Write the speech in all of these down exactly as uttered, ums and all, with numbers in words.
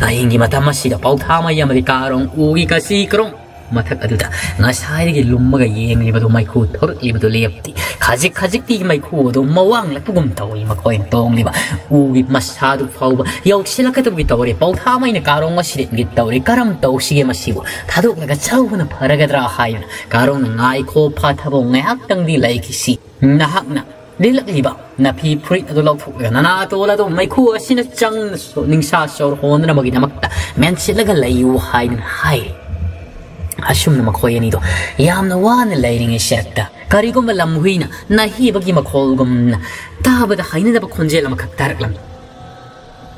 ꯑꯍꯤꯡꯒꯤ ꯃꯇꯝ ꯑꯁꯤꯗ ꯄꯥꯎꯊꯥꯃꯩ ꯑꯃꯗꯤ ꯀꯥꯔꯣꯡ ꯎꯒꯤ ꯀꯁꯤ ꯀꯔꯣꯡ ꯃꯊꯛ ꯑꯗꯨꯗ ꯉꯁꯥꯏꯗꯒꯤ ꯂꯨꯝꯃꯒ ꯌꯦꯡꯂꯤꯕꯗꯨ ꯃꯩꯈꯨ ꯊꯣꯔꯛꯂꯤꯕꯗꯨ ꯂꯦꯞꯇꯦ꯫ ꯈꯖꯤꯛ ꯈꯖꯤꯛꯇꯤ ꯃꯩꯈꯨ ꯑꯗꯨ ꯃꯋꯥꯡꯂꯛꯄꯒꯨꯝ ꯇꯧꯏ꯫ ꯃꯈꯣꯏꯅ ꯇꯣꯡꯂꯤꯕ ꯎꯒꯤ ꯃꯁꯥꯗꯨ ꯐꯥꯎꯕ ꯌꯧꯁꯤꯜꯂꯛꯀꯗꯕꯒꯤ ꯇꯧꯔꯦ꯫ ꯄꯥꯎꯊꯥꯃꯩꯅ ꯀꯥꯔꯣꯡ ꯑꯁꯤꯗ ꯏꯪꯒꯤꯠ ꯇꯧꯔꯦ꯫ "ꯀꯔꯝ ꯇꯧꯁꯤꯒꯦ ꯃꯁꯤꯕꯨ? ꯊꯥꯗꯣꯛꯂꯒ ꯆꯠꯍꯧꯕꯅ ꯐꯔꯒꯗ꯭ꯔꯥ?" ꯍꯥꯏꯗꯨꯅ ꯀꯥꯔꯣꯡꯅ, "ꯉꯥꯏꯈꯣ, ꯐꯥꯊꯕꯧ ꯉꯥꯏꯍꯥꯛꯇꯪꯗꯤ ꯂꯩꯈꯤꯁꯤ꯫ ꯅꯍꯥꯛꯅ ꯂꯤꯠꯂꯛꯂꯤꯕ ꯅꯐꯤ ꯐꯨꯔꯤꯠ ꯑꯗꯨ ꯂꯧꯊꯣꯛꯂꯒ ꯅꯅꯥꯇꯣꯜ ꯑꯗꯨ ꯃꯩꯈꯨ ꯑꯁꯤꯅ ꯆꯪꯅ ꯁꯣ-, ꯅꯤꯡꯁꯥ ꯁꯣꯔ ꯍꯣꯟꯅꯅꯕꯒꯤꯗꯃꯛꯇ ꯃꯦꯟꯁꯤꯠꯂꯒ ꯂꯩꯌꯨ" ꯍꯥꯏꯗꯨꯅ ꯍꯥꯏꯔꯤ꯫ ꯑꯁꯨꯝꯅ ꯃꯈꯣꯏ ꯑꯅꯤꯗꯣ ꯌꯥꯝꯅ ꯋꯥꯅ ꯂꯩꯔꯤꯉꯩ ꯁꯦꯠꯇ ꯀꯔꯤꯒꯨꯝꯕ ꯂꯝꯍꯨꯏꯅ ꯅꯥꯍꯤꯕꯒꯤ ꯃꯈꯣꯜꯒꯨꯝꯅ ꯇꯥꯕꯗ ꯍꯩꯅꯗꯕ ꯈꯣꯟꯖꯦꯜ ꯑꯃꯈꯛ ꯇꯥꯔꯛꯂꯝꯃꯤ꯫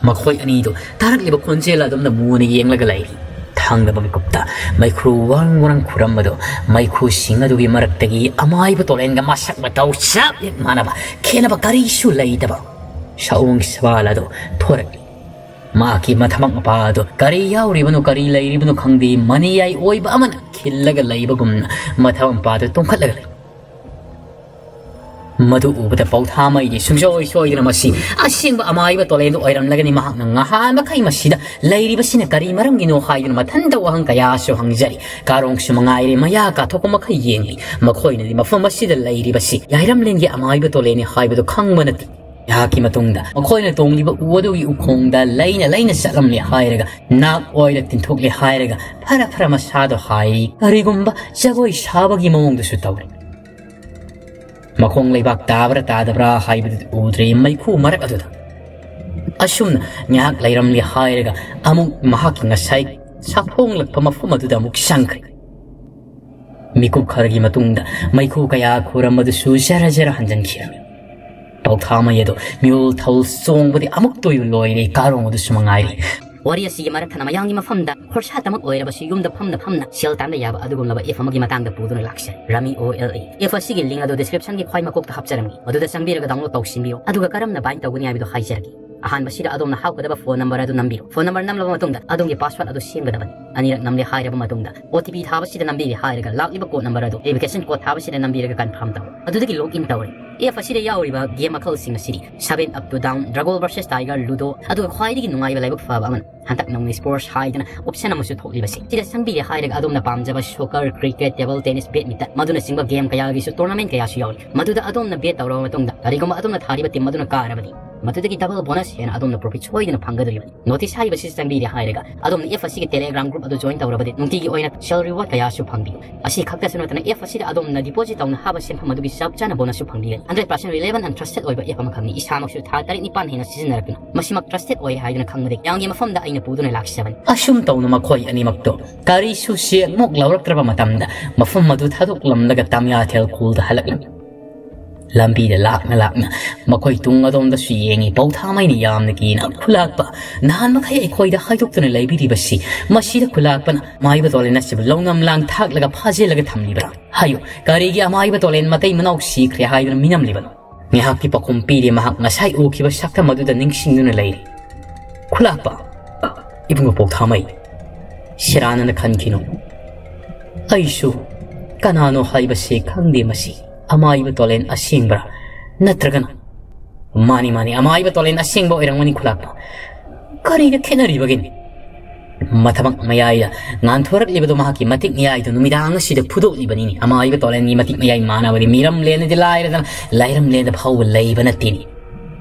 ꯃꯈꯣꯏ ꯑꯅꯤꯗꯨ ꯇꯥꯔꯛꯂꯤꯕ ꯈꯣꯟꯖꯦꯜ ꯑꯗꯨꯝꯅ ꯃꯨꯅ ꯌꯦꯡꯂꯒ ꯂꯩꯔꯤ꯫ ꯊꯪꯅꯕ ꯃꯤꯀꯨꯞꯇ ꯃꯩꯈ꯭ꯔꯨ ꯋꯥꯔꯪ ꯋꯥꯔꯪ ꯈꯨꯔꯝꯕꯗꯨ, ꯃꯩꯈꯨꯁꯤꯡ ꯑꯗꯨꯒꯤ ꯃꯔꯛꯇꯒꯤ ꯑꯃꯥꯏꯕ ꯇꯣꯂꯦꯟꯒ ꯃꯁꯛ ꯃꯇꯧ ꯆꯞ ꯍꯦꯛ ꯃꯥꯟꯅꯕ, ꯈꯦꯠꯅꯕ ꯀꯔꯤꯁꯨ ꯂꯩꯇꯕ ꯁꯑꯣꯡꯒꯤ ꯁꯕꯥꯜ ꯑꯗꯨ ꯊꯣꯔꯛꯂꯤ꯫ ꯃꯍꯥꯛꯀꯤ ꯃꯊꯕꯥꯛ ꯃꯄꯥ ꯑꯗꯨ ꯀꯔꯤ ꯌꯥꯎꯔꯤꯕꯅꯣ, ꯀꯔꯤ ꯂꯩꯔꯤꯕꯅꯣ ꯈꯪꯗꯦ, ꯃꯅꯤꯌꯥꯏ ꯑꯣꯏꯕ ꯑꯃꯅ ꯈꯤꯜꯂꯒ ꯂꯩꯕꯒꯨꯝꯅ ꯃꯊꯕꯥꯛ ꯃꯄꯥ ꯑꯗꯨ ꯇꯣꯡꯈꯠꯂꯒ ꯂꯩ꯫ ꯃꯗꯨ ꯎꯕꯗ ꯄꯥꯎꯊꯥꯃꯩꯒꯤ ꯁꯨꯡꯁꯣꯏ ꯁꯣꯏꯗꯅ ꯃꯁꯤ ꯑꯁꯦꯡꯕ ꯑꯃꯥꯏꯕ ꯇꯣꯂꯦꯟꯗꯨ ꯑꯣꯏꯔꯝꯂꯒꯅꯤ꯫ ꯃꯍꯥꯛꯅ ꯉꯍꯥꯟ ꯃꯈꯩ ꯃꯁꯤꯗ ꯂꯩꯔꯤꯕꯁꯤꯅ ꯀꯔꯤ ꯃꯔꯝꯒꯤꯅꯣ ꯍꯥꯏꯗꯨꯅ ꯃꯊꯟꯇ ꯋꯥꯍꯪ ꯀꯌꯥꯁꯨ ꯍꯪꯖꯔꯤ꯫ ꯀꯥꯔꯣꯡꯁꯨ ꯃꯉꯥꯏꯔꯦ, ꯃꯌꯥ ꯀꯥꯊꯣꯛꯄ ꯃꯈꯩ ꯌꯦꯡꯂꯤ꯫ ꯃꯈꯣꯏꯅꯗꯤ ꯃꯐꯝ ꯑꯁꯤꯗ ꯂꯩꯔꯤꯕꯁꯤ ꯌꯥꯏꯔꯝꯂꯦꯟꯒꯤ ꯑꯃꯥꯏꯕ ꯇꯣꯂꯦꯟꯅꯤ ꯍꯥꯏꯕꯗꯨ ꯈꯪꯕ ꯅꯠꯇꯦ꯫ ꯑꯩꯍꯥꯛꯀꯤ ꯃꯇꯨꯡꯗ ꯃꯈꯣꯏꯅ ꯇꯣꯡꯂꯤꯕ ꯎ ꯑꯗꯨꯒꯤ ꯎꯈꯣꯡꯗ ꯂꯩꯅ ꯂꯩꯅ ꯆꯠꯂꯝꯂꯦ ꯍꯥꯏꯔꯒ, ꯅꯥꯛ ꯑꯣꯏꯔ ꯇꯤꯟꯊꯣꯛꯂꯦ ꯍꯥꯏꯔꯒ, ꯐꯔ ꯐꯔ ꯃꯁꯥꯗꯣ ꯍꯥꯏꯔꯤ꯫ ꯀꯔꯤꯒꯨꯝꯕ ꯖꯒꯣꯏ ꯁꯥꯕꯒꯤ ꯃꯑꯣꯡꯗꯁꯨ ꯇꯧꯔꯤ꯫ ꯃꯈꯣꯡ ꯂꯩꯕꯥꯛ ꯇꯥꯕ꯭ꯔꯥ ꯇꯥꯗꯕ꯭ꯔꯥ ꯍꯥꯏꯕꯗꯨꯗꯤ ꯎꯗ꯭ꯔꯦ ꯃꯩꯈꯨ ꯃꯔꯛ ꯑꯗꯨꯗ꯫ ꯑꯁꯨꯝꯅ ꯉꯥꯏꯍꯥꯛ ꯂꯩꯔꯝꯂꯦ ꯍꯥꯏꯔꯒ ꯑꯃꯨꯛ ꯃꯍꯥꯛꯀꯤ ꯉꯁꯥꯏ ꯁꯥꯐꯣꯡꯂꯛꯄ ꯃꯐꯝ ꯑꯗꯨꯗ ꯑꯃꯨꯛ ꯆꯪꯈ꯭ꯔꯦ꯫ ꯃꯤꯀꯨꯞ ꯈꯔꯒꯤ ꯃꯇꯨꯡꯗ ꯃꯩꯈꯨ ꯀꯌꯥ ꯈꯨꯔꯝꯕꯗꯨꯁꯨ ꯖꯔ ꯖꯔ ꯍꯟꯖꯤꯟꯈꯤꯔꯝꯃꯤ꯫ ꯄꯥꯎꯊꯥꯃꯩ ꯑꯗꯨ ꯃꯤꯍꯨꯜ ꯊꯧ ꯆꯣꯡꯕꯗꯤ ꯑꯃꯨꯛꯇꯣꯏꯕ ꯂꯣꯏꯔꯦ, ꯀꯥꯔꯣꯡ ꯑꯗꯨꯁꯨ ꯃꯉꯥꯏꯔꯦ꯫ ꯋꯥꯔꯤ ꯑꯁꯤꯒꯤ ꯃꯔꯛ ꯊꯠꯅ ꯃꯌꯥꯝꯒꯤ ꯃꯐꯝꯗ ꯈꯣꯔꯁꯥꯇꯃꯛ ꯑꯣꯏꯔꯕꯁꯨ ꯌꯨꯝꯗ ꯐꯝꯅ ꯐꯝꯅ ꯁꯦꯜ ꯇꯥꯟꯕ ꯌꯥꯕ ꯑꯗꯨꯒꯨꯝꯂꯕ app ꯑꯃꯒꯤ ꯃꯇꯥꯡꯗ ꯄꯨꯗꯨꯅ ꯂꯥꯛꯆꯔꯤ, Rummy ꯑꯣ ꯑꯦꯜ ꯑꯦ꯫ App ꯑꯁꯤꯒꯤ link ꯑꯗꯨ descriptionꯒꯤ ꯈ꯭ꯋꯥꯏ ꯃꯀꯣꯛꯇ ꯍꯥꯞꯆꯔꯝꯃꯤ, ꯃꯗꯨꯗ ꯆꯪꯕꯤꯔꯒ download ꯇꯧꯁꯤꯟꯕꯤꯌꯨ, ꯑꯗꯨꯒ ꯀꯔꯝꯅ bind ꯇꯧꯒꯅꯤ ꯍꯥꯏꯕꯗꯨ ꯍꯥꯏꯖꯔꯒꯦ꯫ ꯑꯍꯥꯟꯕꯁꯤꯗ ꯑꯗꯣꯝꯅ ꯍꯥꯞꯀꯗꯕ phone number ꯑꯗꯨ ꯅꯝꯕꯤꯌꯨ꯫ Phone number ꯅꯝꯂꯕ ꯃꯇꯨꯡꯗ ꯑꯗꯣꯝꯒꯤ password ꯑꯗꯨ ꯁꯦꯝꯒꯗꯕꯅꯤ꯫ ꯑꯅꯤꯔꯛ ꯅꯝꯂꯦ ꯍꯥꯏꯔꯕ ꯃꯇꯨꯡꯗ, ꯑꯣ ꯇꯤ ꯄꯤ ꯊꯥꯕꯁꯤꯗ ꯅꯝꯕꯤꯔꯦ ꯍꯥꯏꯔꯒ ꯂꯥꯛꯂꯤꯕ ꯀꯣꯗ ꯅꯝꯕꯔ ꯑꯗꯨ ꯑꯦꯄ꯭ꯂꯤꯀꯦꯁꯟ ꯀꯣꯗ ꯊꯥꯕꯁꯤꯗ ꯅꯝꯕꯤꯔꯒ ꯀꯟꯐꯥꯔꯝ ꯇꯧ꯫ ꯑꯗꯨꯗꯒꯤ ꯂꯣꯒ ꯏꯟ ꯇꯧꯔꯦ꯫ ꯑꯦꯞ ꯑꯁꯤꯗ ꯌꯥꯎꯔꯤꯕ ꯒꯦꯝ ꯃꯈꯜꯁꯤꯡ ꯑꯁꯤꯗꯤ Seven Up to Down, Dragon versus Tiger, Ludo, ꯑꯗꯨꯒ ꯈ꯭ꯋꯥꯏꯗꯒꯤ ꯅꯨꯡꯉꯥꯏꯕ ꯂꯥꯏꯕꯛ ꯐꯕ ꯑꯃꯅ ꯍꯟꯗꯛ ꯅꯧꯅ ꯁ꯭ꯄꯣꯔꯠꯁ ꯍꯥꯏꯗꯅ ꯑꯣꯞꯁꯟ ꯑꯃꯁꯨ ꯊꯣꯛꯂꯤꯕꯁꯤ꯫ ꯁꯤꯗ ꯆꯪꯕꯤꯔꯦ ꯍꯥꯏꯔꯒ ꯑꯗꯣꯝꯅ ꯄꯥꯝꯖꯕ soccer, cricket, table tennis, badminton, ꯃꯗꯨꯅꯆꯤꯡꯕ ꯒꯦꯝ ꯀꯌꯥꯒꯤꯁꯨ ꯇꯣꯔꯅꯥꯃꯦꯟ ꯀꯌꯥꯁꯨ ꯌꯥꯎꯔꯤ꯫ ꯃꯗꯨꯗ ꯑꯗꯣꯝꯅ ꯕꯦꯠ ꯇꯧꯔꯕ ꯃꯇꯨꯡꯗ ꯀꯔꯤꯒꯨꯝꯕ ꯑꯗꯣꯝꯅ ꯊꯥꯔꯤꯕ ꯇꯤꯝ ꯑꯗꯨꯅ ꯀꯥꯔꯕꯗꯤ, ꯃꯗꯨꯗꯒꯤ ꯗꯕꯜ ꯕꯣꯅꯁ ꯍꯦꯟꯅ ꯑꯗꯣꯝꯅ ꯄ꯭ꯔꯣꯐꯤꯠ ꯁꯣꯏꯗꯅ ꯐꯪꯒꯗꯧꯔꯤꯕꯅꯤ꯫ ꯅꯣꯇꯤꯁ ꯍꯥꯏꯔꯤꯕꯁꯤ ꯆꯪꯕꯤꯔꯦ ꯍꯥꯏꯔꯒ ꯑꯗꯣꯝꯅ ꯑꯦꯞ ꯑꯁꯤꯒꯤ ꯇꯦꯂꯦꯒ꯭ꯔꯥꯝ ꯒ꯭ꯔꯨꯞ ꯑꯗꯨ ꯖꯣꯏꯟ ꯇꯧꯔꯕꯗꯤ ꯅꯨꯡꯇꯤꯒꯤ ꯑꯣꯏꯅ ꯁꯦꯜ ꯔꯤꯋꯥꯔꯗ ꯀꯌꯥꯁꯨ ꯐꯪꯕꯤ꯫ ꯑꯁꯤ ꯈꯛꯇꯁꯨ ꯅꯠꯇꯅ ꯑꯦꯞ ꯑꯁꯤꯗ ꯑꯗꯣꯝꯅ ꯗꯤꯄꯣꯖꯤꯠ ꯇꯧꯅ ꯍꯥꯞꯄ ꯁꯦꯟꯐꯝ ꯑꯗꯨꯒꯤ ꯆꯞ ꯆꯥꯅ ꯕꯣꯅꯁꯁꯨ ꯐꯪꯕꯤꯒꯅꯤ꯫ ꯍꯟꯗ꯭ꯔꯦꯠ ꯄꯥꯔꯁꯦꯟ ꯔꯤꯂꯦꯕꯟ ꯑꯦꯟ ꯇ꯭ꯔꯁꯇꯦꯠ ꯑꯣꯏꯕ ꯑꯦꯞ ꯑꯃꯈꯛꯅꯤ꯫ ꯏꯁꯥꯃꯛꯁꯨ ꯊꯥ ꯇꯔꯦꯠ ꯅꯤꯄꯥꯟ ꯍꯦꯟꯅ ꯁꯤꯖꯤꯟꯅꯔꯛꯇꯨꯅ ꯃꯁꯤꯃꯛ ꯇ꯭ꯔꯁꯇꯦꯠ ꯑꯣꯏ ꯍꯥꯏꯗꯨꯅ ꯈꯪꯕꯗꯒꯤ ꯃꯌꯥꯝꯒꯤ ꯃꯐꯝꯗ ꯑꯩꯅ ꯄꯨꯗꯨꯅ ꯂꯥꯛꯆꯕꯅꯤ꯫ ꯑꯁꯨꯝ ꯇꯧꯅ ꯃꯈꯣꯏ ꯑꯅꯤꯃꯛꯇꯣ ꯀꯔꯤꯁꯨ ꯁꯦꯛꯃꯨꯛ ꯂꯧꯔꯛꯇ꯭ꯔꯕ ꯃꯇꯝꯗ ꯃꯐꯝ ꯑꯗꯨ ꯊꯥꯗꯣꯛꯂꯝꯂꯒ ꯇꯥꯃꯤꯌꯥꯊꯦꯜ ꯈꯨꯜꯗ ꯍꯜꯂꯛꯂꯝꯃꯤ꯫ ꯂꯝꯕꯤꯗ ꯂꯥꯛꯅ ꯂꯥꯛꯅ ꯃꯈꯣꯏ ꯇꯨꯡ ꯑꯗꯣꯝꯗꯁꯨ ꯌꯦꯡꯉꯤ꯫ ꯄꯧꯊꯥꯃꯩꯅ ꯌꯥꯝꯅ ꯀꯤꯅ, "ꯈꯨꯂꯥꯛꯄ, ꯅꯍꯥꯟ ꯃꯈꯩ ꯑꯩꯈꯣꯏꯗ ꯍꯥꯏꯗꯣꯛꯇꯨꯅ ꯂꯩꯕꯤꯔꯤꯕꯁꯤ ꯃꯁꯤꯗ ꯈꯨꯂꯥꯛꯄꯅ ꯑꯃꯥꯏꯕ ꯇꯣꯂꯦꯟ ꯑꯁꯤꯕꯨ ꯂꯧꯅꯝ ꯂꯥꯡ ꯊꯥꯛꯂꯒ ꯐꯥꯖꯤꯜꯂꯒ ꯊꯝꯂꯤꯕ꯭ꯔꯥ? ꯍꯥꯏꯌꯨ, ꯀꯔꯤꯒꯤ ꯑꯃꯥꯏꯕ ꯇꯣꯂꯦꯟ ꯃꯇꯩ ꯃꯅꯥꯎ ꯁꯤꯈ꯭ꯔꯦ ꯍꯥꯏꯗꯨꯅ ꯃꯤꯅꯝꯂꯤꯕꯅꯣ?" ꯉꯥꯏꯍꯥꯛꯀꯤ ꯄꯥꯎꯈꯨꯝ ꯄꯤꯔꯤ ꯃꯍꯥꯛ ꯉꯁꯥꯏ ꯎꯈꯤꯕ ꯁꯛꯇꯝ ꯑꯗꯨꯗ ꯅꯤꯡꯁꯤꯡꯗꯨꯅ ꯂꯩꯔꯤ꯫ "ꯈꯨꯂꯥꯛꯄ, ꯏꯕꯨꯡꯉꯣ ꯄꯧꯊꯥꯃꯩ, ꯁꯦꯔꯥꯟꯅꯅ ꯈꯟꯈꯤꯅꯨ꯫ ꯑꯩꯁꯨ ꯀꯅꯥꯅꯣ ꯍꯥꯏꯕꯁꯤ ꯈꯪꯗꯦ꯫ ꯃꯁꯤ ꯑꯃꯥꯏꯕ ꯇꯣꯂꯦꯟ ꯑꯁꯦꯡꯕ꯭ꯔꯥ? ꯅꯠꯇ꯭ꯔꯒꯅ" "ꯃꯥꯅꯤ, ꯃꯥꯅꯤ, ꯑꯃꯥꯏꯕ ꯇꯣꯂꯦꯟ ꯑꯁꯦꯡꯕ ꯑꯣꯏꯔꯝꯒꯅꯤ ꯈꯨꯂꯥꯛꯄ꯫ ꯀꯔꯤꯗ ꯈꯦꯠꯅꯔꯤꯕꯒꯦ? ꯃꯊꯕꯛ ꯃꯌꯥꯏꯗ ꯉꯥꯟꯊꯣꯔꯛꯂꯤꯕꯗꯨ ꯃꯍꯥꯛꯀꯤ ꯃꯇꯤꯛ ꯃꯌꯥꯏꯗꯨ ꯅꯨꯃꯤꯗꯥꯡ ꯑꯁꯤꯗ ꯐꯨꯗꯣꯛꯂꯤꯕꯅꯤꯅꯦ꯫ ꯑꯃꯥꯏꯕ ꯇꯣꯂꯦꯟꯒꯤ ꯃꯇꯤꯛ ꯃꯌꯥꯏ ꯃꯥꯟꯅꯕꯗꯤ ꯃꯤꯔꯝꯂꯦꯟꯗꯗꯤ ꯂꯥꯏꯔꯗꯅ ꯂꯥꯏꯔꯝꯂꯦꯟꯗ ꯐꯥꯎꯕ ꯂꯩꯕ ꯅꯠꯇꯦꯅꯦ꯫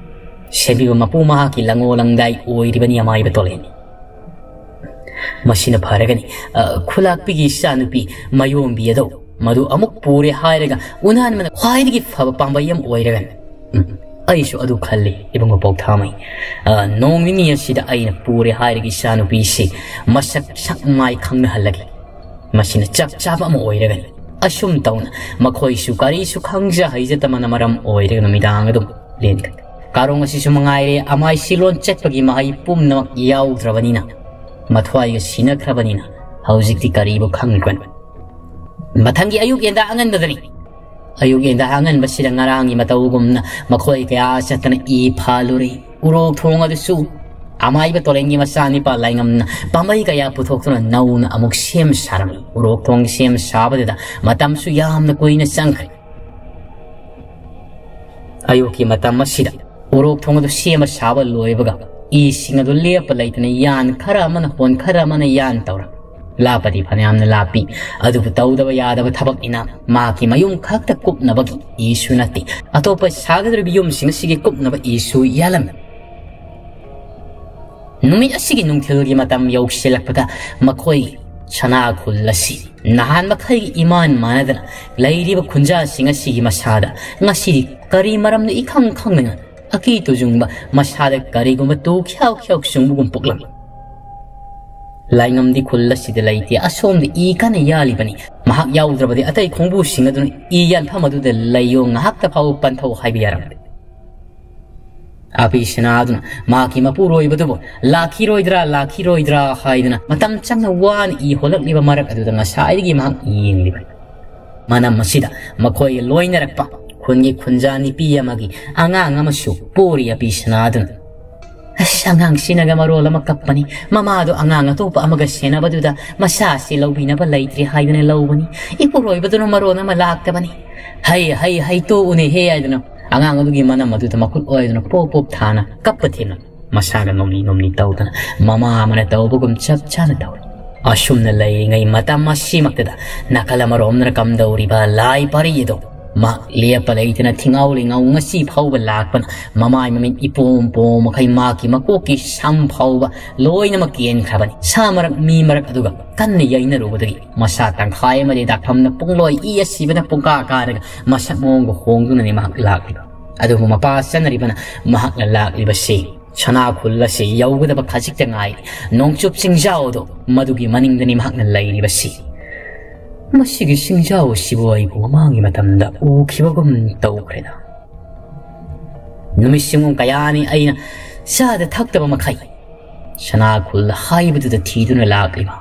ꯁꯦꯝꯕꯤꯕ ꯃꯄꯨ ꯃꯍꯥꯛꯀꯤ ꯂꯪꯉꯣ ꯂꯪꯗꯥꯏ ꯑꯣꯏꯔꯤꯕꯅꯤ ꯑꯃꯥꯏꯕ ꯇꯣꯂꯦꯟ꯫ ꯃꯁꯤꯅ ꯐꯔꯒꯅꯤ꯫ ꯑ, ꯈꯨꯂꯥꯛꯄꯤꯒꯤ ꯏꯆꯥꯅꯨꯄꯤ ꯃꯌꯣꯝꯕꯤ ꯑꯗꯣ ꯃꯗꯨ ꯑꯃꯨꯛ ꯄꯨꯔꯦ ꯍꯥꯏꯔꯒ ꯎꯅꯍꯟꯕꯅ ꯈ꯭ꯋꯥꯏꯗꯒꯤ ꯐꯕ ꯄꯥꯝꯕꯩ ꯑꯃ ꯑꯣꯏꯔꯒꯅꯤ꯫ ꯎꯝ, ꯑꯩꯁꯨ ꯑꯗꯨ ꯈꯜꯂꯤ, ꯏꯕꯨꯡꯉꯣ ꯄꯧꯊꯥꯃꯩ꯫ ꯑ, ꯅꯣꯡ ꯅꯤꯅꯤ ꯑꯁꯤꯗ ꯑꯩꯅ ꯄꯨꯔꯦ ꯍꯥꯏꯔꯒ ꯏꯆꯥꯅꯨꯄꯤꯁꯤ ꯃꯁꯛ ꯁꯛ ꯃꯥꯏ ꯈꯪꯅꯍꯜꯂꯒꯦ꯫ ꯃꯁꯤꯅ ꯆꯞ ꯆꯥꯕ ꯑꯃ ꯑꯣꯏꯔꯒꯅꯤ꯫ ꯑꯁꯨꯝ ꯇꯧꯅ ꯃꯈꯣꯏꯁꯨ ꯀꯔꯤꯁꯨ ꯈꯪꯖ ꯍꯩꯖꯗꯕꯅ ꯃꯔꯝ ꯑꯣꯏꯔꯒ ꯅꯨꯃꯤꯗꯥꯡ ꯑꯗꯨꯝ ꯂꯦꯟꯈ꯭ꯔꯦ꯫ ꯀꯥꯔꯣꯡ ꯑꯁꯤꯁꯨ ꯃꯉꯥꯏꯔꯦ, ꯑꯃꯥꯏ ꯁꯤꯂꯣꯟ ꯆꯠꯄꯒꯤ ꯃꯍꯩ ꯄꯨꯝꯅꯃꯛ ꯌꯥꯎꯗ꯭ꯔꯕꯅꯤꯅ, ꯃꯊ꯭ꯋꯥꯏꯒ ꯁꯤꯅꯈ꯭ꯔꯕꯅꯤꯅ ꯍꯧꯖꯤꯛꯇꯤ ꯀꯔꯤꯕꯨ ꯈꯪꯂꯤꯕꯅꯣ? ꯃꯊꯪꯒꯤ ꯑꯌꯨꯛ ꯌꯦꯟꯗꯥ ꯑꯉꯟꯕꯗꯅꯤ꯫ ꯑꯌꯨꯛ ꯌꯦꯟꯗꯥ ꯑꯉꯟꯕꯁꯤꯗ ꯉꯔꯥꯡꯒꯤ ꯃꯇꯧꯒꯨꯝꯅ ꯃꯈꯣꯏ ꯀꯌꯥ ꯆꯠꯇꯅ ꯏ ꯐꯥꯜꯂꯨꯔꯦ꯫ ꯎꯔꯣꯛ ꯊꯣꯡ ꯑꯗꯨꯁꯨ ꯑꯃꯥꯏꯕ ꯇꯣꯔꯦꯟꯒꯤ ꯃꯆꯥꯅꯤꯄꯥ ꯂꯥꯏꯉꯝꯅ ꯄꯥꯝꯕꯩ ꯀꯌꯥ ꯄꯨꯊꯣꯛꯇꯨꯅ ꯅꯧꯅ ꯑꯃꯨꯛ ꯁꯦꯝ ꯁꯥꯔꯝꯃꯤ꯫ ꯎꯔꯣꯛ ꯊꯣꯡꯒꯤ ꯁꯦꯝ ꯁꯥꯕꯗꯨꯗ ꯃꯇꯝꯁꯨ ꯌꯥꯝꯅ ꯀꯨꯏꯅ ꯆꯪꯈ꯭ꯔꯦ꯫ ꯑꯌꯨꯛꯀꯤ ꯃꯇꯝ ꯑꯁꯤꯗ ꯎꯔꯣꯛ ꯊꯣꯡ ꯑꯗꯨ ꯁꯦꯝꯕ ꯁꯥꯕ ꯂꯣꯏꯕꯒ ꯏꯁꯤꯡ ꯑꯗꯨ ꯂꯦꯞꯄ ꯂꯩꯇꯅ ꯌꯥꯟ ꯈꯔ ꯑꯃꯅ ꯍꯣꯟ ꯈꯔ ꯑꯃꯅ ꯌꯥꯟ ꯇꯧꯔꯝꯃꯤ꯫ ꯂꯥꯞꯄꯗꯤ ꯐꯅꯌꯥꯝꯅ ꯂꯥꯞꯄꯤ, ꯑꯗꯨꯕꯨ ꯇꯧꯗꯕ ꯌꯥꯗꯕ ꯊꯕꯛꯅꯤꯅ ꯃꯍꯥꯛꯀꯤ ꯃꯌꯨꯝ ꯈꯛꯇ ꯀꯨꯞꯅꯕꯒꯤ ꯏꯁꯨ ꯅꯠꯇꯦ, ꯑꯇꯣꯞꯄ ꯁꯥꯒꯗꯧꯔꯤꯕ ꯌꯨꯝꯁꯤꯡ ꯑꯁꯤꯒꯤ ꯀꯨꯞꯅꯕ ꯏꯁꯨ ꯌꯥꯜꯂꯝꯃꯤ꯫ ꯅꯨꯃꯤꯠ ꯑꯁꯤꯒꯤ ꯅꯨꯡꯊꯤꯜꯒꯤ ꯃꯇꯝ ꯌꯧꯁꯤꯜꯂꯛꯄꯗ ꯃꯈꯣꯏ ꯁꯅꯥ ꯈꯨꯜ ꯑꯁꯤ ꯅꯍꯥꯟ ꯃꯈꯩꯒꯤ ꯏꯃꯥꯟ ꯃꯥꯟꯅꯗꯅ ꯂꯩꯔꯤꯕ ꯈꯨꯟꯖꯥꯁꯤꯡ ꯑꯁꯤꯒꯤ ꯃꯁꯥꯗ ꯉꯁꯤꯗꯤ ꯀꯔꯤ ꯃꯔꯝꯅꯣ ꯏꯈꯪ ꯈꯪꯗꯅ ꯑꯀꯤ ꯇꯨꯖꯨꯡꯕ ꯃꯁꯥꯗ ꯀꯔꯤꯒꯨꯝꯕ ꯇꯨ ꯈ꯭ꯌꯥꯎ ꯈ꯭ꯌꯥꯎ ꯆꯨꯡꯕꯒꯨꯝ ꯄꯣꯛꯂꯝꯃꯤ꯫ ꯂꯥꯏꯉꯝꯗꯤ ꯈꯨꯜ ꯑꯁꯤꯗ ꯂꯩꯇꯦ, ꯑꯁꯣꯝꯗ ꯏ ꯀꯟꯅ ꯌꯥꯜꯂꯤꯕꯅꯤ꯫ ꯃꯍꯥꯛ ꯌꯥꯎꯗ꯭ꯔꯕꯗꯤ ꯑꯇꯩ ꯈꯣꯡꯕꯨꯁꯤꯡ ꯑꯗꯨꯅ ꯏ ꯌꯥꯟꯐꯝ ꯑꯗꯨꯗ ꯂꯩꯌꯣ, ꯉꯥꯏꯍꯥꯛꯇ ꯐꯥꯎꯕ ꯄꯟꯊꯧ ꯍꯥꯏꯕ ꯌꯥꯔꯝꯗꯦ꯫ ꯑꯄꯤ ꯁꯅꯥꯗꯨꯅ ꯃꯍꯥꯛꯀꯤ ꯃꯄꯨꯔꯣꯏꯕꯗꯨꯕꯨ ꯂꯥꯛꯈꯤꯔꯣꯏꯗ꯭ꯔꯥ, ꯂꯥꯛꯈꯤꯔꯣꯏꯗ꯭ꯔꯥ ꯍꯥꯏꯗꯨꯅ ꯃꯇꯝ ꯆꯪꯅ ꯋꯥꯅ ꯏ ꯍꯣꯜꯂꯛꯂꯤꯕ ꯃꯔꯛ ꯑꯗꯨꯗ ꯉꯁꯥꯏꯗꯒꯤ ꯃꯍꯥꯛ ꯌꯦꯡꯂꯤꯕꯅꯤ꯫ ꯃꯅꯝ ꯑꯁꯤꯗ ꯃꯈꯣꯏꯒ ꯂꯣꯏꯅꯔꯛꯄ ꯈꯨꯟꯒꯤ ꯈꯨꯟꯖꯥ ꯅꯨꯄꯤ ꯑꯃꯒꯤ ꯑꯉꯥꯡ ꯑꯃꯁꯨ ꯄꯣꯔꯤ ꯑꯄꯤ ꯁꯅꯥꯗꯨꯅ꯫ ꯑꯁ, ꯑꯉꯥꯡꯁꯤꯅꯒ ꯃꯔꯣꯜ ꯑꯃ ꯀꯞꯄꯅꯤ꯫ ꯃꯃꯥꯗꯣ ꯑꯉꯥꯡ ꯑꯇꯣꯞꯄ ꯑꯃꯒ ꯁꯦꯟꯅꯕꯗꯨꯗ ꯃꯆꯥꯁꯤ ꯂꯧꯕꯤꯅꯕ ꯂꯩꯇ꯭ꯔꯦ ꯍꯥꯏꯗꯨꯅ ꯂꯧꯕꯅꯤ꯫ ꯏꯄꯨꯔꯣꯏꯕꯗꯨꯅ ꯃꯔꯣꯜ ꯑꯃ ꯂꯥꯛꯇꯕꯅꯤ꯫ "ꯍꯩ, ꯍꯩ, ꯍꯩ, ꯇꯣꯛꯎꯅꯦ ꯍꯦ" ꯍꯥꯏꯗꯨꯅ ꯑꯉꯥꯡ ꯑꯗꯨꯒꯤ ꯃꯅꯝ ꯑꯗꯨꯗ ꯃꯈꯨꯠ ꯑꯣꯏꯗꯨꯅ ꯄꯣꯞ ꯄꯣꯞ ꯊꯥꯅ ꯀꯞꯄ ꯊꯦꯝꯅ ꯃꯁꯥꯒ ꯅꯣꯝꯅꯤ ꯅꯣꯝꯅꯤ ꯇꯧꯗꯅ ꯃꯃꯥ ꯑꯃꯅ ꯇꯧꯕꯒꯨꯝ ꯆꯞ ꯆꯥꯅ ꯇꯧꯔꯤ꯫ ꯑꯁꯨꯝꯅ ꯂꯩꯔꯤꯉꯩ ꯃꯇꯝ ꯑꯁꯤꯃꯛꯇꯗ ꯅꯥꯀꯜ ꯑꯃꯔꯣꯝꯗꯅ ꯀꯝꯗꯧꯔꯤꯕ ꯂꯥꯏ ꯄꯥꯔꯤ ꯑꯗꯣ ꯃꯍꯥꯛ ꯂꯦꯞꯄ ꯂꯩꯇꯅ ꯊꯤꯉꯥꯎ ꯂꯤꯉꯥꯎ ꯉꯁꯤ ꯐꯥꯎꯕ ꯂꯥꯛꯄꯅ ꯃꯃꯥꯏ ꯃꯃꯤꯠ ꯏꯄꯣꯝ ꯄꯣꯝ ꯃꯈꯩ ꯃꯍꯥꯛꯀꯤ ꯃꯀꯣꯛꯀꯤ ꯁꯝ ꯐꯥꯎꯕ ꯂꯣꯏꯅꯃꯛ ꯀꯦꯟꯈ꯭ꯔꯕꯅꯤ꯫ ꯁꯥ ꯃꯔꯛ ꯃꯤ ꯃꯔꯛ ꯑꯗꯨꯒ ꯀꯟꯅ ꯌꯩꯅꯔꯨꯕꯗꯒꯤ ꯃꯁꯥ ꯇꯪꯈꯥꯏ ꯑꯃꯗꯤ ꯗꯥꯛꯐꯝꯅ ꯄꯨꯡꯂꯣꯏ ꯏ ꯑꯁꯤꯕꯅ ꯄꯨꯡꯀꯥ ꯀꯥꯔꯒ ꯃꯁꯛ ꯃꯑꯣꯡꯒ ꯍꯣꯡꯗꯨꯅꯅꯤ ꯃꯍꯥꯛ ꯂꯥꯛꯂꯤꯕ꯫ ꯑꯗꯨꯕꯨ ꯃꯄꯥ ꯆꯠꯅꯔꯤꯕꯅ ꯃꯍꯥꯛꯅ ꯂꯥꯛꯂꯤꯕꯁꯤ ꯁꯅꯥ ꯈꯨꯜ ꯑꯁꯤ ꯌꯧꯒꯗꯕ ꯈꯖꯤꯛꯇ ꯉꯥꯏ꯫ ꯅꯣꯡꯆꯨꯞ ꯆꯤꯡꯖꯥꯎꯗꯣ ꯃꯗꯨꯒꯤ ꯃꯅꯤꯡꯗꯅꯤ ꯃꯍꯥꯛꯅ ꯂꯩꯔꯤꯕꯁꯤ꯫ ꯃꯁꯤꯒꯤ ꯆꯤꯡꯖꯥꯎ ꯑꯁꯤꯕꯨ ꯑꯩꯕꯨ ꯃꯃꯥꯡꯒꯤ ꯃꯇꯝꯗ ꯎꯈꯤꯕꯒꯨꯝ ꯇꯧꯈ꯭ꯔꯦꯗ꯫ ꯅꯨꯃꯤꯠ ꯁꯤꯡꯉꯣ ꯀꯌꯥꯅꯤ ꯑꯩꯅ ꯆꯥꯗ ꯊꯛꯇꯕ ꯃꯈꯩ ꯁꯅꯥ ꯈꯨꯜ ꯍꯥꯏꯕꯗꯨꯗ ꯊꯤꯗꯨꯅ ꯂꯥꯛꯂꯤꯕ꯫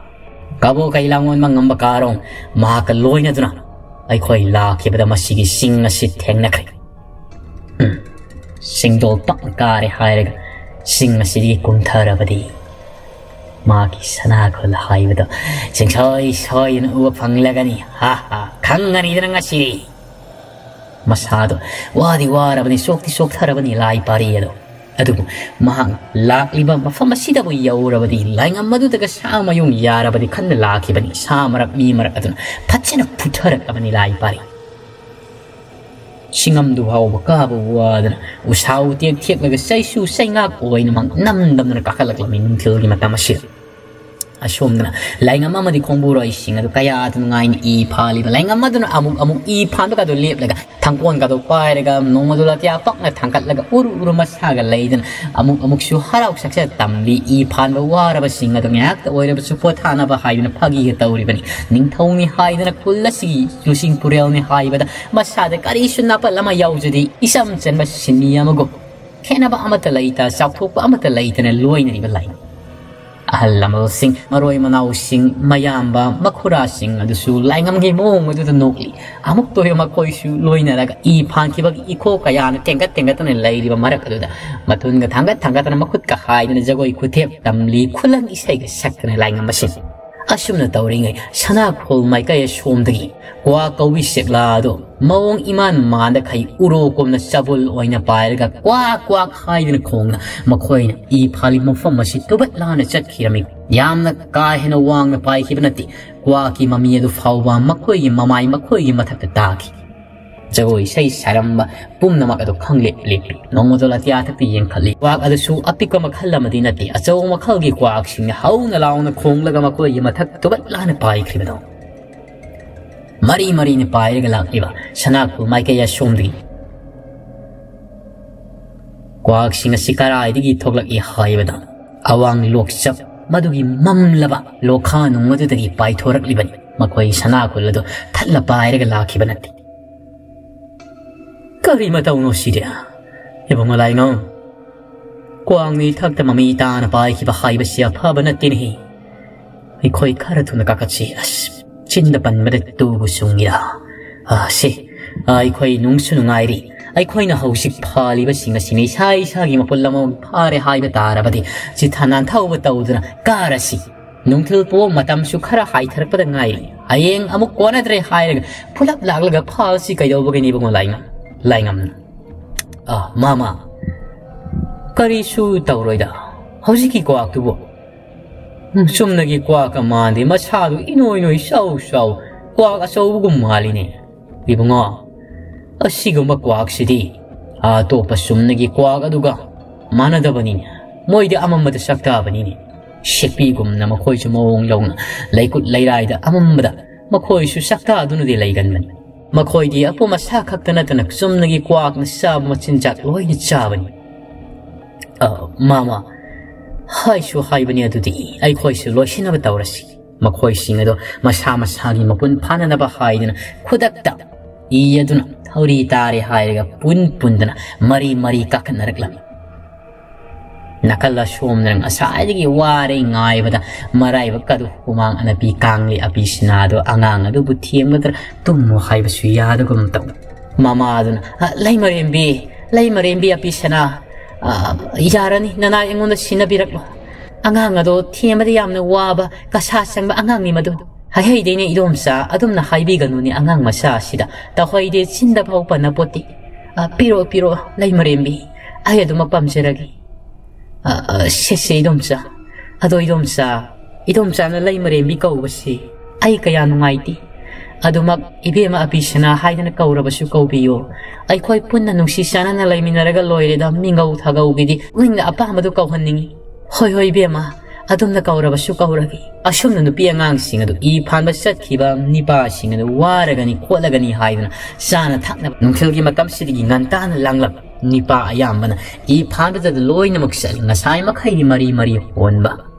ꯀꯕꯣ ꯀꯩ ꯂꯥꯡꯑꯣꯟꯕ ꯉꯝꯕ ꯀꯥꯔꯣꯡ ꯃꯍꯥꯛꯀ ꯂꯣꯏꯅꯗꯨꯅ ꯑꯩꯈꯣꯏ ꯂꯥꯛꯈꯤꯕꯗ ꯃꯁꯤꯒꯤ ꯆꯤꯡ ꯑꯁꯤ ꯊꯦꯡꯅꯈ꯭ꯔꯦ꯫ ꯎꯝ, ꯆꯤꯡꯗꯣꯜ ꯄꯥꯛꯅ ꯀꯥꯔꯦ ꯍꯥꯏꯔꯒ ꯆꯤꯡ ꯑꯁꯤꯗꯒꯤ ꯀꯨꯝꯊꯔꯕꯗꯤ ꯃꯥꯒꯤ ꯁꯅꯥꯈꯣꯜ ꯍꯥꯏꯕꯗꯣ ꯁꯨꯡꯁꯣꯏ ꯁꯣꯏꯗꯅ ꯎꯕ ꯐꯪꯂꯒꯅꯤ꯫ ꯍꯥ ꯍꯥ, ꯈꯪꯒꯅꯤꯗꯅ ꯉꯁꯤꯗꯤ꯫ ꯃꯁꯥꯗꯣ ꯋꯥꯗꯤ ꯋꯥꯔꯕꯅꯤ, ꯆꯣꯛꯇꯤ ꯆꯣꯛꯊꯔꯕꯅꯤ ꯂꯥꯏ ꯄꯥꯔꯤ ꯑꯗꯣ꯫ ꯑꯗꯨꯕꯨ ꯃꯍꯥꯛ ꯂꯥꯛꯂꯤꯕ ꯃꯐꯝ ꯑꯁꯤꯗꯕꯨ ꯌꯧꯔꯕꯗꯤ, ꯂꯥꯏꯉꯝ ꯑꯗꯨꯗꯒ ꯁꯥ ꯃꯌꯨꯡ ꯌꯥꯔꯕꯗꯤ ꯈꯟꯅ ꯂꯥꯛꯈꯤꯕꯅꯤ꯫ ꯁꯥ ꯃꯔꯛ, ꯃꯤ ꯃꯔꯛ ꯑꯗꯨꯅ ꯐꯠꯖꯅ ꯐꯨꯊꯔꯛꯂꯕꯅꯤ ꯂꯥꯏ ꯄꯥꯔꯤ꯫ ꯆꯤꯡꯉꯝꯗꯨ ꯐꯥꯎꯕ ꯀꯥꯕ ꯋꯥꯗꯅ ꯎꯁꯥ ꯎꯇꯦꯛ ꯊꯦꯛꯂꯒ ꯆꯩꯁꯨ ꯆꯩꯉꯥꯛ ꯑꯣꯏꯅꯃꯛ ꯅꯝꯗꯝꯗꯅ ꯀꯥꯈꯠꯂꯛꯂꯝꯃꯤ ꯅꯨꯡꯊꯤꯜꯒꯤ ꯃꯇꯝ ꯑꯁꯤꯗ꯫ ꯑꯁꯣꯝꯗꯅ ꯂꯥꯏꯉꯝ ꯑꯃꯗꯤ ꯈꯣꯡꯕꯨꯔꯣꯏꯁꯤꯡ ꯑꯗꯨ ꯀꯌꯥꯗ ꯅꯨꯡꯉꯥꯏꯅ ꯏ ꯐꯥꯜꯂꯤꯕ꯫ ꯂꯥꯏꯉꯝ ꯑꯗꯨꯅ ꯑꯃꯨꯛ ꯑꯃꯨꯛ ꯏ ꯐꯥꯟꯕꯒ ꯑꯗꯨ ꯂꯦꯞꯂꯒ, ꯊꯥꯡꯀꯣꯟꯒꯗꯨ ꯄꯥꯏꯔꯒ, ꯅꯣꯡꯃꯗꯨ ꯑꯇꯤꯌꯥ ꯄꯛꯅ ꯊꯥꯡꯒꯠꯂꯒ ꯎꯔꯨ ꯎꯔꯨ ꯃꯁꯥꯒ ꯂꯩꯗꯅ ꯑꯃꯨꯛ ꯑꯃꯨꯛꯁꯨ ꯍꯔꯥꯎ ꯁꯛꯆ ꯇꯝꯂꯤ꯫ ꯏ ꯐꯥꯟꯕ ꯋꯥꯔꯕꯁꯤꯡ ꯑꯗꯨ ꯉꯥꯏꯍꯥꯛꯇ ꯑꯣꯏꯔꯕꯁꯨ ꯄꯣꯊꯥꯅꯕ ꯍꯥꯏꯗꯨꯅ ꯐꯥꯒꯤꯒ ꯇꯧꯔꯤꯕꯅꯤ꯫ ꯅꯤꯡꯊꯧꯅꯤ ꯍꯥꯏꯗꯅ ꯈꯨꯜ ꯑꯁꯤꯒꯤ ꯂꯨꯆꯤꯡ ꯄꯨꯔꯦꯜꯅꯤ ꯍꯥꯏꯕꯗ ꯃꯁꯥꯗ ꯀꯔꯤꯁꯨ ꯅꯥꯄꯜ ꯑꯃ ꯌꯥꯎꯖꯗꯦ꯫ ꯏꯆꯝ ꯆꯟꯕ ꯁꯤꯟꯃꯤ ꯑꯃꯒꯨꯝ, ꯈꯦꯠꯅꯕ ꯑꯃꯠꯇ ꯂꯩꯇ, ꯆꯥꯎꯊꯣꯛꯄ ꯑꯃꯠꯇ ꯂꯩꯇꯅ ꯂꯣꯏꯅꯔꯤꯕ ꯂꯥꯏꯉꯝ꯫ ꯑꯍꯜ ꯂꯃꯟꯁꯤꯡ, ꯃꯔꯣꯏ ꯃꯅꯥꯎꯁꯤꯡ, ꯃꯌꯥꯝꯕ, ꯃꯈꯨꯔꯥꯁꯤꯡ ꯑꯗꯨꯁꯨ ꯂꯥꯏꯉꯝꯒꯤ ꯃꯑꯣꯡ ꯑꯗꯨꯗ ꯅꯣꯛꯂꯤ꯫ ꯑꯃꯨꯛꯇ ꯑꯣꯏꯕ ꯃꯈꯣꯏꯁꯨ ꯂꯣꯏꯅꯔꯒ ꯏ ꯐꯥꯟꯈꯤꯕꯒꯤ ꯏꯈꯣ ꯀꯌꯥꯅ ꯇꯦꯡꯒꯠ ꯇꯦꯡꯒꯠꯇꯅ ꯂꯩꯔꯤꯕ ꯃꯔꯛ ꯑꯗꯨꯗ ꯃꯊꯨꯟꯒ ꯊꯥꯡꯒꯠ ꯊꯥꯡꯒꯠꯇꯅ ꯃꯈꯨꯠꯀ ꯍꯥꯏꯗꯅ ꯖꯒꯣꯏ ꯈꯨꯊꯦꯛ ꯇꯝꯂꯤ, ꯈꯨꯂꯪ ꯏꯁꯩꯒ ꯁꯛꯇꯅ ꯂꯥꯏꯉꯝ ꯑꯁꯤ꯫ ꯑꯁꯨꯝꯅ ꯇꯧꯔꯤꯉꯩ ꯁꯅꯥꯈꯣꯜ ꯃꯥꯏꯀꯩ ꯑꯁꯣꯝꯗꯒꯤ ꯀ꯭ꯋꯥ ꯀꯧꯕꯤ ꯆꯦꯛꯂꯥ ꯑꯗꯨ ꯃꯑꯣꯡ ꯏꯃꯥꯟ ꯃꯥꯟꯗꯈꯩ ꯎꯔꯣ ꯀꯣꯝꯅ ꯆꯕꯨꯜ ꯑꯣꯏꯅ ꯄꯥꯏꯔꯒ ꯀ꯭ꯋꯥꯛ ꯀ꯭ꯋꯥꯛ ꯍꯥꯏꯗꯨꯅ ꯈꯣꯡꯅ ꯃꯈꯣꯏꯅ ꯏ ꯐꯥꯜꯂꯤ ꯃꯐꯝ ꯑꯁꯤ ꯇꯨꯕꯠ ꯂꯥꯅ ꯆꯠꯈꯤꯔꯝꯃꯤ꯫ ꯌꯥꯝꯅ ꯀꯥ ꯍꯦꯟꯅ ꯋꯥꯡꯅ ꯄꯥꯏꯈꯤꯕ ꯅꯠꯇꯦ, ꯀ꯭ꯋꯥꯛꯀꯤ ꯃꯃꯤ ꯑꯗꯨ ꯐꯥꯎꯕ ꯃꯈꯣꯏꯒꯤ ꯃꯃꯥꯏ ꯃꯈꯣꯏꯒꯤ ꯃꯊꯛꯇ ꯇꯥꯈꯤ꯫ ꯖꯒꯣꯏ ꯏꯁꯩ ꯁꯥꯔꯝꯕ ꯄꯨꯝꯅꯃꯛ ꯑꯗꯨ ꯈꯪꯂꯦꯞ ꯂꯦꯞꯄꯤ꯫ ꯅꯣꯡꯃꯗꯣ ꯑꯇꯤꯌꯥꯊꯛꯇ ꯌꯦꯡꯈꯠꯂꯤ꯫ ꯀ꯭ꯋꯥꯛ ꯑꯗꯨꯁꯨ ꯑꯄꯤꯛꯄ ꯃꯈꯜ ꯑꯃꯗꯤ ꯅꯠꯇꯦ꯫ ꯑꯆꯧꯕ ꯃꯈꯜꯒꯤ ꯀ꯭ꯋꯥꯛꯁꯤꯡꯅ ꯍꯧꯅ ꯂꯥꯎꯅ ꯈꯣꯡꯂꯒ ꯃꯈꯣꯏꯒꯤ ꯃꯊꯛ ꯇꯨꯕꯠ ꯂꯥꯅ ꯄꯥꯏꯈ꯭ꯔꯤꯕꯗꯣ꯫ ꯃꯔꯤ ꯃꯔꯤꯅ ꯄꯥꯏꯔꯒ ꯂꯥꯛꯂꯤꯕ ꯁꯅꯥꯈꯣꯜ ꯃꯥꯏꯀꯩ ꯑꯁꯣꯝꯗꯒꯤ꯫ ꯀ꯭ꯋꯥꯛꯁꯤꯡ ꯑꯁꯤ ꯀꯔꯥꯏꯗꯒꯤ ꯊꯣꯛꯂꯛꯏ ꯍꯥꯏꯕꯗ, ꯑꯋꯥꯡ ꯂꯣꯛꯆꯞ ꯃꯗꯨꯒꯤ ꯃꯝꯂꯕ ꯂꯣꯈꯥ ꯅꯨꯡ ꯑꯗꯨꯗꯒꯤ ꯄꯥꯏꯊꯣꯔꯛꯂꯤꯕꯅꯤ꯫ ꯃꯈꯣꯏ ꯁꯅꯥꯈꯣꯜ ꯑꯗꯨ ꯊꯠꯂ ꯄꯥꯏꯔꯒ ꯂꯥꯛꯈꯤꯕ ꯅꯠꯇꯦ꯫ ꯀꯔꯤ ꯃꯇꯧꯅꯣ ꯁꯤꯗꯤ? ꯏꯕꯨꯡꯉꯣ ꯂꯥꯏꯉꯝ, ꯀ꯭ꯋꯥꯛꯅ ꯏꯊꯛꯇ ꯃꯃꯤ ꯇꯥꯅ ꯄꯥꯏꯈꯤꯕ ꯍꯥꯏꯕꯁꯤ ꯑꯐꯕ ꯅꯠꯇꯦꯅꯦꯍꯦ꯫ ꯑꯩꯈꯣꯏ ꯈꯔ ꯊꯨꯅ ꯀꯥꯈꯠꯁꯤ꯫ ꯑꯁ, ꯆꯤꯟꯗ ꯄꯟꯕꯗ ꯇꯨꯕꯨ ꯆꯨꯡꯉꯤꯔꯥ? ꯑꯥ, ꯁꯦ, ꯑꯥ, ꯑꯩꯈꯣꯏ ꯅꯨꯡꯁꯨ ꯅꯨꯡꯉꯥꯏꯔꯤ꯫ ꯑꯩꯈꯣꯏꯅ ꯍꯧꯖꯤꯛ ꯐꯥꯜꯂꯤꯕꯁꯤꯡ ꯑꯁꯤꯅ ꯏꯁꯥ ꯏꯁꯥꯒꯤ ꯃꯄꯨꯟ ꯑꯃꯃꯝ ꯐꯥꯔꯦ ꯍꯥꯏꯕ ꯇꯥꯔꯕꯗꯤ, ꯆꯤꯊ ꯅꯥꯟꯊꯧꯕ ꯇꯧꯗꯨꯅ ꯀꯥꯔꯁꯤ꯫ ꯅꯨꯡꯊꯤꯜ ꯄꯣ ꯃꯇꯝꯁꯨ ꯈꯔ ꯍꯥꯏꯊꯔꯛꯄꯗ ꯉꯥꯏꯔꯤ꯫ ꯍꯌꯦꯡ ꯑꯃꯨꯛ ꯀꯣꯟꯅꯗ꯭ꯔꯦ ꯍꯥꯏꯔꯒ ꯄꯨꯂꯞ ꯂꯥꯛꯂꯒ ꯐꯥꯜꯁꯤ ꯀꯩꯗꯧꯕꯒꯤꯅꯤ ꯏꯕꯨꯡꯉꯣ ꯂꯥꯏꯉꯝ-, ꯂꯥꯏꯉꯝꯅ? ꯑ, ꯃꯥꯃ, ꯀꯔꯤꯁꯨ ꯇꯧꯔꯣꯏꯗ꯫ ꯍꯧꯖꯤꯛꯀꯤ ꯀ꯭ꯋꯥꯛꯇꯨꯕꯨ, ꯎꯝ, ꯆꯨꯝꯅꯒꯤ ꯀ꯭ꯋꯥꯛꯀ ꯃꯥꯟꯗꯦ, ꯃꯁꯥꯗꯨ ꯏꯅꯣꯏ ꯅꯣꯏ ꯆꯥꯎ ꯆꯥꯎ, ꯀ꯭ꯋꯥꯛ ꯑꯆꯧꯕꯒꯨꯝ ꯃꯥꯜꯂꯤꯅꯦ꯫ ꯏꯕꯨꯡꯉꯣ, ꯑꯁꯤꯒꯨꯝꯕ ꯀ꯭ꯋꯥꯛꯁꯤꯗꯤ ꯑꯇꯣꯞꯄ ꯆꯨꯝꯅꯒꯤ ꯀ꯭ꯋꯥꯛ ꯑꯗꯨꯒ ꯃꯥꯟꯅꯗꯕꯅꯤꯅꯦ꯫ ꯃꯣꯏꯗꯤ ꯑꯃꯝꯕꯗ ꯁꯛꯇꯥꯕꯅꯤꯅꯦ꯫ ꯁꯦꯛꯄꯤꯒꯨꯝꯅ ꯃꯈꯣꯏꯁꯨ ꯃꯑꯣꯡ ꯂꯧꯅ ꯂꯩꯀꯨꯠ ꯂꯩꯔꯥꯏꯗ ꯑꯃꯝꯕꯗ ꯃꯈꯣꯏꯁꯨ ꯁꯛꯇꯥꯗꯨꯅꯗꯤ ꯂꯩꯒꯟꯕꯅꯤ꯫ ꯃꯈꯣꯏꯗꯤ ꯑꯄꯣꯝ ꯑꯁꯥ ꯈꯛꯇ ꯅꯠꯇꯅ ꯆꯨꯝꯅꯒꯤ ꯀ꯭ꯋꯥꯛꯅ ꯆꯥꯕ ꯃꯆꯤꯟꯖꯥꯛ ꯂꯣꯏꯅ ꯆꯥꯕꯅꯤ꯫ ꯑ, ꯃꯥꯃ, ꯍꯥꯏꯁꯨ ꯍꯥꯏꯕꯅꯤ ꯑꯗꯨꯗꯤ, ꯑꯩꯈꯣꯏꯁꯨ ꯂꯣꯏꯁꯤꯟꯅꯕ ꯇꯧꯔꯁꯤ꯫ ꯃꯈꯣꯏꯁꯤꯡ ꯑꯗꯣ ꯃꯁꯥ ꯃꯁꯥꯒꯤ ꯃꯄꯨꯟ ꯐꯥꯅꯅꯕ ꯍꯥꯏꯗꯨꯅ ꯈꯨꯗꯛꯇ ꯏ ꯑꯗꯨꯅ ꯊꯧꯔꯤ ꯇꯥꯔꯦ ꯍꯥꯏꯔꯒ ꯄꯨꯟ ꯄꯨꯟꯗꯅ ꯃꯔꯤ ꯃꯔꯤ ꯀꯥꯈꯠꯅꯔꯛꯂꯝꯃꯤ꯫ ꯅꯥꯀꯜ ꯑꯁꯣꯝꯗꯅ ꯉꯁꯥꯏꯗꯒꯤ ꯋꯥꯔꯦ ꯉꯥꯏꯕꯗ ꯃꯔꯥꯏꯕꯛ ꯑꯗꯨ ꯍꯨꯃꯥꯡ ꯑꯅꯞꯄꯤ ꯀꯥꯡꯂꯤ ꯑꯄꯤ ꯁꯤꯅꯥꯗꯣ ꯑꯉꯥꯡ ꯑꯗꯨꯕꯨ ꯊꯦꯝꯒꯗ꯭ꯔꯥ ꯇꯨꯝꯃꯣ ꯍꯥꯏꯕꯁꯨ ꯌꯥꯗꯒꯨꯝ ꯇꯧ꯫ ꯃꯃꯥꯗꯨꯅ, "ꯑ, ꯂꯩꯃꯔꯦꯝꯕꯤ, ꯂꯩꯃꯔꯦꯝꯕꯤ ꯑꯄꯤ ꯁꯅꯥ, ꯑ, ꯌꯥꯔꯅꯤ, ꯅꯅꯥꯏ ꯑꯩꯉꯣꯟꯗ ꯁꯤꯟꯅꯕꯤꯔꯛꯂꯣ꯫ ꯑꯉꯥꯡ ꯑꯗꯣ ꯊꯦꯝꯕꯗ ꯌꯥꯝꯅ ꯋꯥꯕ, ꯀꯁꯥ ꯆꯪꯕ ꯑꯉꯥꯡꯅꯤ ꯃꯗꯨ꯫ ꯍꯥꯏꯍꯩꯗꯦꯅꯦ ꯏꯗꯣꯝꯆꯥ, ꯑꯗꯨꯝꯅ ꯍꯥꯏꯕꯤꯒꯅꯨꯅꯦ ꯑꯉꯥꯡ ꯃꯆꯥ ꯑꯁꯤꯗ꯫ ꯇꯧꯍꯩꯗꯦ, ꯆꯤꯟꯗ ꯐꯥꯎ ꯄꯟꯅꯄꯣꯠꯇꯦ꯫ ꯑ, ꯄꯤꯔꯛꯑꯣ, ꯄꯤꯔꯛꯑꯣ, ꯂꯩꯃꯔꯦꯝꯕꯤ꯫ ꯑꯩ ꯑꯗꯨꯃꯛ ꯄꯥꯝꯖꯔꯒꯦ꯫ ꯑ, ꯑ, ꯁꯦ, ꯁꯦ, ꯏꯗꯣꯝꯆꯥ꯫ ꯑꯗꯣ ꯏꯗꯣꯝꯆꯥ, ꯏꯗꯣꯝꯆꯥꯅ ꯂꯩꯃꯔꯦꯝꯕꯤ ꯀꯧꯕꯁꯤ ꯑꯩ ꯀꯌꯥ ꯅꯨꯡꯉꯥꯏꯇꯦ꯫ ꯑꯗꯨꯃꯛ ꯏꯕꯦꯝꯃ ꯑꯄꯤꯁꯅꯥ ꯍꯥꯏꯗꯅ ꯀꯧꯔꯕꯁꯨ ꯀꯧꯕꯤꯌꯨ꯫ ꯑꯩꯈꯣꯏ ꯄꯨꯟꯅ ꯅꯨꯡꯁꯤ ꯆꯥꯟꯅꯅ ꯂꯩꯃꯤꯟꯅꯔꯒ ꯂꯣꯏꯔꯦꯗ, ꯃꯤꯡꯒꯧ ꯊꯥꯒꯧꯒꯤꯗꯤ ꯄꯨꯛꯅꯤꯡꯗ ꯑꯄꯥꯝꯕꯗꯨ ꯀꯧꯍꯟꯅꯤꯡꯏ꯫ ꯍꯣꯏ, ꯍꯣꯏ, ꯏꯕꯦꯝꯃ, ꯑꯗꯨꯝꯅ ꯀꯧꯔꯕꯁꯨ ꯀꯧꯔꯒꯦ꯫ ꯑꯁꯨꯝꯅ ꯅꯨꯄꯤ ꯑꯉꯥꯡꯁꯤꯡ ꯑꯗꯨ ꯏ ꯐꯥꯟꯕ ꯆꯠꯈꯤꯕ ꯅꯤꯄꯥꯁꯤꯡ ꯑꯗꯨ ꯋꯥꯔꯒꯅꯤ ꯈꯣꯠꯂꯒꯅꯤ ꯍꯥꯏꯗꯨꯅ ꯆꯥꯅ ꯊꯛꯅꯕ ꯅꯨꯡꯊꯤꯜꯒꯤ ꯃꯇꯝꯁꯤꯗꯒꯤ ꯉꯟꯇꯥꯅ ꯂꯥꯡꯂꯛ ꯅꯤꯄꯥ ꯑꯌꯥꯝꯕꯅ ꯏ ꯐꯥꯟꯕꯗ ꯂꯣꯏꯅꯃꯛ ꯆꯠꯂꯤ꯫ ꯉꯁꯥꯏ ꯃꯈꯩꯗꯤ ꯃꯔꯤ ꯃꯔꯤ ꯍꯣꯟꯕ,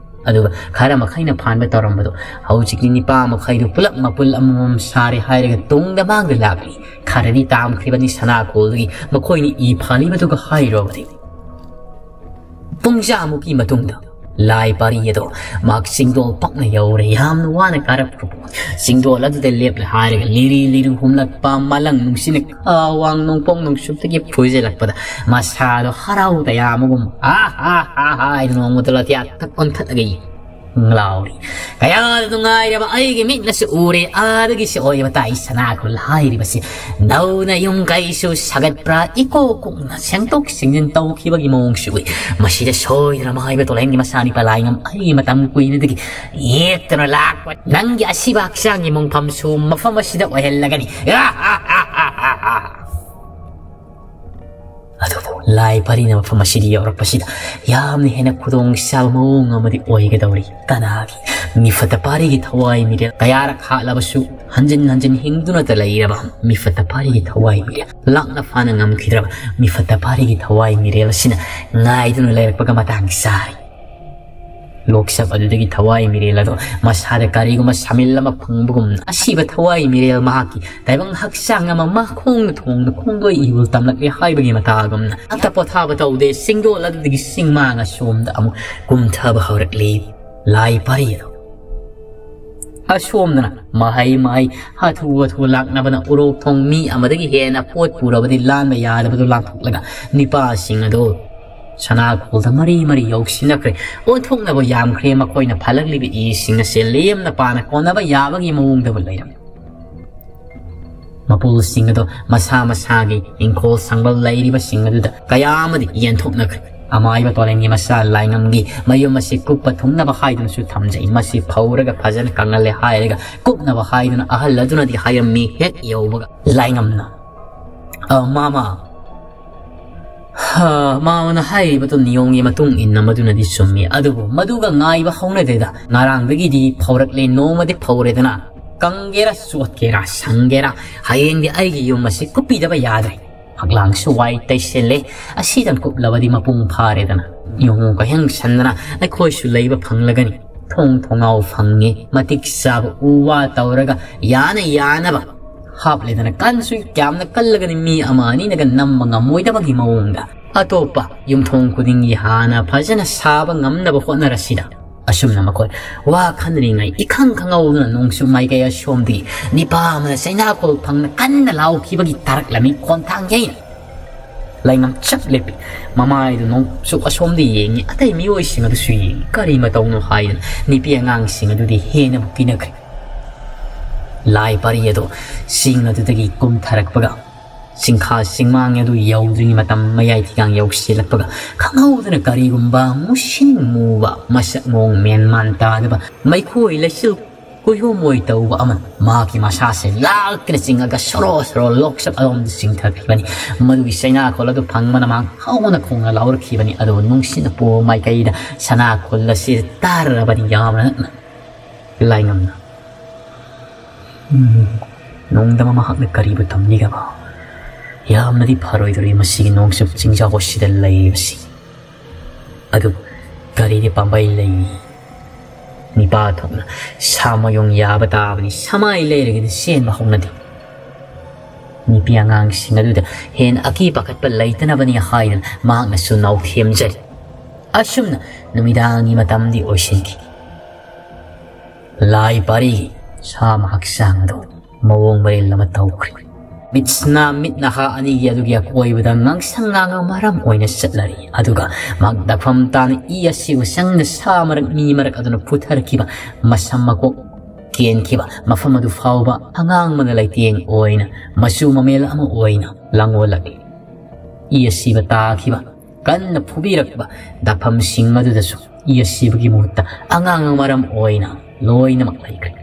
ꯑꯗꯨꯒ ꯈꯔ ꯃꯈꯩꯅ ꯐꯥꯟꯕ ꯇꯧꯔꯝꯕꯗꯣ ꯍꯧꯖꯤꯛꯇꯤ ꯅꯤꯄꯥ ꯃꯈꯩꯗꯨ ꯄꯨꯂꯞ ꯃꯄꯨꯜ ꯑꯃꯃꯝ ꯁꯥꯔꯦ ꯍꯥꯏꯔꯒ ꯇꯨꯡꯗ ꯃꯥꯡꯗ ꯂꯥꯛꯂꯤ꯫ ꯈꯔꯗꯤ ꯇꯥꯝꯈ꯭ꯔꯤꯕꯅꯤ ꯁꯅꯥꯀꯣꯜꯗꯒꯤ ꯃꯈꯣꯏꯅ ꯏ ꯐꯥꯜꯂꯤꯕꯗꯨꯒ ꯍꯥꯏꯔꯨꯔꯕꯗꯤ꯫ ꯄꯨꯡꯖꯥꯃꯨꯛꯀꯤ ꯃꯇꯨꯡꯗ ꯂꯥꯏ ꯄꯥꯔꯤ ꯑꯗꯣ ꯃꯍꯥꯛ ꯆꯤꯡꯗꯣꯜ ꯄꯛꯅ ꯌꯧꯔꯦ꯫ ꯌꯥꯝꯅ ꯋꯥꯅ ꯀꯥꯔꯛꯄ ꯆꯤꯡꯗꯣꯜ ꯑꯗꯨꯗ ꯂꯦꯞꯂꯦ ꯍꯥꯏꯔꯒ ꯂꯤꯔꯤ ꯂꯤꯔꯤ ꯍꯨꯝꯂꯛꯄ ꯃꯂꯪ ꯅꯨꯡꯁꯤꯠꯅ ꯈꯥ ꯋꯥꯡ ꯅꯣꯡꯄꯣꯛ ꯅꯣꯡꯆꯨꯞꯇꯒꯤ ꯐꯨꯖꯤꯜꯂꯛꯄꯗ ꯃꯁꯥꯗꯣ ꯍꯔꯥꯎ ꯇꯌꯥꯝꯕꯒꯨꯝ "ꯍꯥ ꯍꯥ ꯍꯥ ꯍꯥ" ꯍꯥꯏꯗꯨꯅ ꯃꯉꯣꯟꯗ ꯂꯥꯊꯤꯌꯥ ꯊꯛ ꯑꯣꯟꯊꯠꯂꯒ ꯂꯥꯎꯔꯤ꯫ ꯀꯌꯥꯗ ꯅꯨꯡꯉꯥꯏꯔꯕ ꯑꯩꯒꯤ ꯃꯤꯠꯅꯁꯨ ꯎꯔꯦ, ꯑꯥꯗꯒꯤꯁꯨ ꯑꯣꯏꯕ ꯇꯥꯏ ꯁꯅꯥꯈꯣꯜ ꯍꯥꯏꯔꯤꯕꯁꯤ꯫ ꯅꯧꯅ ꯌꯨꯝ ꯀꯩꯁꯨ ꯁꯥꯒꯠꯄ꯭ꯔꯥ, ꯏꯀꯣ ꯀꯨꯡꯅ ꯁꯦꯡꯗꯣꯛ ꯁꯦꯡꯖꯤꯟ ꯇꯧꯈꯤꯕꯒꯤ ꯃꯑꯣꯡꯁꯨ ꯎꯏ꯫ ꯃꯁꯤꯗ ꯁꯣꯏꯗꯅ ꯃꯍꯩꯕ ꯇꯣꯂꯦꯟꯒꯤ ꯃꯆꯥꯅꯨꯄꯥ ꯂꯥꯏꯉꯝ ꯑꯩꯒꯤ ꯃꯇꯝ ꯀꯨꯏꯅꯗꯒꯤ ꯌꯦꯛꯇꯅ ꯂꯥꯛꯄ ꯅꯪꯒꯤ ꯑꯁꯤꯕ ꯍꯛꯆꯥꯡꯒꯤ ꯃꯣꯡꯐꯝꯁꯨ ꯃꯐꯝ ꯑꯁꯤꯗ ꯑꯣꯏꯍꯜꯂꯒꯅꯤ꯫ ꯑꯗꯨꯕꯨ ꯂꯥꯏ ꯄꯥꯔꯤꯅ ꯃꯐꯝ ꯑꯁꯤꯗ ꯌꯧꯔꯛꯄꯁꯤꯗ ꯌꯥꯝꯅ ꯍꯦꯟꯅ ꯈꯨꯗꯣꯡ ꯆꯥꯕ ꯃꯑꯣꯡ ꯑꯃꯗꯤ ꯑꯣꯏꯒꯗꯧꯔꯤ꯫ ꯀꯅꯥꯒꯤ ꯃꯤꯐꯠꯇ ꯄꯥꯔꯤꯒꯤ ꯊꯋꯥꯏ ꯃꯤꯔꯦꯜ ꯀꯌꯥꯔꯛ ꯍꯥꯠꯂꯕꯁꯨ ꯍꯟꯖꯤꯟ ꯍꯟꯖꯤꯟ ꯍꯤꯡꯗꯨꯅꯇ ꯂꯩꯔꯕ ꯃꯤꯐꯠꯇ ꯄꯥꯔꯤꯒꯤ ꯊꯋꯥꯏ ꯃꯤꯔꯦꯜ, ꯂꯥꯛꯅ ꯐꯥꯅ ꯉꯝꯈꯤꯗ꯭ꯔꯕ ꯃꯤꯐꯠꯇ ꯄꯥꯔꯤꯒꯤ ꯊꯋꯥꯏ ꯃꯤꯔꯦꯜ ꯑꯁꯤꯅ ꯉꯥꯏꯗꯨꯅ ꯂꯩꯔꯛꯄꯒ ꯃꯇꯥꯡ ꯆꯥꯔꯤ꯫ ꯂꯣꯛꯁꯞ ꯑꯗꯨꯗꯒꯤ ꯊꯋꯥꯏ ꯃꯤꯔꯦꯜ ꯑꯗꯣ ꯃꯁꯥꯗ ꯀꯔꯤꯒꯨꯝꯕ ꯁꯥꯃꯤꯜ ꯑꯃ ꯐꯪꯕꯒꯨꯝꯅ ꯑꯁꯤꯕ ꯊꯋꯥꯏ ꯃꯤꯔꯦꯜ ꯃꯍꯥꯛꯀꯤ ꯇꯥꯏꯕꯪ ꯍꯛꯆꯥꯡ ꯑꯃ ꯃꯈꯣꯡꯅ ꯊꯣꯡꯗ ꯈꯣꯡꯗꯣꯏ ꯏꯍꯨꯜ ꯇꯝꯂꯛꯂꯦ ꯍꯥꯏꯕꯒꯤ ꯃꯇꯥꯒꯨꯝꯅ ꯑꯝꯇ ꯄꯣꯊꯥꯕ ꯇꯧꯗꯦ꯫ ꯆꯤꯡꯗꯣꯜ ꯑꯗꯨꯗꯒꯤ ꯆꯤꯡꯃꯥꯡ ꯑꯁꯣꯝꯗ ꯑꯃꯨꯛ ꯀꯨꯝꯊꯕ ꯍꯧꯔꯛꯂꯤ꯫ ꯂꯥꯏ ꯄꯥꯔꯤ ꯑꯗꯣ ꯑꯁꯣꯝꯗꯅ ꯃꯍꯩ ꯃꯍꯩ ꯍꯥꯊꯨ ꯍꯥꯊꯨ ꯂꯥꯛꯅꯕꯅ ꯎꯔꯣꯛ ꯊꯣꯡ ꯃꯤ ꯑꯃꯗꯒꯤ ꯍꯦꯟꯅ ꯄꯣꯠ ꯄꯨꯔꯕꯗꯤ ꯂꯥꯟꯕ ꯌꯥꯗꯕꯗꯨ ꯂꯥꯟꯊꯣꯛꯂꯒ ꯅꯤꯄꯥꯁꯤꯡ ꯑꯗꯨ ꯁꯅꯥꯈꯣꯜꯗ ꯃꯔꯤ ꯃꯔꯤ ꯌꯧꯁꯤꯟꯅꯈ꯭ꯔꯦ꯫ ꯑꯣꯟꯊꯣꯛꯅꯕ ꯌꯥꯝꯈ꯭ꯔꯦ꯫ ꯃꯈꯣꯏꯅ ꯐꯥꯜꯂꯛꯂꯤꯕ ꯏꯁꯤꯡ ꯑꯁꯦ ꯂꯦꯝꯅ ꯄꯥꯅ ꯀꯣꯟꯅꯕ ꯌꯥꯕꯒꯤ ꯃꯑꯣꯡꯗꯕꯨ ꯂꯩꯔꯝꯃꯤ꯫ ꯃꯄꯨꯜꯁꯤꯡ ꯑꯗꯣ ꯃꯁꯥ ꯃꯁꯥꯒꯤ ꯏꯪꯈꯣꯜ ꯁꯪꯕꯜ ꯂꯩꯔꯤꯕꯁꯤꯡ ꯑꯗꯨꯗ ꯀꯌꯥ ꯑꯃꯗꯤ ꯌꯦꯟꯊꯣꯛꯅꯈ꯭ꯔꯦ꯫ ꯑꯃꯥꯏꯕ ꯇꯣꯂꯦꯟꯒꯤ ꯃꯆꯥ ꯂꯥꯏꯉꯝꯒꯤ ꯃꯌꯨꯝ ꯑꯁꯤ ꯀꯨꯞꯄ ꯊꯨꯡꯅꯕ ꯍꯥꯏꯗꯨꯅꯁꯨ ꯊꯝꯖꯩ꯫ ꯃꯁꯤ ꯐꯧꯔꯒ ꯐꯖꯅ ꯀꯪꯍꯜꯂꯦ ꯍꯥꯏꯔꯒ ꯀꯨꯞꯅꯕ ꯍꯥꯏꯗꯨꯅ ꯑꯍꯜ ꯑꯗꯨꯅꯗꯤ ꯍꯥꯏꯔꯝꯃꯤ꯫ ꯍꯦꯛ ꯌꯧꯕꯒ ꯂꯥꯏꯉꯝꯅ, "ꯑ, ꯃꯥꯃ, ꯍ, ꯃꯥꯃꯅ ꯍꯥꯏꯔꯤꯕꯗꯨ ꯅꯤꯌꯣꯝꯒꯤ ꯃꯇꯨꯡ ꯏꯟꯅ ꯃꯗꯨꯅꯗꯤ ꯆꯨꯝꯃꯤ, ꯑꯗꯨꯕꯨ ꯃꯗꯨꯒ ꯉꯥꯏꯕ ꯍꯧꯅꯗꯦꯗ꯫ ꯉꯔꯥꯡꯗꯒꯤꯗꯤ ꯐꯧꯔꯛꯂꯦ, ꯅꯣꯡꯃꯗꯤ ꯐꯧꯔꯦꯗꯅ꯫ ꯀꯪꯒꯦꯔꯥ, ꯆꯣꯠꯀꯦꯔꯥ, ꯁꯪꯒꯦꯔꯥ, ꯍꯌꯦꯡꯗꯤ ꯑꯩꯒꯤ ꯌꯨꯝ ꯑꯁꯤ ꯀꯨꯞꯄꯤꯗꯕ ꯌꯥꯗ꯭ꯔꯦ꯫ ꯐꯛꯂꯥꯡꯁꯨ ꯋꯥꯏ ꯇꯩꯁꯤꯜꯂꯦ꯫ ꯑꯁꯤꯗꯪ ꯀꯨꯞꯂꯕꯗꯤ ꯃꯄꯨꯡ ꯐꯥꯔꯦꯗꯅ꯫ ꯌꯦꯡꯉꯨ, ꯀꯣꯏꯍꯪ ꯁꯟꯗꯅ ꯑꯩꯈꯣꯏꯁꯨ ꯂꯩꯕ ꯐꯪꯂꯒꯅꯤ꯫ ꯊꯣꯡ ꯊꯣꯡꯅꯥꯎ ꯐꯪꯉꯦ꯫ ꯃꯇꯤꯛ ꯆꯥꯕ ꯎ ꯋꯥ ꯇꯧꯔꯒ ꯌꯥꯅ ꯌꯥꯅꯕ ꯍꯥꯞꯂꯦꯗꯅ꯫ ꯀꯟꯁꯨ ꯀꯌꯥꯝꯅ ꯀꯜꯂꯒꯅꯤ, ꯃꯤ ꯑꯃ ꯑꯅꯤꯅꯒ ꯅꯝꯕ ꯉꯝꯃꯣꯏꯗꯕꯒꯤ ꯃꯑꯣꯡꯗ꯫ ꯑꯇꯣꯞꯄ ꯌꯨꯝꯊꯣꯡ ꯈꯨꯗꯤꯡꯒꯤ ꯍꯥꯟꯅ ꯐꯖꯅ ꯁꯥꯕ ꯉꯝꯅꯕ ꯍꯣꯠꯅꯔꯁꯤꯗ꯫ ꯑꯁꯨꯝꯅ ꯃꯈꯣꯏ ꯋꯥ ꯈꯟꯅꯔꯤꯉꯩ, ꯏꯈꯪ ꯈꯪꯍꯧꯗꯅ ꯅꯣꯡꯆꯨꯞ ꯃꯥꯏꯀꯩ ꯑꯁꯣꯝꯗꯒꯤ ꯅꯤꯄꯥ ꯑꯃꯅ ꯆꯩꯅꯥꯈꯣꯜ ꯐꯪꯅ ꯀꯟꯅ ꯂꯥꯎꯈꯤꯕꯒꯤ ꯇꯥꯔꯛꯂꯝꯃꯤ꯫ ꯈꯣꯟꯊꯥꯡ ꯌꯩꯅ ꯂꯥꯏꯉꯝ ꯆꯞ ꯂꯦꯞꯄꯤ꯫ ꯃꯃꯥꯏꯗꯨ ꯅꯣꯡꯆꯨꯞ ꯑꯁꯣꯝꯗ ꯌꯦꯡꯉꯤ, ꯑꯇꯩ ꯃꯤꯑꯣꯏꯁꯤꯡ ꯑꯗꯨꯁꯨ ꯌꯦꯡꯉꯤ꯫ ꯀꯔꯤ ꯃꯇꯧꯅꯣ ꯍꯥꯏꯗꯅ ꯅꯨꯄꯤ ꯑꯉꯥꯡꯁꯤꯡ ꯑꯗꯨꯗꯤ ꯍꯦꯟꯅꯕꯨ ꯀꯤꯅꯈ꯭ꯔꯦ꯫ ꯂꯥꯏ ꯄꯥꯔꯤ ꯑꯗꯨ ꯆꯤꯡ ꯑꯗꯨꯗꯒꯤ ꯀꯨꯝꯊꯔꯛꯄꯒ, ꯆꯤꯡꯈꯥ ꯆꯤꯡꯃꯥꯡ ꯑꯗꯨ ꯌꯧꯗ꯭ꯔꯤꯉꯩ ꯃꯇꯝ ꯃꯌꯥꯏ ꯊꯤꯒꯥꯡ ꯌꯧꯁꯤꯜꯂꯛꯄꯒ, ꯈꯪꯍꯧꯗꯅ ꯀꯔꯤꯒꯨꯝꯕ ꯃꯨꯁꯤꯟ ꯃꯨꯕ, ꯃꯁꯛ ꯃꯑꯣꯡ ꯃꯦꯟ ꯃꯥꯟ ꯇꯥꯗꯕ, ꯃꯩꯈꯣꯏ ꯂꯩꯆꯤꯜ ꯀꯨꯌꯣꯝ ꯑꯣꯏ ꯇꯧꯕ ꯑꯃꯅ ꯃꯍꯥꯛꯀꯤ ꯃꯁꯥꯁꯦ ꯂꯥꯛꯇꯅ ꯆꯤꯡꯉꯒ ꯁꯣꯔꯣ ꯁꯣꯔꯣ ꯂꯣꯛꯁꯛ ꯑꯗꯣꯝꯗ ꯆꯤꯡꯊꯈꯤꯕꯅꯤ꯫ ꯃꯗꯨꯒꯤ ꯆꯩꯅꯥꯈꯣꯜ ꯑꯗꯨ ꯐꯪꯕꯅ ꯃꯍꯥꯛ ꯍꯧꯅ ꯈꯣꯡꯅ ꯂꯥꯎꯔꯛꯈꯤꯕꯅꯤ꯫ ꯑꯗꯨꯕꯨ ꯅꯨꯡꯁꯤꯠꯅ ꯄꯨꯕ ꯃꯥꯏꯀꯩꯗ ꯁꯅꯥꯈꯣꯜ ꯑꯁꯤ ꯇꯥꯔꯔꯕꯅꯤ ꯌꯥꯝꯅ ꯅꯛꯅ꯫ ꯂꯥꯏꯉꯝꯅ, "ꯎꯝ, ꯅꯣꯡꯗꯝꯕ ꯃꯍꯥꯛꯅ ꯀꯔꯤꯕꯨ ꯇꯝꯂꯤꯒꯕ? ꯌꯥꯝꯅꯗꯤ ꯐꯔꯣꯏꯗꯣꯔꯤ ꯃꯁꯤꯒꯤ ꯅꯣꯡꯆꯨꯞ ꯆꯤꯡꯖꯥꯎ ꯑꯁꯤꯗ ꯂꯩꯔꯤꯕꯁꯤ꯫ ꯑꯗꯨ ꯀꯔꯤꯗꯤ ꯄꯥꯝꯕꯩ ꯂꯩ?" ꯅꯤꯄꯥ ꯊꯣꯛꯅ ꯁꯥꯃꯌꯣꯡ ꯌꯥꯕ ꯇꯥꯕꯅꯤ꯫ ꯁꯃꯥꯏ ꯂꯩꯔꯒꯗꯤ ꯆꯦꯟꯕ ꯍꯧꯅꯗꯦ꯫ ꯅꯨꯄꯤ ꯑꯉꯥꯡꯁꯤꯡ ꯑꯗꯨꯗ ꯍꯦꯟꯅ ꯑꯀꯤ ꯄꯥꯈꯠꯄ ꯂꯩꯇꯅꯕꯅꯤ ꯍꯥꯏꯗꯨꯅ ꯃꯍꯥꯛꯅꯁꯨ ꯅꯥꯎꯊꯦꯝꯖꯔꯤ꯫ ꯑꯁꯨꯝꯅ ꯅꯨꯃꯤꯗꯥꯡꯒꯤ ꯃꯇꯝꯗꯤ ꯑꯣꯏꯁꯤꯟꯈꯤ꯫ ꯂꯥꯏ ꯄꯥꯔꯤꯒꯤ ꯁꯥ ꯍꯛꯆꯥꯡ ꯑꯗꯨ ꯃꯑꯣꯡ ꯃꯔꯤꯜ ꯑꯃ ꯇꯧꯈ꯭ꯔꯦ꯫ ꯃꯤꯠꯁꯅꯥ ꯃꯤꯠ ꯅꯍꯥ ꯑꯅꯤꯒꯤ ꯑꯗꯨꯒꯤ ꯑꯀꯣꯏꯕꯗ ꯉꯥꯡꯁꯪ ꯉꯥꯡꯉ ꯃꯔꯝ ꯑꯣꯏꯅ ꯆꯠꯅꯔꯤ꯫ ꯑꯗꯨꯒ ꯃꯍꯥꯛ ꯗꯥꯛꯐꯝ ꯇꯥꯅ ꯏ ꯑꯁꯤꯕꯨ ꯆꯪꯅ ꯁꯥ ꯃꯔꯛ ꯃꯤ ꯃꯔꯛ ꯑꯗꯨꯅ ꯄꯨꯊꯔꯛꯈꯤꯕ ꯃꯁꯝ ꯃꯀꯣꯛ ꯀꯦꯟꯈꯤꯕ ꯃꯐꯝ ꯑꯗꯨ ꯐꯥꯎꯕ ꯑꯉꯥꯡꯕꯅ ꯂꯩꯇꯦꯡ ꯑꯣꯏꯅ ꯃꯆꯨ ꯃꯃꯦꯜ ꯑꯃ ꯑꯣꯏꯅ ꯂꯥꯡꯑꯣꯜꯂꯛꯂꯤ꯫ ꯏ ꯑꯁꯤꯕ ꯇꯥꯈꯤꯕ ꯀꯟꯅ ꯐꯨꯕꯤꯔꯛꯄ ꯗꯥꯛꯐꯝꯁꯤꯡ ꯑꯗꯨꯗꯁꯨ ꯏ ꯑꯁꯤꯕꯒꯤ ꯃꯍꯨꯠꯇ ꯑꯉꯥꯡ ꯃꯔꯝ ꯑꯣꯏꯅ ꯂꯣꯏꯅꯃꯛ ꯂꯩꯈ꯭ꯔꯦ꯫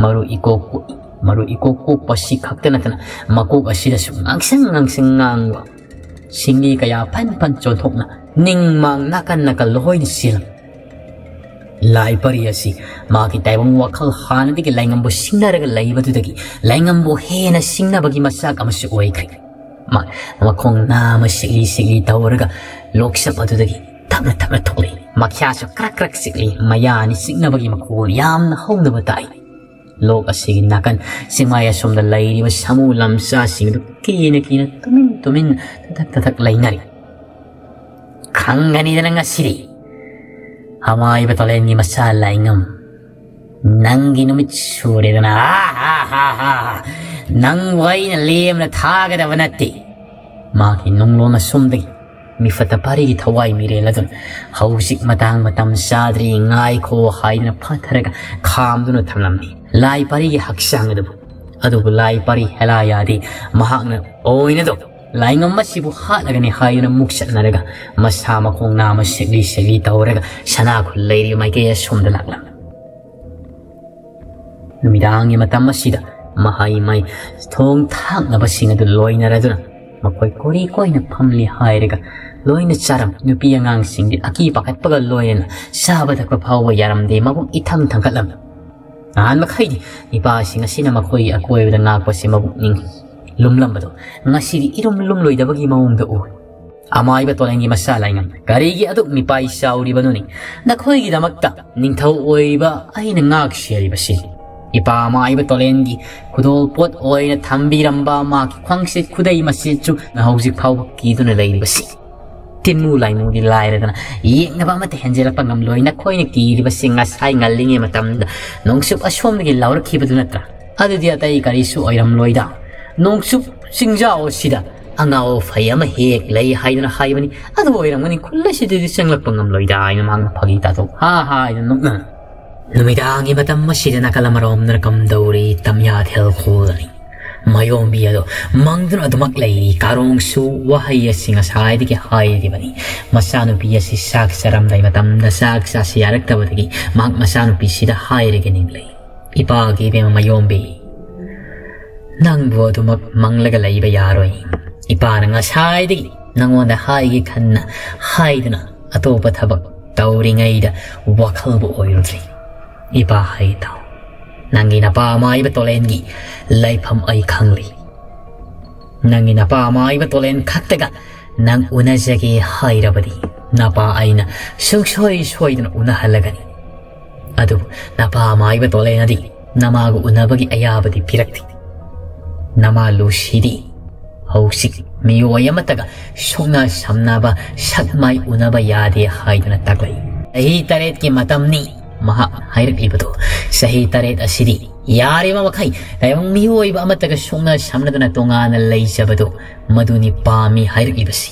ꯃꯔꯨ ꯏꯀꯣꯛ ꯀꯣꯛꯏ꯫ ꯃꯔꯨ ꯏꯀꯣꯛ ꯀꯣꯛꯄ ꯑꯁꯤ ꯈꯛꯇ ꯅꯠꯇꯅ ꯃꯀꯣꯛ ꯑꯁꯤꯗꯁꯨ ꯉꯥꯡꯁꯪ ꯉꯥꯡꯁꯪ ꯉꯥꯡꯕ ꯁꯤꯡꯂꯤ ꯀꯌꯥ ꯐꯟ ꯐꯟ ꯆꯣꯟꯊꯣꯛꯅ ꯅꯤꯡ ꯃꯥꯡ ꯅꯥꯀꯟ ꯅꯥꯀꯜ ꯂꯣꯏꯅ ꯆꯦꯜꯂꯝꯃꯤ꯫ ꯂꯥꯏ ꯄꯔꯤ ꯑꯁꯤ ꯃꯥꯒꯤ ꯇꯥꯏꯕꯪ ꯋꯥꯈꯜ ꯍꯥꯟꯅꯗꯒꯤ ꯂꯥꯏꯉꯝꯕꯨ ꯁꯤꯡꯅꯔꯒ ꯂꯩꯕꯗꯨꯗꯒꯤ ꯂꯥꯏꯉꯝꯕꯨ ꯍꯦꯟꯅ ꯁꯤꯡꯅꯕꯒꯤ ꯃꯆꯥꯛ ꯑꯃꯁꯨ ꯑꯣꯏꯈ꯭ꯔꯦ꯫ ꯃꯥ ꯃꯈꯣꯡ ꯅꯥꯝꯃ ꯁꯤꯛꯂꯤ ꯁꯤꯛꯂꯤ ꯇꯧꯔꯒ ꯂꯣꯛꯁꯞ ꯑꯗꯨꯗꯒꯤ ꯇꯞꯅ ꯇꯞꯅ ꯊꯣꯛꯂꯛꯏ꯫ ꯃꯈ꯭ꯌꯥꯁꯨ ꯀ꯭ꯔꯛ ꯀ꯭ꯔꯛ ꯆꯤꯛꯂꯤ, ꯃꯌꯥ ꯑꯅꯤ ꯆꯤꯛꯅꯕꯒꯤ ꯃꯈꯣꯜ ꯌꯥꯝꯅ ꯍꯧꯅꯕ ꯇꯥꯏ꯫ ꯂꯣꯛ ꯑꯁꯤꯒꯤ ꯅꯥꯀꯟ ꯆꯤꯡꯃꯥꯏ ꯑꯁꯣꯝꯗ ꯂꯩꯔꯤꯕ ꯁꯥꯃꯨ ꯂꯝꯆꯥꯁꯤꯡ ꯑꯗꯨ ꯀꯤꯅ ꯀꯤꯅ ꯇꯨꯃꯤꯟ ꯇꯨꯃꯤꯟ ꯊꯛꯊꯛ ꯊꯛꯊꯛ ꯂꯩꯅꯔꯤ꯫ ꯈꯪꯒꯅꯤꯗꯅ ꯉꯁꯤꯗꯤ꯫ ꯑꯃꯥꯏꯕ ꯇꯣꯂꯦꯟꯒꯤ ꯃꯆꯥ ꯂꯥꯏꯉꯝ, ꯅꯪꯒꯤ ꯅꯨꯃꯤꯠ ꯁꯨꯔꯦꯗꯅ꯫ ꯑꯥ, ꯍꯥ, ꯍꯥ, ꯍꯥ, ꯍꯥ꯫ ꯅꯪꯕꯨ ꯑꯩꯅ ꯂꯦꯝꯅ ꯊꯥꯒꯗꯕ ꯅꯠꯇꯦ꯫ ꯃꯥꯒꯤ ꯅꯨꯡꯂꯣꯟ ꯑꯁꯣꯝꯗꯒꯤ ꯃꯤꯐꯠꯇ ꯄꯥꯔꯤꯒꯤ ꯊꯋꯥꯏ ꯃꯤꯔꯦꯜ ꯑꯗꯨꯅ ꯍꯧꯖꯤꯛ ꯃꯇꯥꯡ ꯃꯇꯝ ꯆꯥꯗ꯭ꯔꯤ, ꯉꯥꯏꯈꯣ ꯍꯥꯏꯗꯨꯅ ꯐꯥꯊꯔꯒ ꯈꯥꯝꯗꯨꯅ ꯊꯝꯂꯝꯃꯤ ꯂꯥꯏ ꯄꯥꯔꯤꯒꯤ ꯍꯛꯆꯥꯡ ꯑꯗꯨꯕꯨ꯫ ꯑꯗꯨꯕꯨ ꯂꯥꯏ ꯄꯥꯔꯤ ꯍꯦꯂꯥꯌꯥꯗꯤ ꯃꯍꯥꯛꯅ ꯑꯣꯏꯅꯗꯣ ꯂꯥꯏꯉꯝ ꯑꯁꯤꯕꯨ ꯍꯥꯠꯂꯒꯅꯤ ꯍꯥꯏꯗꯨꯅ ꯃꯨꯛꯆꯠꯅꯔꯒ ꯃꯁꯥ ꯃꯈꯣꯡ ꯅꯥꯝꯃ ꯁꯦꯛꯂꯤ ꯁꯦꯛꯂꯤ ꯇꯧꯔꯒ ꯁꯅꯥ ꯈꯨꯜ ꯂꯩꯔꯤꯕ ꯃꯥꯏꯀꯩ ꯑꯁꯣꯝꯗ ꯂꯥꯛꯂꯝꯃꯤ꯫ ꯅꯨꯃꯤꯗꯥꯡꯒꯤ ꯃꯇꯝ ꯑꯁꯤꯗ ꯃꯍꯩ ꯃꯩ ꯊꯣꯡ ꯊꯥꯛꯅꯕꯁꯤꯡ ꯑꯗꯨ ꯂꯣꯏꯅꯔꯗꯨꯅ ꯃꯈꯣꯏ ꯀꯣꯔꯤ ꯀꯣꯏꯅ ꯐꯝꯂꯤ ꯍꯥꯏꯔꯒ ꯂꯣꯏꯅ ꯆꯥꯔꯝ꯫ ꯅꯨꯄꯤ ꯑꯉꯥꯡꯁꯤꯡꯗꯤ ꯑꯀꯤ ꯄꯥꯈꯠꯄꯒ ꯂꯣꯏꯅꯅ ꯆꯥꯕ ꯊꯛꯄ ꯐꯥꯎꯕ ꯌꯥꯔꯝꯗꯦ, ꯃꯕꯨꯛ ꯏꯊꯪ ꯊꯪꯒꯠꯂꯝꯃꯤ꯫ ꯅꯍꯥꯟ ꯃꯈꯩꯗꯤ ꯅꯤꯄꯥꯁꯤꯡ ꯑꯁꯤꯅ ꯃꯈꯣꯏꯒꯤ ꯑꯀꯣꯏꯕꯗ ꯉꯥꯛꯄꯁꯤ ꯃꯕꯨꯛꯅꯤꯡ ꯂꯨꯝꯂꯝꯕꯗꯣ ꯉꯁꯤꯗꯤ ꯏꯔꯨꯝ ꯂꯨꯝꯂꯣꯏꯗꯕꯒꯤ ꯃꯑꯣꯡꯗ ꯎꯏ꯫ ꯑꯃꯥꯏꯕ ꯇꯣꯂꯦꯟꯒꯤ ꯃꯆꯥ ꯂꯥꯏꯉꯝ, ꯀꯔꯤꯒꯤ ꯑꯗꯨꯛ ꯃꯤꯄꯥꯏ ꯆꯥꯎꯔꯤꯕꯅꯣꯅꯦ? ꯅꯈꯣꯏꯒꯤꯗꯃꯛꯇ ꯅꯤꯡꯊꯧ ꯑꯣꯏꯕ ꯑꯩꯅ ꯉꯥꯛ ꯁꯦꯜꯂꯤꯕꯁꯤ꯫ ꯏꯄꯥ ꯑꯃꯥꯏꯕ ꯇꯣꯂꯦꯟꯒꯤ ꯈꯨꯗꯣꯜꯄꯣꯠ ꯑꯣꯏꯅ ꯊꯝꯕꯤꯔꯝꯕ ꯃꯥꯒꯤ ꯈ꯭ꯋꯥꯡꯁꯤꯠ ꯈꯨꯗꯩ ꯃꯁꯤꯁꯨ ꯍꯧꯖꯤꯛ ꯐꯥꯎꯕ ꯀꯤꯗꯨꯅ ꯂꯩꯔꯤꯕꯁꯤ꯫ ꯇꯤꯟꯃꯨ ꯂꯥꯏꯃꯨꯗꯤ ꯂꯥꯏꯔꯗꯅ ꯌꯦꯡꯅꯕ ꯑꯃꯠꯇ ꯍꯦꯟꯖꯤꯜꯂꯛꯄ ꯉꯝꯂꯣꯏ꯫ ꯅꯈꯣꯏꯅ ꯀꯤꯔꯤꯕꯁꯤ ꯉꯁꯥꯏ ꯉꯜꯂꯤꯉꯩ ꯃꯇꯝꯗ ꯅꯣꯡꯆꯨꯞ ꯑꯁꯣꯝꯗꯒꯤ ꯂꯥꯎꯔꯛꯈꯤꯕꯗꯨ ꯅꯠꯇ꯭ꯔꯥ? ꯑꯗꯨꯗꯤ ꯑꯇꯩ ꯀꯔꯤꯁꯨ ꯑꯣꯏꯔꯝꯂꯣꯏꯗ꯫ ꯅꯣꯡꯆꯨꯞ ꯆꯤꯡꯖꯥꯎ ꯑꯁꯤꯗ ꯑꯉꯥꯎ ꯑꯐꯩ ꯑꯃ ꯍꯦꯛ ꯂꯩ ꯍꯥꯏꯗꯨꯅ ꯍꯥꯏꯕꯅꯤ꯫ ꯑꯗꯨ ꯑꯣꯏꯔꯝꯒꯅꯤ, ꯈꯨꯜ ꯑꯁꯤꯗꯗꯤ ꯆꯪꯂꯛꯄ ꯉꯝꯂꯣꯏꯗ ꯍꯥꯏꯅ ꯃꯍꯥꯛꯅ ꯐꯥꯒꯤ ꯇꯥꯊꯣꯛ ꯍꯥ ꯍꯥ ꯍꯥꯏꯗꯨꯅ ꯅꯣꯛꯅ꯫ ꯅꯨꯃꯤꯗꯥꯡꯒꯤ ꯃꯇꯝ ꯑꯁꯤꯗ ꯅꯥꯀꯜ ꯑꯃꯔꯣꯝꯗꯅ ꯀꯝꯗꯧꯔꯤ ꯇꯝꯌꯥꯊꯦꯜ ꯈꯨꯜꯗꯅꯤ꯫ ꯃꯥꯌꯣꯝꯕꯤ ꯑꯗꯣ ꯃꯪꯗꯨꯅ ꯑꯗꯨꯃꯛ ꯂꯩꯔꯤ꯫ ꯀꯥꯔꯣꯡꯁꯨ ꯋꯥꯍꯩ ꯑꯁꯤ ꯉꯁꯥꯏꯗꯒꯤ ꯍꯥꯏꯔꯤꯕꯅꯤ꯫ ꯃꯆꯥꯅꯨꯄꯤ ꯑꯁꯤ ꯆꯥꯛ ꯆꯥꯔꯝꯗꯥꯏ ꯃꯇꯝꯗ ꯆꯥꯛ ꯆꯥꯁꯤ ꯌꯥꯔꯛꯇꯕꯗꯒꯤ ꯃꯍꯥꯛ ꯃꯆꯥꯅꯨꯄꯤꯁꯤꯗ ꯍꯥꯏꯔꯒ ꯅꯤꯡꯂꯩ꯫ ꯏꯄꯥꯒꯤ ꯏꯕꯦꯝꯃ ꯃꯥꯌꯣꯝꯕꯤ, ꯅꯪꯕꯨ ꯑꯗꯨꯃꯛ ꯃꯪꯂꯒ ꯂꯩꯕ ꯌꯥꯔꯣꯏ꯫ ꯏꯄꯥꯅ ꯉꯁꯥꯏꯗꯒꯤ ꯅꯪꯉꯣꯟꯗ ꯍꯥꯏꯒꯦ ꯈꯟꯅ ꯍꯥꯏꯗꯨꯅ ꯑꯇꯣꯞꯄ ꯊꯕꯛ ꯇꯧꯔꯤꯉꯩꯗ ꯋꯥꯈꯜꯕꯨ ꯑꯣꯏꯔꯨꯗ꯭ꯔꯤ꯫ ꯏꯄꯥ ꯍꯥꯏ ꯇꯥꯎ, ꯅꯪꯒꯤ ꯅꯄꯥ ꯑꯃꯥꯏꯕ ꯇꯣꯂꯦꯟꯒꯤ ꯂꯩꯐꯝ ꯑꯩ ꯈꯪꯂꯤ꯫ ꯅꯪꯒꯤ ꯅꯄꯥ ꯑꯃꯥꯏꯕ ꯇꯣꯂꯦꯟ ꯈꯛꯇꯒ ꯅꯪ ꯎꯅꯖꯒꯦ ꯍꯥꯏꯔꯕꯗꯤ ꯅꯄꯥ ꯑꯩꯅ ꯁꯨꯡꯁꯣꯏ ꯁꯣꯏꯗꯅ ꯎꯅꯍꯜꯂꯒꯅꯤ꯫ ꯑꯗꯨꯕꯨ ꯅꯄꯥ ꯑꯃꯥꯏꯕ ꯇꯣꯂꯦꯟꯅꯗꯤ ꯅꯃꯥꯒ ꯎꯅꯕꯒꯤ ꯑꯌꯥꯕꯗꯤ ꯄꯤꯔꯛꯇꯦ꯫ ꯅꯃꯥ ꯂꯨꯁꯤꯗꯤ "ꯍꯧꯖꯤꯛ ꯃꯤꯑꯣꯏ ꯑꯃꯠꯇꯒ ꯁꯨꯛꯅ ꯁꯝꯅꯕ ꯁꯛ ꯃꯥꯏ ꯎꯅꯕ ꯌꯥꯗꯦ" ꯍꯥꯏꯗꯨꯅ ꯇꯥꯛꯂꯛꯏ꯫ "ꯆꯍꯤ ꯇꯔꯦꯠꯀꯤ ꯃꯇꯝꯅꯤ" ꯃꯍꯥꯛ ꯍꯥꯏꯔꯛꯂꯤꯕꯗꯨ꯫ "ꯆꯍꯤ ꯇꯔꯦꯠ ꯑꯁꯤꯗꯤ ꯌꯥꯔꯤꯕ ꯃꯈꯩ ꯇꯥꯏꯕꯪ ꯃꯤꯑꯣꯏꯕ ꯑꯃꯠꯇꯒ ꯁꯨꯛꯅ ꯁꯝꯅꯗꯅ ꯇꯣꯉꯥꯟꯅ ꯂꯩꯖꯕꯗꯨ, ꯃꯗꯨꯅꯤ ꯄꯥꯝꯃꯤ" ꯍꯥꯏꯔꯛꯂꯤꯕꯁꯤ꯫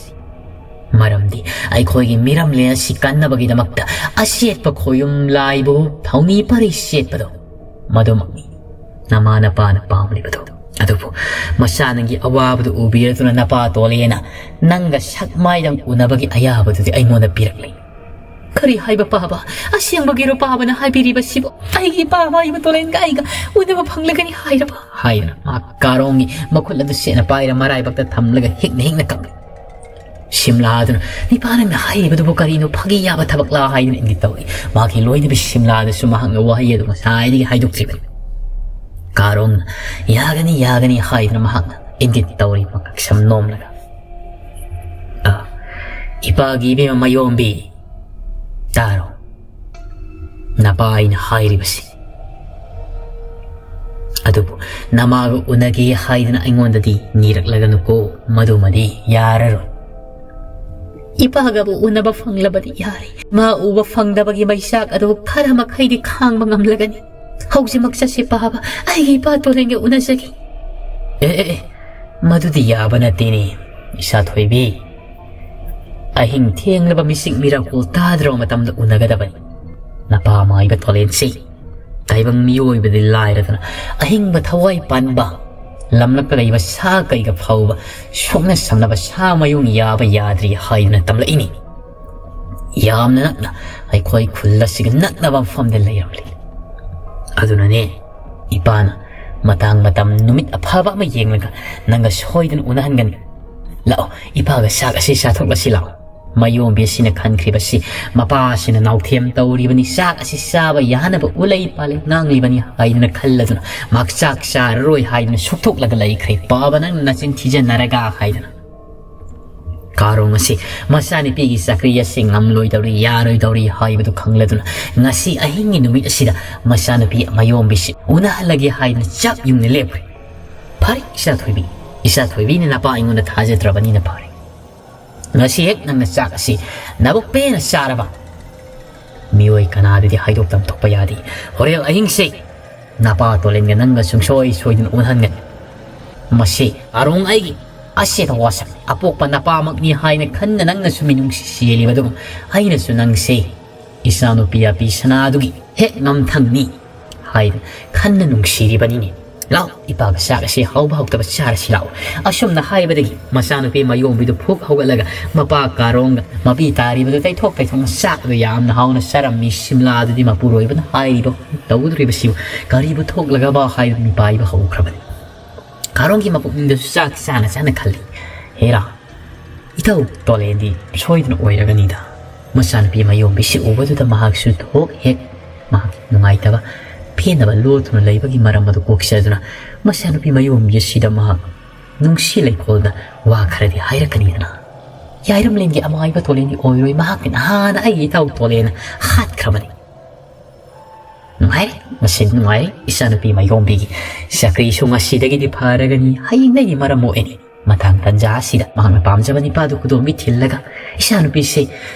ꯃꯔꯝꯗꯤ ꯑꯩꯈꯣꯏꯒꯤ ꯃꯤꯔꯝꯂꯦꯟ ꯑꯁꯤ ꯀꯟꯅꯕꯒꯤꯗꯃꯛꯇ ꯑꯆꯦꯠꯄ ꯈꯣꯌꯨꯝ ꯂꯥꯏꯕꯨ ꯊꯧꯅꯤ ꯄꯔꯤ ꯆꯦꯠꯄꯗꯣ, ꯃꯗꯨꯃꯛꯅꯤ ꯅꯃꯥ ꯅꯄꯥꯅ ꯄꯥꯝꯂꯤꯕꯗꯣ꯫ ꯑꯗꯨꯕꯨ ꯃꯆꯥ ꯅꯪꯒꯤ ꯑꯋꯥꯕꯗꯨ ꯎꯕꯤꯔꯗꯨꯅ ꯅꯄꯥ ꯇꯣꯂꯦꯅ ꯅꯪꯒ ꯁꯛ ꯃꯥꯏꯗꯪ ꯎꯅꯕꯒꯤ ꯑꯌꯥꯕꯗꯨꯗꯤ ꯑꯩꯉꯣꯟꯗ ꯄꯤꯔꯛꯂꯤ꯫ "ꯀꯔꯤ ꯍꯥꯏꯕ ꯄꯥꯕ? ꯑꯁꯦꯡꯕꯒꯤꯔꯣ ꯄꯥꯕꯅ ꯍꯥꯏꯕꯤꯔꯤꯕꯁꯤꯕꯨ?" "ꯑꯩꯒꯤ ꯏꯄꯥ ꯃꯥꯏꯕ ꯇꯣꯂꯦꯟꯒ ꯑꯩꯒ ꯎꯅꯕ ꯐꯪꯂꯒꯅꯤ ꯍꯥꯏꯔꯕ?" ꯍꯥꯏꯗꯨꯅ ꯃꯍꯥꯛ ꯀꯥꯔꯣꯡꯒꯤ ꯃꯈꯨꯠ ꯑꯗꯨ ꯁꯦꯠꯅ ꯄꯥꯏꯔ ꯃꯔꯥꯏꯕꯛꯇ ꯊꯝꯂꯒ ꯍꯤꯛꯅ ꯍꯤꯛꯅ ꯀꯞꯂꯤ꯫ ꯁꯤꯝꯂꯥ ꯑꯗꯨꯅ, "ꯅꯤꯄꯥ, ꯅꯪꯅ ꯍꯥꯏꯔꯤꯕꯗꯨꯕꯨ ꯀꯔꯤꯅꯣ? ꯐꯥꯒꯤ ꯌꯥꯕ ꯊꯕꯛꯂꯥ?" ꯍꯥꯏꯗꯨꯅ ꯏꯪꯒꯤꯠ ꯇꯧꯔꯤ꯫ ꯃꯍꯥꯛꯀꯤ ꯂꯣꯏꯅꯕꯤ ꯁꯤꯝꯂꯥꯗꯁꯨ ꯃꯍꯥꯛꯅ ꯋꯥꯍꯩ ꯑꯗꯨ ꯉꯁꯥꯏꯗꯒꯤ ꯍꯥꯏꯗꯣꯛꯇ꯭ꯔꯤꯕꯅꯤ꯫ ꯀꯥꯔꯣꯡꯅ, "ꯌꯥꯒꯅꯤ, ꯌꯥꯒꯅꯤ" ꯍꯥꯏꯗꯨꯅ ꯃꯍꯥꯛꯅ ꯏꯪꯒꯤꯠ ꯇꯧꯔꯤ, ꯃꯀꯛꯁꯝ ꯅꯣꯝꯂꯒ꯫ "ꯑ, ꯏꯄꯥꯒꯤ ꯏꯕꯦꯝꯃ ꯃꯌꯣꯝꯕꯤ, ꯇꯥꯔꯣ꯫ ꯅꯄꯥ ꯑꯩꯅ ꯍꯥꯏꯔꯤꯕꯁꯤ꯫ ꯑꯗꯨꯕꯨ ꯅꯃꯥꯒ ꯎꯅꯒꯦ ꯍꯥꯏꯗꯅ ꯑꯩꯉꯣꯟꯗꯗꯤ ꯅꯤꯔꯛꯂꯒꯅꯨꯀꯣ, ꯃꯗꯨꯃꯗꯤ ꯌꯥꯔꯔꯣꯏ꯫ ꯏꯄꯥꯒꯕꯨ ꯎꯅꯕ ꯐꯪꯂꯕꯗꯤ ꯌꯥꯔꯦ꯫ ꯃꯥ ꯎꯕ ꯐꯪꯗꯕꯒꯤ ꯃꯩꯆꯥꯛ ꯑꯗꯨ ꯈꯔ ꯃꯈꯩꯗꯤ ꯈꯥꯡꯕ ꯉꯝꯂꯒꯅꯤ꯫ ꯍꯧꯖꯤꯛꯃꯛ ꯆꯠꯁꯤ ꯄꯥꯕ, ꯑꯩꯒꯤ ꯏꯄꯥ ꯇꯣꯂꯦꯟꯒ ꯎꯅꯖꯒꯦ꯫" "ꯑꯦ, ꯑꯦ, ꯑꯦ, ꯃꯗꯨꯗꯤ ꯌꯥꯕ ꯅꯠꯇꯦꯅꯦ, ꯏꯆꯥ ꯊꯣꯏꯕꯤ꯫ ꯑꯍꯤꯡ ꯊꯦꯡꯂꯕ ꯃꯤꯆꯤꯛ ꯃꯤꯔꯥꯀꯨꯜ ꯇꯥꯗ꯭ꯔꯕ ꯃꯇꯝꯗ ꯎꯅꯒꯗꯕꯅꯤ꯫ ꯅꯄꯥ ꯃꯥꯏꯕ ꯇꯣꯂꯦꯟꯁꯤ ꯇꯥꯏꯕꯪ ꯃꯤꯑꯣꯏꯕꯗꯤ ꯂꯥꯏꯔꯗꯅ ꯑꯍꯤꯡꯕ ꯊꯋꯥꯏ ꯄꯥꯟꯕ ꯂꯝꯂꯛꯇ ꯂꯩꯕ ꯁꯥ ꯀꯩꯒ ꯐꯥꯎꯕ ꯁꯣꯛꯅ ꯁꯝꯅꯕ ꯁꯥ ꯃꯌꯨꯡ ꯌꯥꯕ ꯌꯥꯗ꯭ꯔꯤ ꯍꯥꯏꯗꯨꯅ ꯇꯝꯂꯛꯏꯅꯤ꯫ ꯌꯥꯝꯅ ꯅꯛꯅ ꯑꯩꯈꯣꯏ ꯈꯨꯜ ꯑꯁꯤꯒ ꯅꯛꯅꯕ ꯃꯐꯝꯗ ꯂꯩꯔꯝꯂꯤ꯫ ꯑꯗꯨꯅꯅꯦ ꯏꯄꯥꯅ ꯃꯇꯥꯡ ꯃꯇꯝ ꯅꯨꯃꯤꯠ ꯑꯐꯕ ꯑꯃ ꯌꯦꯡꯂꯒ ꯅꯪꯒ ꯁꯣꯏꯗꯅ ꯎꯅꯍꯟꯒꯅꯤ꯫ ꯂꯥꯛꯑꯣ, ꯏꯄꯥꯒ ꯆꯥꯛ ꯑꯁꯤ ꯆꯥꯊꯣꯛꯂꯁꯤ ꯂꯥꯛꯑꯣ꯫" ꯃꯌꯣꯝꯕꯤ ꯑꯁꯤꯅ ꯈꯟꯈ꯭ꯔꯤꯕꯁꯤ ꯃꯄꯥ ꯑꯁꯤꯅ ꯅꯥꯎꯊꯦꯝ ꯇꯧꯔꯤꯕꯅꯤ, ꯆꯥꯛ ꯑꯁꯤ ꯆꯥꯕ ꯌꯥꯅꯕ ꯎꯂꯩ ꯄꯥꯂꯩ ꯉꯥꯡꯂꯤꯕꯅꯤ ꯍꯥꯏꯗꯨꯅ ꯈꯜꯂꯗꯨꯅ ꯃꯍꯥꯛ ꯆꯥꯛ ꯆꯥꯔꯔꯣꯏ ꯍꯥꯏꯗꯨꯅ ꯁꯨꯛꯊꯣꯛꯂꯒ ꯂꯩꯈ꯭ꯔꯦ꯫ "ꯄꯥꯕ, ꯅꯪ ꯅꯆꯤꯟ ꯊꯤꯖꯟꯅꯔꯒ" ꯍꯥꯏꯗꯅ꯫ ꯀꯥꯔꯣꯡ ꯑꯁꯤ ꯃꯆꯥꯅꯨꯄꯤꯒꯤ ꯆꯀ꯭ꯔꯤ ꯑꯁꯤ ꯉꯝꯂꯣꯏꯗꯧꯔꯤ, ꯌꯥꯔꯣꯏꯗꯧꯔꯤ ꯍꯥꯏꯕꯗꯨ ꯈꯪꯂꯗꯨꯅ ꯉꯁꯤ ꯑꯍꯤꯡꯒꯤ ꯅꯨꯃꯤꯠ ꯑꯁꯤꯗ ꯃꯆꯥꯅꯨꯄꯤ ꯃꯌꯣꯝꯕꯤꯁꯤ ꯎꯅꯍꯜꯂꯒꯦ ꯍꯥꯏꯗꯨꯅ ꯆꯞ ꯌꯨꯡꯅ ꯂꯦꯞꯈ꯭ꯔꯦ꯫ "ꯐꯔꯦ ꯏꯆꯥ ꯊꯣꯏꯕꯤ, "ꯏꯆꯥ ꯊꯣꯏꯕꯤꯅ ꯅꯄꯥ ꯑꯩꯉꯣꯟꯗ ꯊꯥꯖꯗ꯭ꯔꯕꯅꯤꯅ ꯐꯔꯦ꯫ ꯉꯁꯤ ꯍꯦꯛ ꯅꯪꯅ ꯆꯥꯛ ꯑꯁꯤ ꯅꯕꯨꯛ ꯄꯦꯟꯅ ꯆꯥꯔꯕ, ꯃꯤꯑꯣꯏ ꯀꯅꯥꯗꯗꯤ ꯍꯥꯏꯗꯣꯛꯇꯅ ꯊꯣꯛꯄ ꯌꯥꯗꯦ꯫ ꯍꯣꯔꯦꯟ ꯑꯍꯤꯡꯁꯦ ꯅꯄꯥ ꯇꯣꯂꯦꯟꯒ ꯅꯪꯒ ꯁꯨꯡꯁꯣꯏ ꯁꯣꯏꯗꯅ ꯎꯅꯍꯟꯒꯅꯤ꯫ ꯃꯁꯤ ꯑꯔꯣꯡ ꯑꯩꯒꯤ ꯑꯁꯦꯠ ꯑꯋꯥꯁꯛ ꯑꯄꯣꯛꯄ ꯅꯄꯥꯃꯛꯅꯤ ꯍꯥꯏꯅ ꯈꯟꯅ ꯅꯪꯅꯁꯨ ꯃꯤꯅꯨꯡꯁꯤ ꯆꯦꯜꯂꯤꯕꯗꯨ ꯑꯩꯅꯁꯨ ꯅꯪꯁꯦ ꯏꯆꯥꯅꯨꯄꯤ ꯑꯄꯤ ꯁꯅꯥꯗꯨꯒꯤ ꯍꯦꯛ ꯉꯝꯊꯪꯅꯤ ꯍꯥꯏꯅ ꯈꯟꯅ ꯅꯨꯡꯁꯤꯔꯤꯕꯅꯤꯅꯦ꯫ ꯂꯥꯎ, ꯏꯄꯥꯒ ꯆꯥꯛ ꯑꯁꯤ ꯍꯥꯎꯕ ꯍꯥꯎꯇꯕ ꯆꯥꯔꯁꯤ ꯂꯥꯎ꯫" ꯑꯁꯨꯝꯅ ꯍꯥꯏꯕꯗꯒꯤ ꯃꯆꯥꯅꯨꯄꯤ ꯃꯌꯣꯝꯕꯤꯗꯨ ꯐꯨꯛ ꯍꯧꯒꯠꯂꯒ ꯃꯄꯥ ꯀꯥꯔꯣꯡꯒ ꯃꯄꯤ ꯇꯥꯔꯤꯕꯗꯨ ꯇꯩꯊꯣꯛ ꯇꯩꯊꯣꯛꯅ ꯆꯥꯛ ꯑꯗꯨ ꯌꯥꯝꯅ ꯍꯥꯎꯅ ꯆꯥꯔꯝꯃꯤ꯫ ꯁꯤꯝꯂꯥꯗꯨꯗꯤ ꯃꯄꯨꯔꯣꯏꯕꯅ ꯍꯥꯏꯔꯤꯕ ꯇꯧꯗꯣꯔꯤꯕꯁꯤꯕꯨ ꯀꯔꯤꯕꯨ ꯊꯣꯛꯂꯒꯕ ꯍꯥꯏꯗꯨꯅ ꯃꯤꯄꯥꯏꯕ ꯍꯧꯈ꯭ꯔꯕꯅꯤ꯫ ꯀꯥꯔꯣꯡꯒꯤ ꯃꯄꯨꯛꯅꯤꯡꯗꯁꯨ ꯆꯥꯛ ꯆꯥꯅ ꯆꯥꯅ ꯈꯜꯂꯤ, "ꯍꯦꯔꯥ, ꯏꯊꯧ ꯇꯣꯂꯦꯟꯗꯤ ꯁꯣꯏꯗꯅ ꯑꯣꯏꯔꯒꯅꯤꯗ꯫" ꯃꯆꯥꯅꯨꯄꯤ ꯃꯌꯣꯝꯕꯤꯁꯤ ꯎꯕꯗꯨꯗ ꯃꯍꯥꯛꯁꯨ ꯊꯣꯛ ꯍꯦꯛ ꯃꯍꯥꯛ ꯅꯨꯡꯉꯥꯏꯇꯕ ꯄꯦꯟꯗꯕ ꯂꯣꯠꯇꯨꯅ ꯂꯩꯕꯒꯤ ꯃꯔꯝ ꯑꯗꯨ ꯀꯣꯛꯆꯗꯨꯅ ꯃꯆꯥꯅꯨꯄꯤ ꯃꯌꯣꯝꯕꯤ ꯑꯁꯤꯗ ꯃꯍꯥꯛ ꯅꯨꯡꯁꯤ ꯂꯩꯈꯣꯜꯗ ꯋꯥ ꯈꯔꯗꯤ ꯍꯥꯏꯔꯛꯀꯅꯤꯗꯅ꯫ ꯌꯥꯏꯔꯝꯂꯦꯟꯒꯤ ꯑꯃꯥꯏꯕ ꯇꯣꯂꯦꯟꯗꯤ ꯑꯣꯏꯔꯣꯏ, ꯃꯍꯥꯛꯅ ꯅꯍꯥꯟꯅ ꯑꯩꯒꯤ ꯏꯊꯧ ꯇꯣꯂꯦꯟꯅ ꯍꯥꯠꯈ꯭ꯔꯕꯅꯤ꯫ ꯅꯨꯡꯉꯥꯏꯔꯦ, ꯉꯁꯤ ꯅꯨꯡꯉꯥꯏꯔꯦ꯫ ꯏꯆꯥꯅꯨꯄꯤ ꯃꯥꯏꯒꯣꯝꯕꯤꯒꯤ ꯆꯀ꯭ꯔꯤꯁꯨ ꯉꯁꯤꯗꯒꯤꯗꯤ ꯐꯔꯒꯅꯤ, ꯍꯌꯦꯡꯗꯒꯤ ꯃꯔꯝ ꯃꯣꯛꯑꯅꯤ꯫ ꯃꯇꯥꯡ ꯇꯟꯖꯥ ꯑꯁꯤꯗ ꯃꯍꯥꯛꯅ ꯄꯥꯝꯖꯕ ꯅꯤꯄꯥꯗꯨ ꯈꯨꯗꯣꯝꯕꯤ ꯊꯤꯜꯂꯒ ꯏꯆꯥꯅꯨꯄꯤꯁꯦ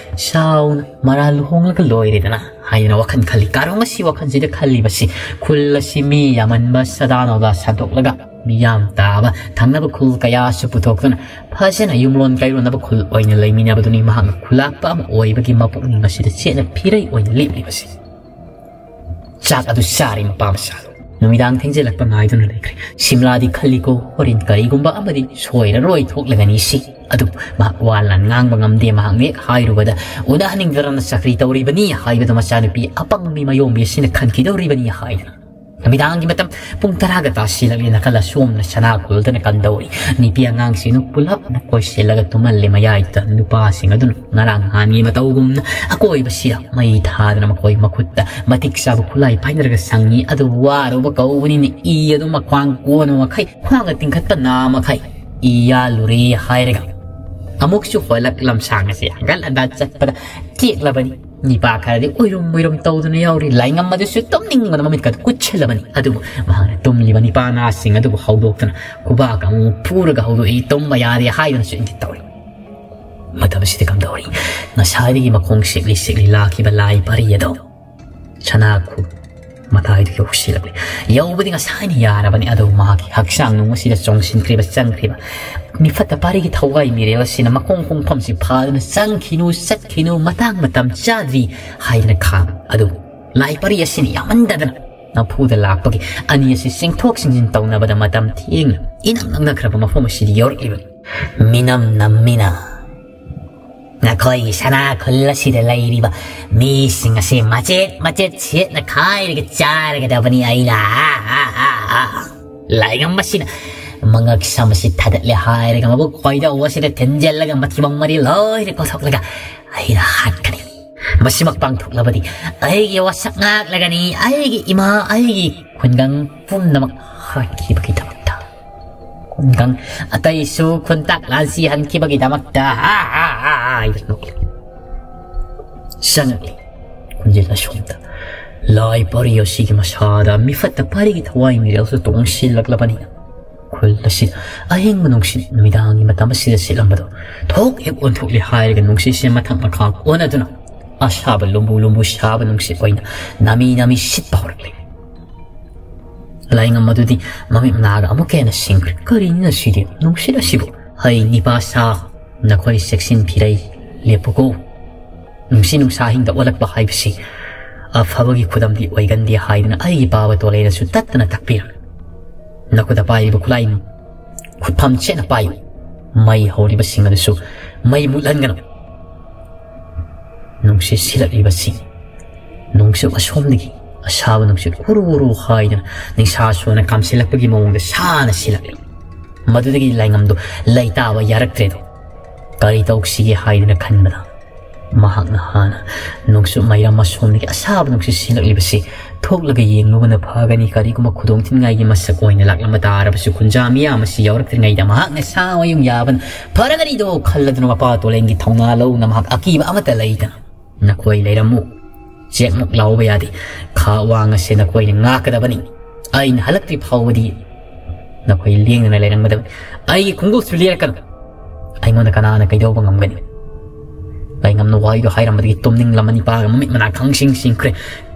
ꯆꯥꯎꯅ ꯃꯔꯥ ꯂꯨꯍꯣꯡꯂꯒ ꯂꯣꯏꯔꯦꯗꯅ ꯍꯥꯏꯗꯅ ꯋꯥꯈꯜ ꯈꯜꯂꯤ꯫ ꯀꯥꯔꯣꯡ ꯑꯁꯤ ꯋꯥꯈꯜꯁꯤꯗ ꯈꯜꯂꯤꯕꯁꯤ ꯈꯨꯜ ꯑꯁꯤ ꯃꯤ ꯌꯥꯝꯃꯟꯕ ꯁꯗꯥ ꯅꯧꯗꯥ ꯁꯟꯗꯣꯛꯂꯒ ꯃꯤꯌꯥꯝ ꯇꯥꯕ ꯊꯪꯅꯕ ꯈꯨꯜ ꯀꯌꯥꯁꯨ ꯄꯨꯊꯣꯛꯇꯨꯅ ꯐꯖꯅ ꯌꯨꯝꯂꯣꯟ ꯀꯩꯔꯣꯟꯅꯕ ꯈꯨꯜ ꯑꯣꯏꯅ ꯂꯩꯃꯤꯟꯅꯕꯗꯨꯅꯤ ꯃꯍꯥꯛꯅ ꯈꯨꯂꯥꯛꯄ ꯑꯃ ꯑꯣꯏꯕꯒꯤ ꯃꯄꯨꯛꯅꯤꯡ ꯑꯁꯤꯗ ꯆꯦꯠꯅ ꯐꯤꯔꯩ ꯑꯣꯏꯅ ꯂꯦꯞꯂꯤꯕꯁꯤ꯫ ꯆꯥꯛ ꯑꯗꯨ ꯆꯥꯔꯦ ꯃꯄꯥ ꯃꯆꯥꯗꯣ꯫ ꯅꯨꯃꯤꯗꯥꯡ ꯊꯦꯡꯖꯤꯜꯂꯛꯄ ꯉꯥꯏꯗꯨꯅ ꯂꯩꯈ꯭ꯔꯦ꯫ ꯁꯤꯝꯂꯥꯗꯤ ꯈꯜꯂꯤꯀꯣ, ꯍꯣꯔꯦꯟ ꯀꯔꯤꯒꯨꯝꯕ ꯑꯃꯗꯤ ꯁꯣꯏꯔꯔꯣꯏ ꯊꯣꯛꯂꯒꯅꯤ ꯁꯤ꯫ ꯑꯗꯨꯕꯨ ꯃꯍꯥꯛ ꯋꯥ ꯂꯥꯟ ꯉꯥꯡꯕ ꯉꯝꯗꯦ꯫ ꯃꯍꯥꯛꯅ ꯍꯦꯛ ꯍꯥꯏꯔꯨꯕꯗ ꯎꯅꯍꯟꯅꯤꯡꯗ꯭ꯔꯅ ꯆꯀ꯭ꯔꯤ ꯇꯧꯔꯤꯕꯅꯤ ꯍꯥꯏꯕꯗꯨ ꯃꯆꯥꯅꯨꯄꯤ ꯑꯄꯪꯕꯤ ꯃꯌꯣꯝꯕꯤ ꯑꯁꯤꯅ ꯈꯟꯈꯤꯗꯧꯔꯤꯕꯅꯤ ꯍꯥꯏꯗꯅ꯫ ꯅꯨꯃꯤꯗꯥꯡꯒꯤ ꯃꯇꯝ ꯄꯨꯡ ꯇꯔꯥꯒ ꯇꯥꯁꯤꯜꯂꯛꯂꯦ꯫ ꯅꯥꯀꯜ ꯑꯁꯣꯝꯅ ꯁꯅꯥ ꯈꯨꯜꯗꯅ ꯀꯝꯗꯧꯔꯤ꯫ ꯅꯨꯄꯤ ꯑꯉꯥꯡꯁꯤꯡꯗꯨ ꯄꯨꯂꯞꯅ ꯀꯣꯏꯁꯤꯜꯂꯒ ꯇꯨꯝꯍꯜꯂꯦ꯫ ꯃꯌꯥꯏꯗ ꯅꯨꯄꯥꯁꯤꯡ ꯑꯗꯨꯅ ꯉꯔꯥꯡ ꯅꯍꯥꯟꯒꯤ ꯃꯇꯧꯒꯨꯝꯅ ꯑꯀꯣꯏꯕꯁꯤꯗ ꯃꯩ ꯊꯥꯗꯅ ꯃꯈꯣꯏ ꯃꯈꯨꯠꯇ ꯃꯇꯤꯛ ꯆꯥꯕ ꯈꯨꯠꯂꯥꯏ ꯄꯥꯏꯅꯔꯒ ꯆꯪꯉꯤ꯫ ꯑꯗꯨ ꯋꯥꯔꯨꯕ ꯀꯧꯕꯅꯤꯅ ꯏ ꯑꯗꯨ ꯃꯈ꯭ꯋꯥꯡ ꯀꯣꯟꯕ ꯃꯈꯩ, ꯈ꯭ꯋꯥꯡꯒ ꯇꯤꯡꯈꯠꯄ ꯅꯥ ꯃꯈꯩ ꯏ ꯌꯥꯜꯂꯨꯔꯦ ꯍꯥꯏꯔꯒ ꯑꯃꯨꯛꯁꯨ ꯍꯣꯜꯂꯛ ꯂꯝꯁꯥꯡ ꯑꯁꯤ ꯍꯪꯒꯠ ꯍꯟꯗꯥ ꯆꯠꯄꯗ ꯇꯦꯛꯂꯕꯅꯤ꯫ ꯅꯤꯄꯥ ꯈꯔꯗꯤ ꯎꯏꯔꯨꯝ ꯎꯏꯔꯨꯝ ꯇꯧꯗꯨꯅ ꯌꯥꯎꯔꯤ꯫ ꯂꯥꯏꯉꯝ ꯑꯗꯨꯁꯨ ꯇꯨꯝꯅꯤꯡꯕꯅ ꯃꯃꯤꯠꯀꯗꯨ ꯀꯨꯠꯁꯤꯜꯂꯕꯅꯤ꯫ ꯑꯗꯨꯕꯨ ꯃꯍꯥꯛꯅ ꯇꯨꯝꯂꯤꯕ ꯅꯤꯄꯥ ꯅꯍꯥꯁꯤꯡ ꯑꯗꯨꯕꯨ ꯍꯧꯗꯣꯛꯇꯨꯅ ꯈꯨꯕꯥꯛ ꯑꯃꯨꯛ ꯐꯨꯔꯒ ꯍꯧꯗꯣꯛꯏ꯫ ꯇꯨꯝꯕ ꯌꯥꯗꯦ ꯍꯥꯏꯗꯨꯅꯁꯨ ꯏꯪꯒꯤꯠ ꯇꯧꯔꯤ꯫ ꯃꯇꯝꯁꯤꯗ ꯀꯝꯗꯧꯔꯤ? ꯉꯁꯥꯏꯗꯒꯤ ꯃꯈꯣꯡ ꯁꯦꯛꯂꯤ ꯁꯦꯛꯂꯤ ꯂꯥꯛꯈꯤꯕ ꯂꯥꯏ ꯄꯔꯤ ꯑꯗꯣ ꯁꯅꯥ ꯈꯨ ꯃꯇꯥꯏꯗꯨ ꯌꯧꯁꯤꯜꯂꯛꯂꯤ꯫ ꯌꯧꯕꯗꯤ ꯉꯁꯥꯏꯅ ꯌꯥꯔꯕꯅꯤ, ꯑꯗꯨꯕꯨ ꯃꯍꯥꯛꯀꯤ ꯍꯛꯆꯥꯡ ꯅꯨꯡ ꯑꯁꯤꯗ ꯆꯣꯡꯁꯤꯟꯈ꯭ꯔꯤꯕ, ꯆꯪꯈ꯭ꯔꯤꯕ ꯃꯤꯐꯠꯇ ꯄꯥꯔꯤꯒꯤ ꯊꯋꯥꯏ ꯃꯤꯔꯦꯜ ꯑꯁꯤꯅ ꯃꯈꯣꯡ ꯈꯣꯡꯐꯝꯁꯤ ꯐꯥꯗꯨꯅ, "ꯆꯪꯈꯤꯅꯨ, ꯆꯠꯈꯤꯅꯨ, ꯃꯇꯥꯡ ꯃꯇꯝ ꯆꯥꯗ꯭ꯔꯤ" ꯍꯥꯏꯗꯨꯅ ꯈꯥꯝꯃꯤ꯫ ꯑꯗꯨꯕꯨ ꯂꯥꯏ ꯄꯔꯤ ꯑꯁꯤꯅ ꯌꯥꯝꯃꯟꯗꯗꯅ ꯅꯝꯐꯨꯗ ꯂꯥꯛꯄꯒꯤ ꯑꯅꯤ ꯑꯁꯤ ꯆꯦꯡꯊꯣꯛ ꯆꯦꯡꯁꯤꯟ ꯇꯧꯅꯕꯗ ꯃꯇꯝ ꯊꯦꯡꯅ ꯏꯅꯛ ꯅꯛꯅꯈ꯭ꯔꯕ ꯃꯐꯝ ꯑꯁꯤꯗ ꯌꯧꯔꯛꯂꯤꯕꯅꯤ꯫ ꯃꯤꯅꯝ ꯅꯝꯃꯤꯅ ꯅꯈꯣꯏꯒꯤ ꯁꯅꯥ ꯈꯨꯜ ꯑꯁꯤꯗ ꯂꯩꯔꯤꯕ ꯃꯤꯁꯤꯡ ꯑꯁꯤ ꯃꯆꯦꯠ ꯃꯆꯦꯠ ꯁꯦꯠꯅ ꯈꯥꯏꯔꯒ ꯆꯥꯔꯒꯗꯕꯅꯤ ꯑꯩꯅ꯫ ꯂꯥꯏꯉꯝ ꯑꯁꯤꯅ ꯃꯉꯛ ꯁꯝ ꯑꯁꯤ ꯊꯥꯗꯠꯂꯦ ꯍꯥꯏꯔꯒ ꯃꯕꯨꯛ ꯈꯣꯏꯗꯧ ꯑꯁꯤꯗ ꯊꯤꯟꯖꯤꯜꯂꯒ ꯃꯊꯤꯕꯣꯡ ꯃꯔꯤ ꯂꯣꯏꯅ ꯀꯣꯊꯣꯛꯂꯒ ꯑꯩꯅ ꯍꯥꯠꯀꯅꯤ꯫ ꯃꯁꯤꯃꯛ ꯄꯥꯡꯊꯣꯛꯂꯕꯗꯤ ꯑꯩꯒꯤ ꯋꯥꯁꯛ ꯉꯥꯛꯂꯒꯅꯤ꯫ ꯑꯩꯒꯤ ꯏꯃꯥ, ꯑꯩꯒꯤ ꯈꯨꯡꯒꯪ ꯄꯨꯝꯅꯃꯛ ꯍꯥꯠꯈꯤꯕꯒꯤꯗꯃꯛꯇ, ꯈꯨꯡꯒꯪ ꯑꯇꯩꯁꯨ ꯈꯨꯟꯇꯥꯛ ꯂꯥꯟꯁꯤ ꯍꯟꯈꯤꯕꯒꯤꯗꯃꯛꯇ꯫ ꯍꯥꯏꯗꯨꯅ ꯅꯣꯛꯂꯤ꯫ ꯆꯪꯉꯛꯂꯤ꯫ ꯈꯨꯟꯖꯤꯜ ꯑꯁꯣꯝꯗ ꯂꯥꯏ ꯄꯔꯤ ꯑꯁꯤꯒꯤ ꯃꯁꯥꯗ ꯃꯤꯐꯠꯇ ꯄꯔꯤꯒꯤ ꯊꯋꯥꯏ ꯃꯤꯔꯦꯜꯁꯨ ꯇꯣꯡꯁꯤꯜꯂꯛꯂꯕꯅꯤꯅ, ꯈꯨꯜ ꯑꯁꯤꯗ ꯑꯍꯤꯡꯕ ꯅꯨꯡꯁꯤꯠ ꯅꯨꯃꯤꯗꯥꯡꯒꯤ ꯃꯇꯝ ꯑꯁꯤꯗ ꯁꯤꯠꯂꯝꯕꯗꯣ ꯊꯣꯛ ꯍꯦꯛ ꯑꯣꯟꯊꯣꯛꯂꯤ ꯍꯥꯏꯔꯒ ꯅꯨꯡꯁꯤꯠꯁꯦ ꯃꯊꯛ ꯃꯈꯥ ꯑꯣꯟꯅꯗꯨꯅ ꯑꯁꯥꯕ ꯂꯨꯝꯕꯨ ꯂꯨꯝꯕꯨ ꯁꯥꯕ ꯅꯨꯡꯁꯤꯠ ꯑꯣꯏꯅ ꯅꯥꯃꯤ ꯅꯥꯃꯤ ꯁꯤꯠꯄ ꯍꯧꯔꯛꯂꯤ꯫ ꯂꯥꯏꯉꯝ ꯑꯗꯨꯗꯤ ꯃꯃꯤꯠ ꯃꯅꯥꯒ ꯑꯃꯨꯛꯀ ꯍꯦꯟꯅ ꯁꯤꯡꯈ꯭ꯔꯦ꯫ "ꯀꯔꯤꯅꯣ ꯁꯤꯗꯤ? ꯅꯨꯡꯁꯤꯠ ꯑꯁꯤꯕꯨ ꯍꯩ ꯅꯤꯄꯥ ꯁꯥ, ꯅꯈꯣꯏ ꯆꯦꯛꯁꯤꯟ ꯐꯤꯔꯩ ꯂꯦꯞꯄꯨꯀꯣ꯫ ꯅꯨꯡꯁꯤ ꯅꯨꯡꯁꯥ ꯍꯤꯡꯗ ꯑꯣꯜꯂꯛꯄ ꯍꯥꯏꯕꯁꯤ ꯑꯐꯕꯒꯤ ꯈꯨꯗꯝꯗꯤ ꯑꯣꯏꯒꯟꯗꯦ" ꯍꯥꯏꯗꯨꯅ ꯑꯩꯒꯤ ꯄꯥꯕ ꯇꯣꯂꯩꯅꯁꯨ ꯇꯠꯇꯅ ꯇꯥꯛꯄꯤꯔꯝꯃꯤ꯫ ꯅꯈꯨꯠꯇ ꯄꯥꯏꯔꯤꯕ ꯈꯨꯠꯂꯥꯏ ꯈꯨꯠꯐꯝ ꯆꯦꯠꯅ ꯄꯥꯏꯌꯨ꯫ ꯃꯩ ꯍꯧꯔꯤꯕꯁꯤꯡ ꯑꯗꯨꯁꯨ ꯃꯩ ꯃꯨꯠꯍꯟꯒꯅꯨ꯫ ꯅꯨꯡꯁꯤꯠ ꯁꯤꯜꯂꯛꯂꯤꯕꯁꯤ ꯅꯣꯡꯆꯨꯞ ꯑꯁꯣꯝꯗꯒꯤ ꯑꯁꯥꯕ ꯅꯨꯡꯁꯤꯠ ꯎꯔꯨ ꯎꯔꯨ ꯍꯥꯏꯗꯅ ꯅꯤꯡꯁꯥ ꯁꯣꯟꯅ ꯀꯥꯝꯁꯤꯜꯂꯛꯄꯒꯤ ꯃꯑꯣꯡꯗ ꯁꯥꯅ ꯁꯤꯜꯂꯛꯂꯤ꯫ ꯃꯗꯨꯗꯒꯤ ꯂꯥꯏꯉꯝꯗꯨ ꯂꯩꯇꯥꯕ ꯌꯥꯔꯛꯇ꯭ꯔꯦꯗꯣ꯫ ꯀꯔꯤ ꯇꯧꯁꯤꯒꯦ ꯍꯥꯏꯗꯅ ꯈꯟꯕꯗ ꯃꯍꯥꯛꯅ ꯍꯥꯟꯅ ꯅꯣꯡꯆꯨꯞ ꯃꯩꯔꯝ ꯑꯁꯣꯝꯗꯒꯤ ꯑꯁꯥꯕ ꯅꯨꯡꯁꯤꯠ ꯁꯤꯜꯂꯛꯂꯤꯕꯁꯤ ꯊꯣꯛꯂꯒ ꯌꯦꯡꯂꯨꯕꯅ ꯐꯒꯅꯤ꯫ ꯀꯔꯤꯒꯨꯝꯕ ꯈꯨꯗꯣꯡ ꯊꯤꯅꯤꯡꯉꯥꯏꯒꯤ ꯃꯁꯛ ꯑꯣꯏꯅ ꯂꯥꯛꯂꯝꯕ ꯇꯥꯔꯕꯁꯨ ꯈꯨꯟꯖꯥ ꯃꯤꯌꯥꯝ ꯑꯁꯤ ꯌꯥꯎꯔꯛꯇ꯭ꯔꯤꯉꯩꯗ ꯃꯍꯥꯛꯅ ꯁꯥ ꯃꯌꯨꯡ ꯌꯥꯕꯅ ꯐꯔꯒꯅꯤꯗꯣ ꯈꯜꯂꯗꯨꯅ ꯃꯄꯥ ꯇꯣꯂꯦꯟꯒꯤ ꯊꯧꯅꯥ ꯂꯧꯅ ꯃꯍꯥꯛ ꯑꯀꯤꯕ ꯑꯃꯠꯇ ꯂꯩꯇꯅ ꯅꯈꯣꯏ ꯂꯩꯔꯝꯃꯨ꯫ ꯆꯦꯛꯃꯛ ꯂꯥꯎꯕ ꯌꯥꯗꯦ꯫ ꯈꯥ ꯋꯥꯡ ꯑꯁꯦ ꯅꯈꯣꯏꯅ ꯉꯥꯛꯀꯗꯕꯅꯤ꯫ ꯑꯩꯅ ꯍꯜꯂꯛꯇ꯭ꯔꯤ ꯐꯥꯎꯕꯗꯤ ꯅꯈꯣꯏ ꯂꯦꯡꯗꯅ ꯂꯩꯔꯝꯒꯗꯕꯅꯤ꯫ ꯑꯩꯒꯤ ꯈꯣꯡꯒꯨꯜꯁꯨ ꯂꯦꯔꯛꯀꯅꯨ꯫ ꯑꯩꯉꯣꯟꯗ ꯀꯅꯥꯅ ꯀꯩꯗꯧꯕ ꯉꯝꯒꯅꯤ? ꯂꯥꯏꯉꯝꯅ ꯋꯥꯍꯩꯗꯣ ꯍꯥꯏꯔꯝꯕꯗꯒꯤ ꯇꯨꯝꯅꯤꯡꯂꯝꯃꯅꯤ꯫ ꯄꯥꯒ ꯃꯃꯤꯠ ꯃꯅꯥ ꯈꯪꯁꯤꯡ ꯁꯤꯡꯈ꯭ꯔꯦ꯫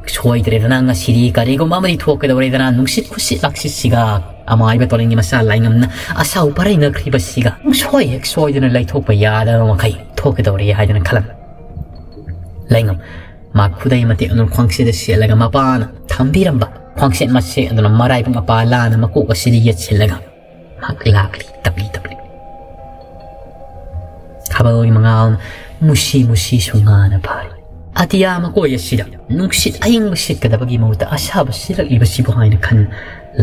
ꯁꯣꯏꯗ꯭ꯔꯦꯗꯅ ꯉꯁꯤꯗꯤ ꯀꯔꯤꯒꯨꯝꯕ ꯑꯃꯗꯤ ꯊꯣꯛꯀꯗꯧꯔꯦꯗꯅ꯫ ꯅꯨꯡꯁꯤꯠ ꯈꯨꯁꯤꯠ ꯂꯥꯛꯁꯤꯠꯁꯤꯒ ꯑꯃꯥꯏꯕ ꯇꯣꯔꯦꯟꯒꯤ ꯃꯆꯥ ꯂꯥꯏꯉꯝꯅ ꯑꯁꯥꯎ ꯄꯔꯩꯅꯈ꯭ꯔꯤꯕꯁꯤꯒ ꯁꯣꯏ ꯍꯦꯛ ꯁꯣꯏꯗꯅ ꯂꯩꯊꯣꯛꯄ ꯌꯥꯗꯕ ꯃꯈꯩ ꯊꯣꯛꯀꯗꯧꯔꯦ ꯍꯥꯏꯗꯅ ꯈꯜꯂꯝꯃꯤ꯫ ꯂꯩꯉꯝ ꯃꯥ ꯈꯨꯗꯩ ꯃꯇꯦꯛ ꯑꯗꯨꯅ ꯈ꯭ꯋꯥꯡꯁꯤꯗ ꯁꯦꯠꯂꯒ ꯃꯄꯥꯅ ꯊꯝꯕꯤꯔꯝꯕ ꯈ꯭ꯋꯥꯡꯁꯦꯠ ꯃꯆꯦꯠ ꯑꯗꯨꯅ ꯃꯔꯥꯏꯕꯛ ꯃꯄꯥ ꯂꯥꯅ ꯃꯀꯣꯛ ꯑꯁꯤꯗ ꯌꯦꯠꯁꯤꯜꯂꯒ ꯃꯍꯥꯛ ꯂꯥꯛꯂꯤ꯫ ꯇꯞꯂꯤ ꯇꯞꯂꯤ ꯊꯥꯕꯜꯒꯤ ꯃꯉꯥꯜꯅ ꯃꯨꯁꯤ ꯃꯨꯁꯤꯁꯨ ꯉꯥꯅ ꯐꯥꯔꯤ꯫ ꯑꯇꯤꯌꯥ ꯃꯀꯣꯏ ꯑꯁꯤꯗ ꯅꯨꯡꯁꯤꯠ ꯑꯏꯪꯕ ꯁꯤꯠꯀꯗꯕꯒꯤ ꯃꯍꯨꯠꯇ ꯑꯁꯥꯕ ꯁꯤꯠꯂꯛꯂꯤꯕꯁꯤꯕꯨ ꯍꯥꯏꯅ ꯈꯟ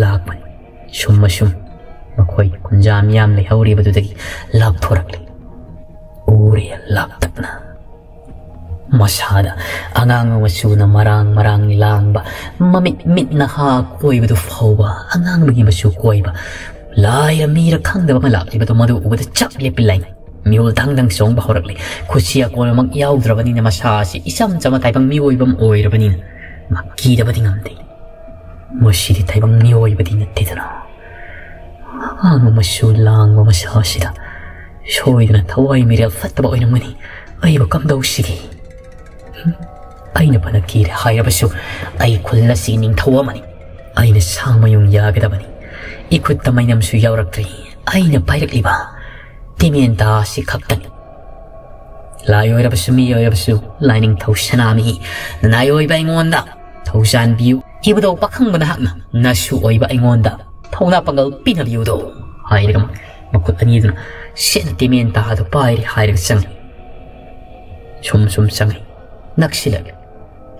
ꯂꯥꯛꯄꯅꯤ꯫ ꯁꯨꯝ ꯑꯁꯨꯝ ꯃꯈꯣꯏ ꯀꯨꯟꯖꯥ ꯃꯤꯌꯥꯝ ꯂꯩꯍꯧꯔꯤꯕꯗꯨꯗꯒꯤ ꯂꯥꯞꯊꯣꯔꯛꯂꯤ꯫ ꯎꯔꯦ ꯂꯥꯞꯇꯛꯅ꯫ ꯃꯁꯥꯗ ꯑꯉꯥꯡꯕ ꯃꯆꯨꯅ ꯃꯔꯥꯡ ꯃꯔꯥꯡ ꯂꯥꯡꯕ, ꯃꯃꯤꯠ ꯃꯤꯠ ꯅꯍꯥ ꯀꯣꯏꯕꯗꯨ ꯐꯥꯎꯕ ꯑꯉꯥꯡꯕꯒꯤ ꯃꯆꯨ ꯀꯣꯏꯕ, ꯂꯥꯏꯔ ꯃꯤꯔ ꯈꯪꯗꯕ ꯑꯃ ꯂꯥꯛꯂꯤꯕꯗꯨ ꯃꯗꯨ ꯎꯕꯗ ꯆꯞ ꯂꯦꯞꯄꯤ ꯂꯩ꯫ ꯃꯤꯍꯨꯜ ꯗꯪ ꯗꯪ ꯆꯣꯡꯕ ꯍꯧꯔꯛꯂꯤ꯫ ꯈꯨꯠꯁꯤ ꯑꯀꯣꯟꯃꯛ ꯌꯥꯎꯗ꯭ꯔꯕꯅꯤꯅ ꯃꯁꯥ ꯑꯁꯤ ꯏꯆꯝ ꯆꯝꯕ ꯇꯥꯏꯕꯪ ꯃꯤꯑꯣꯏꯕ ꯑꯃ ꯑꯣꯏꯔꯕꯅꯤꯅ ꯃꯥ ꯀꯤꯗꯕꯗꯤ ꯉꯝꯗꯦ꯫ ꯃꯁꯤꯗꯤ ꯇꯥꯏꯕꯪ ꯃꯤꯑꯣꯏꯕꯗꯤ ꯅꯠꯇꯦꯗꯅ꯫ ꯑꯉꯥꯡꯕ ꯃꯆꯨ ꯂꯥꯡꯕ ꯃꯁꯥ ꯑꯁꯤꯗ ꯁꯣꯏꯗꯅ ꯊꯋꯥꯏ ꯃꯤꯔꯦꯜ ꯐꯠꯇꯕ ꯑꯣꯏꯔꯝꯒꯅꯤ꯫ ꯑꯩꯕꯨ ꯀꯝꯗꯧꯁꯤꯒꯦ? ꯍꯨꯝ, ꯑꯩꯅ ꯐꯅ ꯀꯤꯔꯦ ꯍꯥꯏꯔꯕꯁꯨ ꯑꯩ ꯈꯨꯜ ꯑꯁꯤꯒꯤ ꯅꯤꯡꯊꯧ ꯑꯃꯅꯤ꯫ ꯑꯩꯅ ꯁꯥ ꯃꯌꯨꯡ ꯌꯥꯒꯗꯕꯅꯤ꯫ ꯏꯈꯨꯠꯇ ꯃꯩꯅꯝꯁꯨ ꯌꯥꯎꯔꯛꯇ꯭ꯔꯤ꯫ ꯑꯩꯅ ꯄꯥꯏꯔꯛꯂꯤꯕ ꯇꯤꯃꯦꯟꯇꯥ ꯑꯁꯤ ꯈꯛꯇꯅꯤ꯫ ꯂꯥꯏ ꯑꯣꯏꯔꯕꯁꯨ ꯃꯤ ꯑꯣꯏꯔꯕꯁꯨ ꯂꯥꯏꯅꯤꯡꯊꯧ ꯁꯅꯥꯃꯍꯤ ꯅꯅꯥꯏ ꯑꯣꯏꯕ ꯑꯩꯉꯣꯟꯗ ꯊꯧꯖꯥꯟꯕꯤꯌꯨ꯫ ꯏꯕꯨꯙꯧ ꯄꯥꯈꯪꯕ ꯅꯍꯥꯛꯅ ꯅꯁꯨ ꯑꯣꯏꯕ ꯑꯩꯉꯣꯟꯗ ꯊꯧꯅꯥ ꯄꯥꯡꯒꯜ ꯄꯤꯅꯕꯤꯌꯨꯗꯣ ꯍꯥꯏꯔꯒ ꯃꯈꯨꯠ ꯑꯅꯤꯗꯨꯅ ꯁꯦꯠꯅ ꯇꯤꯃꯦꯟꯇꯥ ꯑꯗꯨ ꯄꯥꯏꯔꯦ ꯍꯥꯏꯔꯒ ꯆꯪꯉꯤ꯫ ꯁꯨꯝ ꯁꯨꯝ ꯆꯪꯉꯤ꯫ ꯅꯛꯁꯤꯜꯂꯛꯂꯦ꯫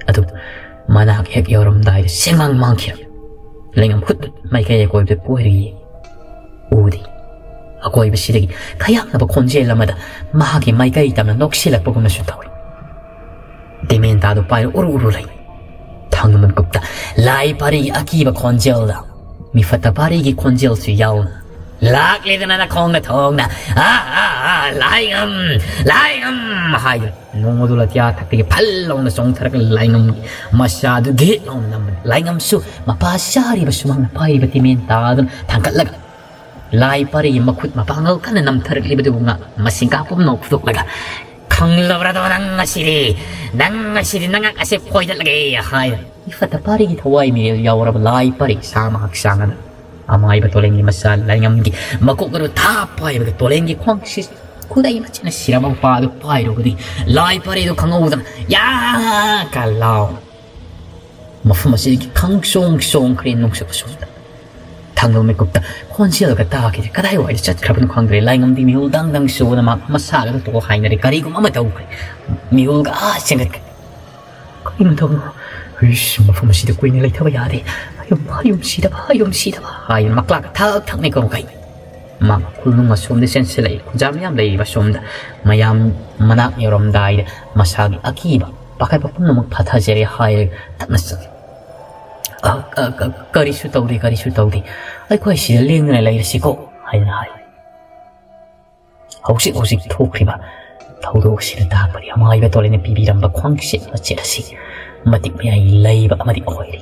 ꯑꯗꯨ ꯃꯅꯥꯛ ꯍꯦꯛ ꯌꯧꯔꯝꯗꯥꯏꯗ ꯁꯦꯡꯃꯥꯡ ꯃꯥꯡꯈꯤꯔꯝꯃꯤ꯫ ꯂꯩꯉꯝ ꯍꯨꯠ ꯍꯨꯠ ꯃꯥꯏꯀꯩ ꯑꯀꯣꯏꯕꯗ ꯀꯣꯏꯔꯒ ꯌꯦꯡꯉꯤ꯫ ꯎꯗꯦ꯫ ꯑꯀꯣꯏꯕꯁꯤꯗꯒꯤ ꯈꯌꯥꯛꯅꯕ ꯈꯣꯟꯖꯦꯜ ꯑꯃꯗ ꯃꯍꯥꯛꯀꯤ ꯃꯥꯏꯀꯩ ꯇꯝꯅ ꯅꯣꯛꯁꯤꯜꯂꯛꯄꯒꯨꯝꯅꯁꯨ ꯇꯧꯏ꯫ ꯇꯤꯃꯦꯟꯇꯥꯗꯨ ꯄꯥꯏꯔ ꯎꯔꯨ ꯎꯔꯨ ꯂꯩ꯫ ꯊꯥꯡꯒ ꯃꯤꯀꯨꯞꯇ ꯂꯥꯏ ꯄꯥꯔꯤꯒꯤ ꯑꯀꯤꯕ ꯈꯣꯟꯖꯦꯜꯗ ꯃꯤꯐꯠꯇ ꯄꯥꯔꯤꯒꯤ ꯈꯣꯟꯖꯦꯜꯁꯨ ꯌꯥꯎꯅ "ꯂꯥꯛꯂꯦꯗꯅ ꯅꯈꯣꯡꯅ ꯊꯣꯡꯅ, ꯑꯥ, ꯑꯥ, ꯑꯥ, ꯂꯥꯏꯉꯝ, ꯂꯥꯏꯉꯝ" ꯍꯥꯏꯗꯨꯅ ꯅꯣꯡꯃꯗꯣꯜ ꯑꯇꯤꯌꯥ ꯊꯛꯇꯒꯤ ꯐꯜ ꯂꯥꯎꯅ ꯆꯣꯡꯊꯔꯛꯂꯒ ꯂꯥꯏꯉꯝꯒꯤ ꯃꯆꯥꯗꯨ ꯒꯦꯠ ꯂꯥꯎꯅ ꯅꯝꯕꯅꯤ꯫ ꯂꯥꯏꯉꯝꯁꯨ ꯃꯄꯥ ꯆꯥꯔꯤꯕ ꯁꯨꯃꯥꯡꯅ ꯄꯥꯏꯔꯤꯕ ꯇꯤꯃꯦꯟ ꯇꯥꯗꯨꯅ ꯊꯥꯡꯒꯠꯂꯒ ꯂꯥꯏ ꯄꯥꯔꯤꯒꯤ ꯃꯈꯨꯠ ꯃꯄꯥꯡꯒꯜ ꯀꯟꯅ ꯅꯝꯊꯔꯛꯂꯤꯕꯗꯨꯕꯨ ꯉꯥꯛ ꯃꯁꯤꯡꯒꯥ ꯄꯨꯝꯅꯃꯛ ꯐꯨꯗꯣꯛꯂꯒ, "ꯈꯪꯂꯕ꯭ꯔꯥꯗꯣ ꯅꯪ ꯉꯁꯤꯗꯤ? ꯅꯪ ꯉꯁꯤꯗꯤ ꯅꯉꯥꯛ ꯑꯁꯦ ꯐꯣꯏꯗꯠꯂꯒꯦ" ꯍꯥꯏ꯫ ꯏꯐꯠꯇ ꯄꯥꯔꯤꯒꯤ ꯊꯋꯥꯏ ꯃꯤꯔꯦꯜ ꯌꯥꯎꯔꯕ ꯂꯥꯏ ꯄꯥꯔꯤ ꯁꯥ ꯃꯍꯥꯛ ꯁꯥꯡꯉꯗ ꯑꯃꯥꯏꯕ ꯇꯣꯂꯦꯟꯒꯤ ꯃꯆꯥ ꯂꯥꯏꯉꯝꯒꯤ ꯃꯀꯣꯛ ꯑꯗꯨ ꯊꯥꯞ ꯄꯥꯏꯕꯗ ꯇꯣꯂꯦꯟꯒꯤ ꯈ꯭ꯋꯥꯡꯁꯤ ꯈꯨꯗꯩ ꯃꯆꯤꯟꯅ ꯁꯤꯔꯕ ꯃꯄꯥ ꯑꯗꯨ ꯄꯥꯏꯔꯨꯕꯗꯒꯤ ꯂꯥꯏ ꯄꯥꯔꯤ ꯑꯗꯨ ꯈꯪꯍꯧꯗꯅ "ꯌꯥ!" ꯀ ꯂꯥꯎ ꯃꯐꯝ ꯑꯁꯤꯗꯒꯤ ꯈꯪꯆꯣꯡ ꯆꯣꯡꯈ꯭ꯔꯦ ꯅꯨꯡꯁꯤꯠ ꯑꯁꯣꯝꯗ꯫ ꯊꯥꯡꯒꯜ ꯃꯤꯀꯨꯞꯇ ꯈꯣꯟꯖꯦꯜꯒ ꯇꯥꯈꯤꯗ꯭ꯔꯦ꯫ ꯀꯗꯥꯏꯋꯥꯏꯗ ꯆꯠꯈ꯭ꯔꯕꯅꯣ ꯈꯪꯗ꯭ꯔꯦ꯫ ꯂꯥꯏꯉꯝꯗꯤ ꯃꯤꯍꯨꯜ ꯗꯪ ꯗꯪ ꯁꯨꯕꯅ ꯃꯍꯥꯛ ꯃꯁꯥꯒ ꯇꯣꯛ ꯍꯥꯏꯅꯔꯦ꯫ ꯀꯔꯤꯒꯨꯝꯕ ꯑꯃ ꯇꯧꯈ꯭ꯔꯦ꯫ ꯃꯤꯍꯨꯜꯒ ꯑꯥ ꯆꯦꯟꯒꯠꯈ꯭ꯔꯦ꯫ "ꯀꯔꯤꯅꯣ ꯇꯧꯕ? ꯍꯨꯏꯁ, ꯃꯐꯝ ꯑꯁꯤꯗ ꯀꯨꯏꯅ ꯂꯩꯊꯕ ꯌꯥꯗꯦ꯫ ꯑꯌꯨꯝ, ꯑꯌꯨꯝ ꯁꯤꯗꯕ, ꯑꯌꯨꯝ ꯁꯤꯗꯕ" ꯍꯥꯏꯅ ꯃꯀ꯭ꯂꯥꯛꯀ ꯊꯛ ꯊꯛꯅ ꯀꯧꯔꯛꯏ꯫ ꯃꯍꯥꯛ ꯈꯨꯜꯅꯨꯡ ꯑꯁꯣꯝꯗ ꯆꯦꯟꯁꯤꯜꯂꯛꯏ꯫ ꯈꯨꯟꯖꯥ ꯃꯌꯥꯝ ꯂꯩꯔꯤꯕ ꯑꯁꯣꯝꯗ ꯃꯌꯥꯝ ꯃꯅꯥꯛ ꯌꯧꯔꯝꯗꯥꯏꯗ ꯃꯁꯥꯒꯤ ꯑꯀꯤꯕ ꯄꯥꯈꯠꯄ ꯄꯨꯝꯅꯃꯛ ꯐꯥꯊꯖꯔꯦ ꯍꯥꯏꯔꯒ ꯇꯞꯅ ꯆꯠꯂꯤ꯫ "ꯑ, ꯑ, ꯑ, ꯀꯔꯤꯁꯨ ꯇꯧꯗꯦ, ꯀꯔꯤꯁꯨ ꯇꯧꯗꯦ꯫ ꯑꯩꯈꯣꯏ ꯁꯤꯗ ꯂꯦꯡꯗꯅ ꯂꯩꯔꯁꯤꯀꯣ" ꯍꯥꯏꯅ ꯍꯥꯏ꯫ ꯍꯧꯖꯤꯛ ꯍꯧꯖꯤꯛ ꯊꯣꯛꯈ꯭ꯔꯤꯕ ꯊꯧꯗꯣꯛ ꯑꯁꯤꯅ ꯇꯥꯛꯄꯗꯤ ꯑꯃꯥꯏꯕ ꯇꯣꯂꯦꯅ ꯄꯤꯕꯤꯔꯝꯕ ꯈ꯭ꯋꯥꯡꯆꯦꯠ ꯃꯆꯦꯠ ꯑꯁꯤ ꯃꯇꯤꯛ ꯃꯌꯥꯏ ꯂꯩꯕ ꯑꯃꯗꯤ ꯑꯣꯏꯔꯤ꯫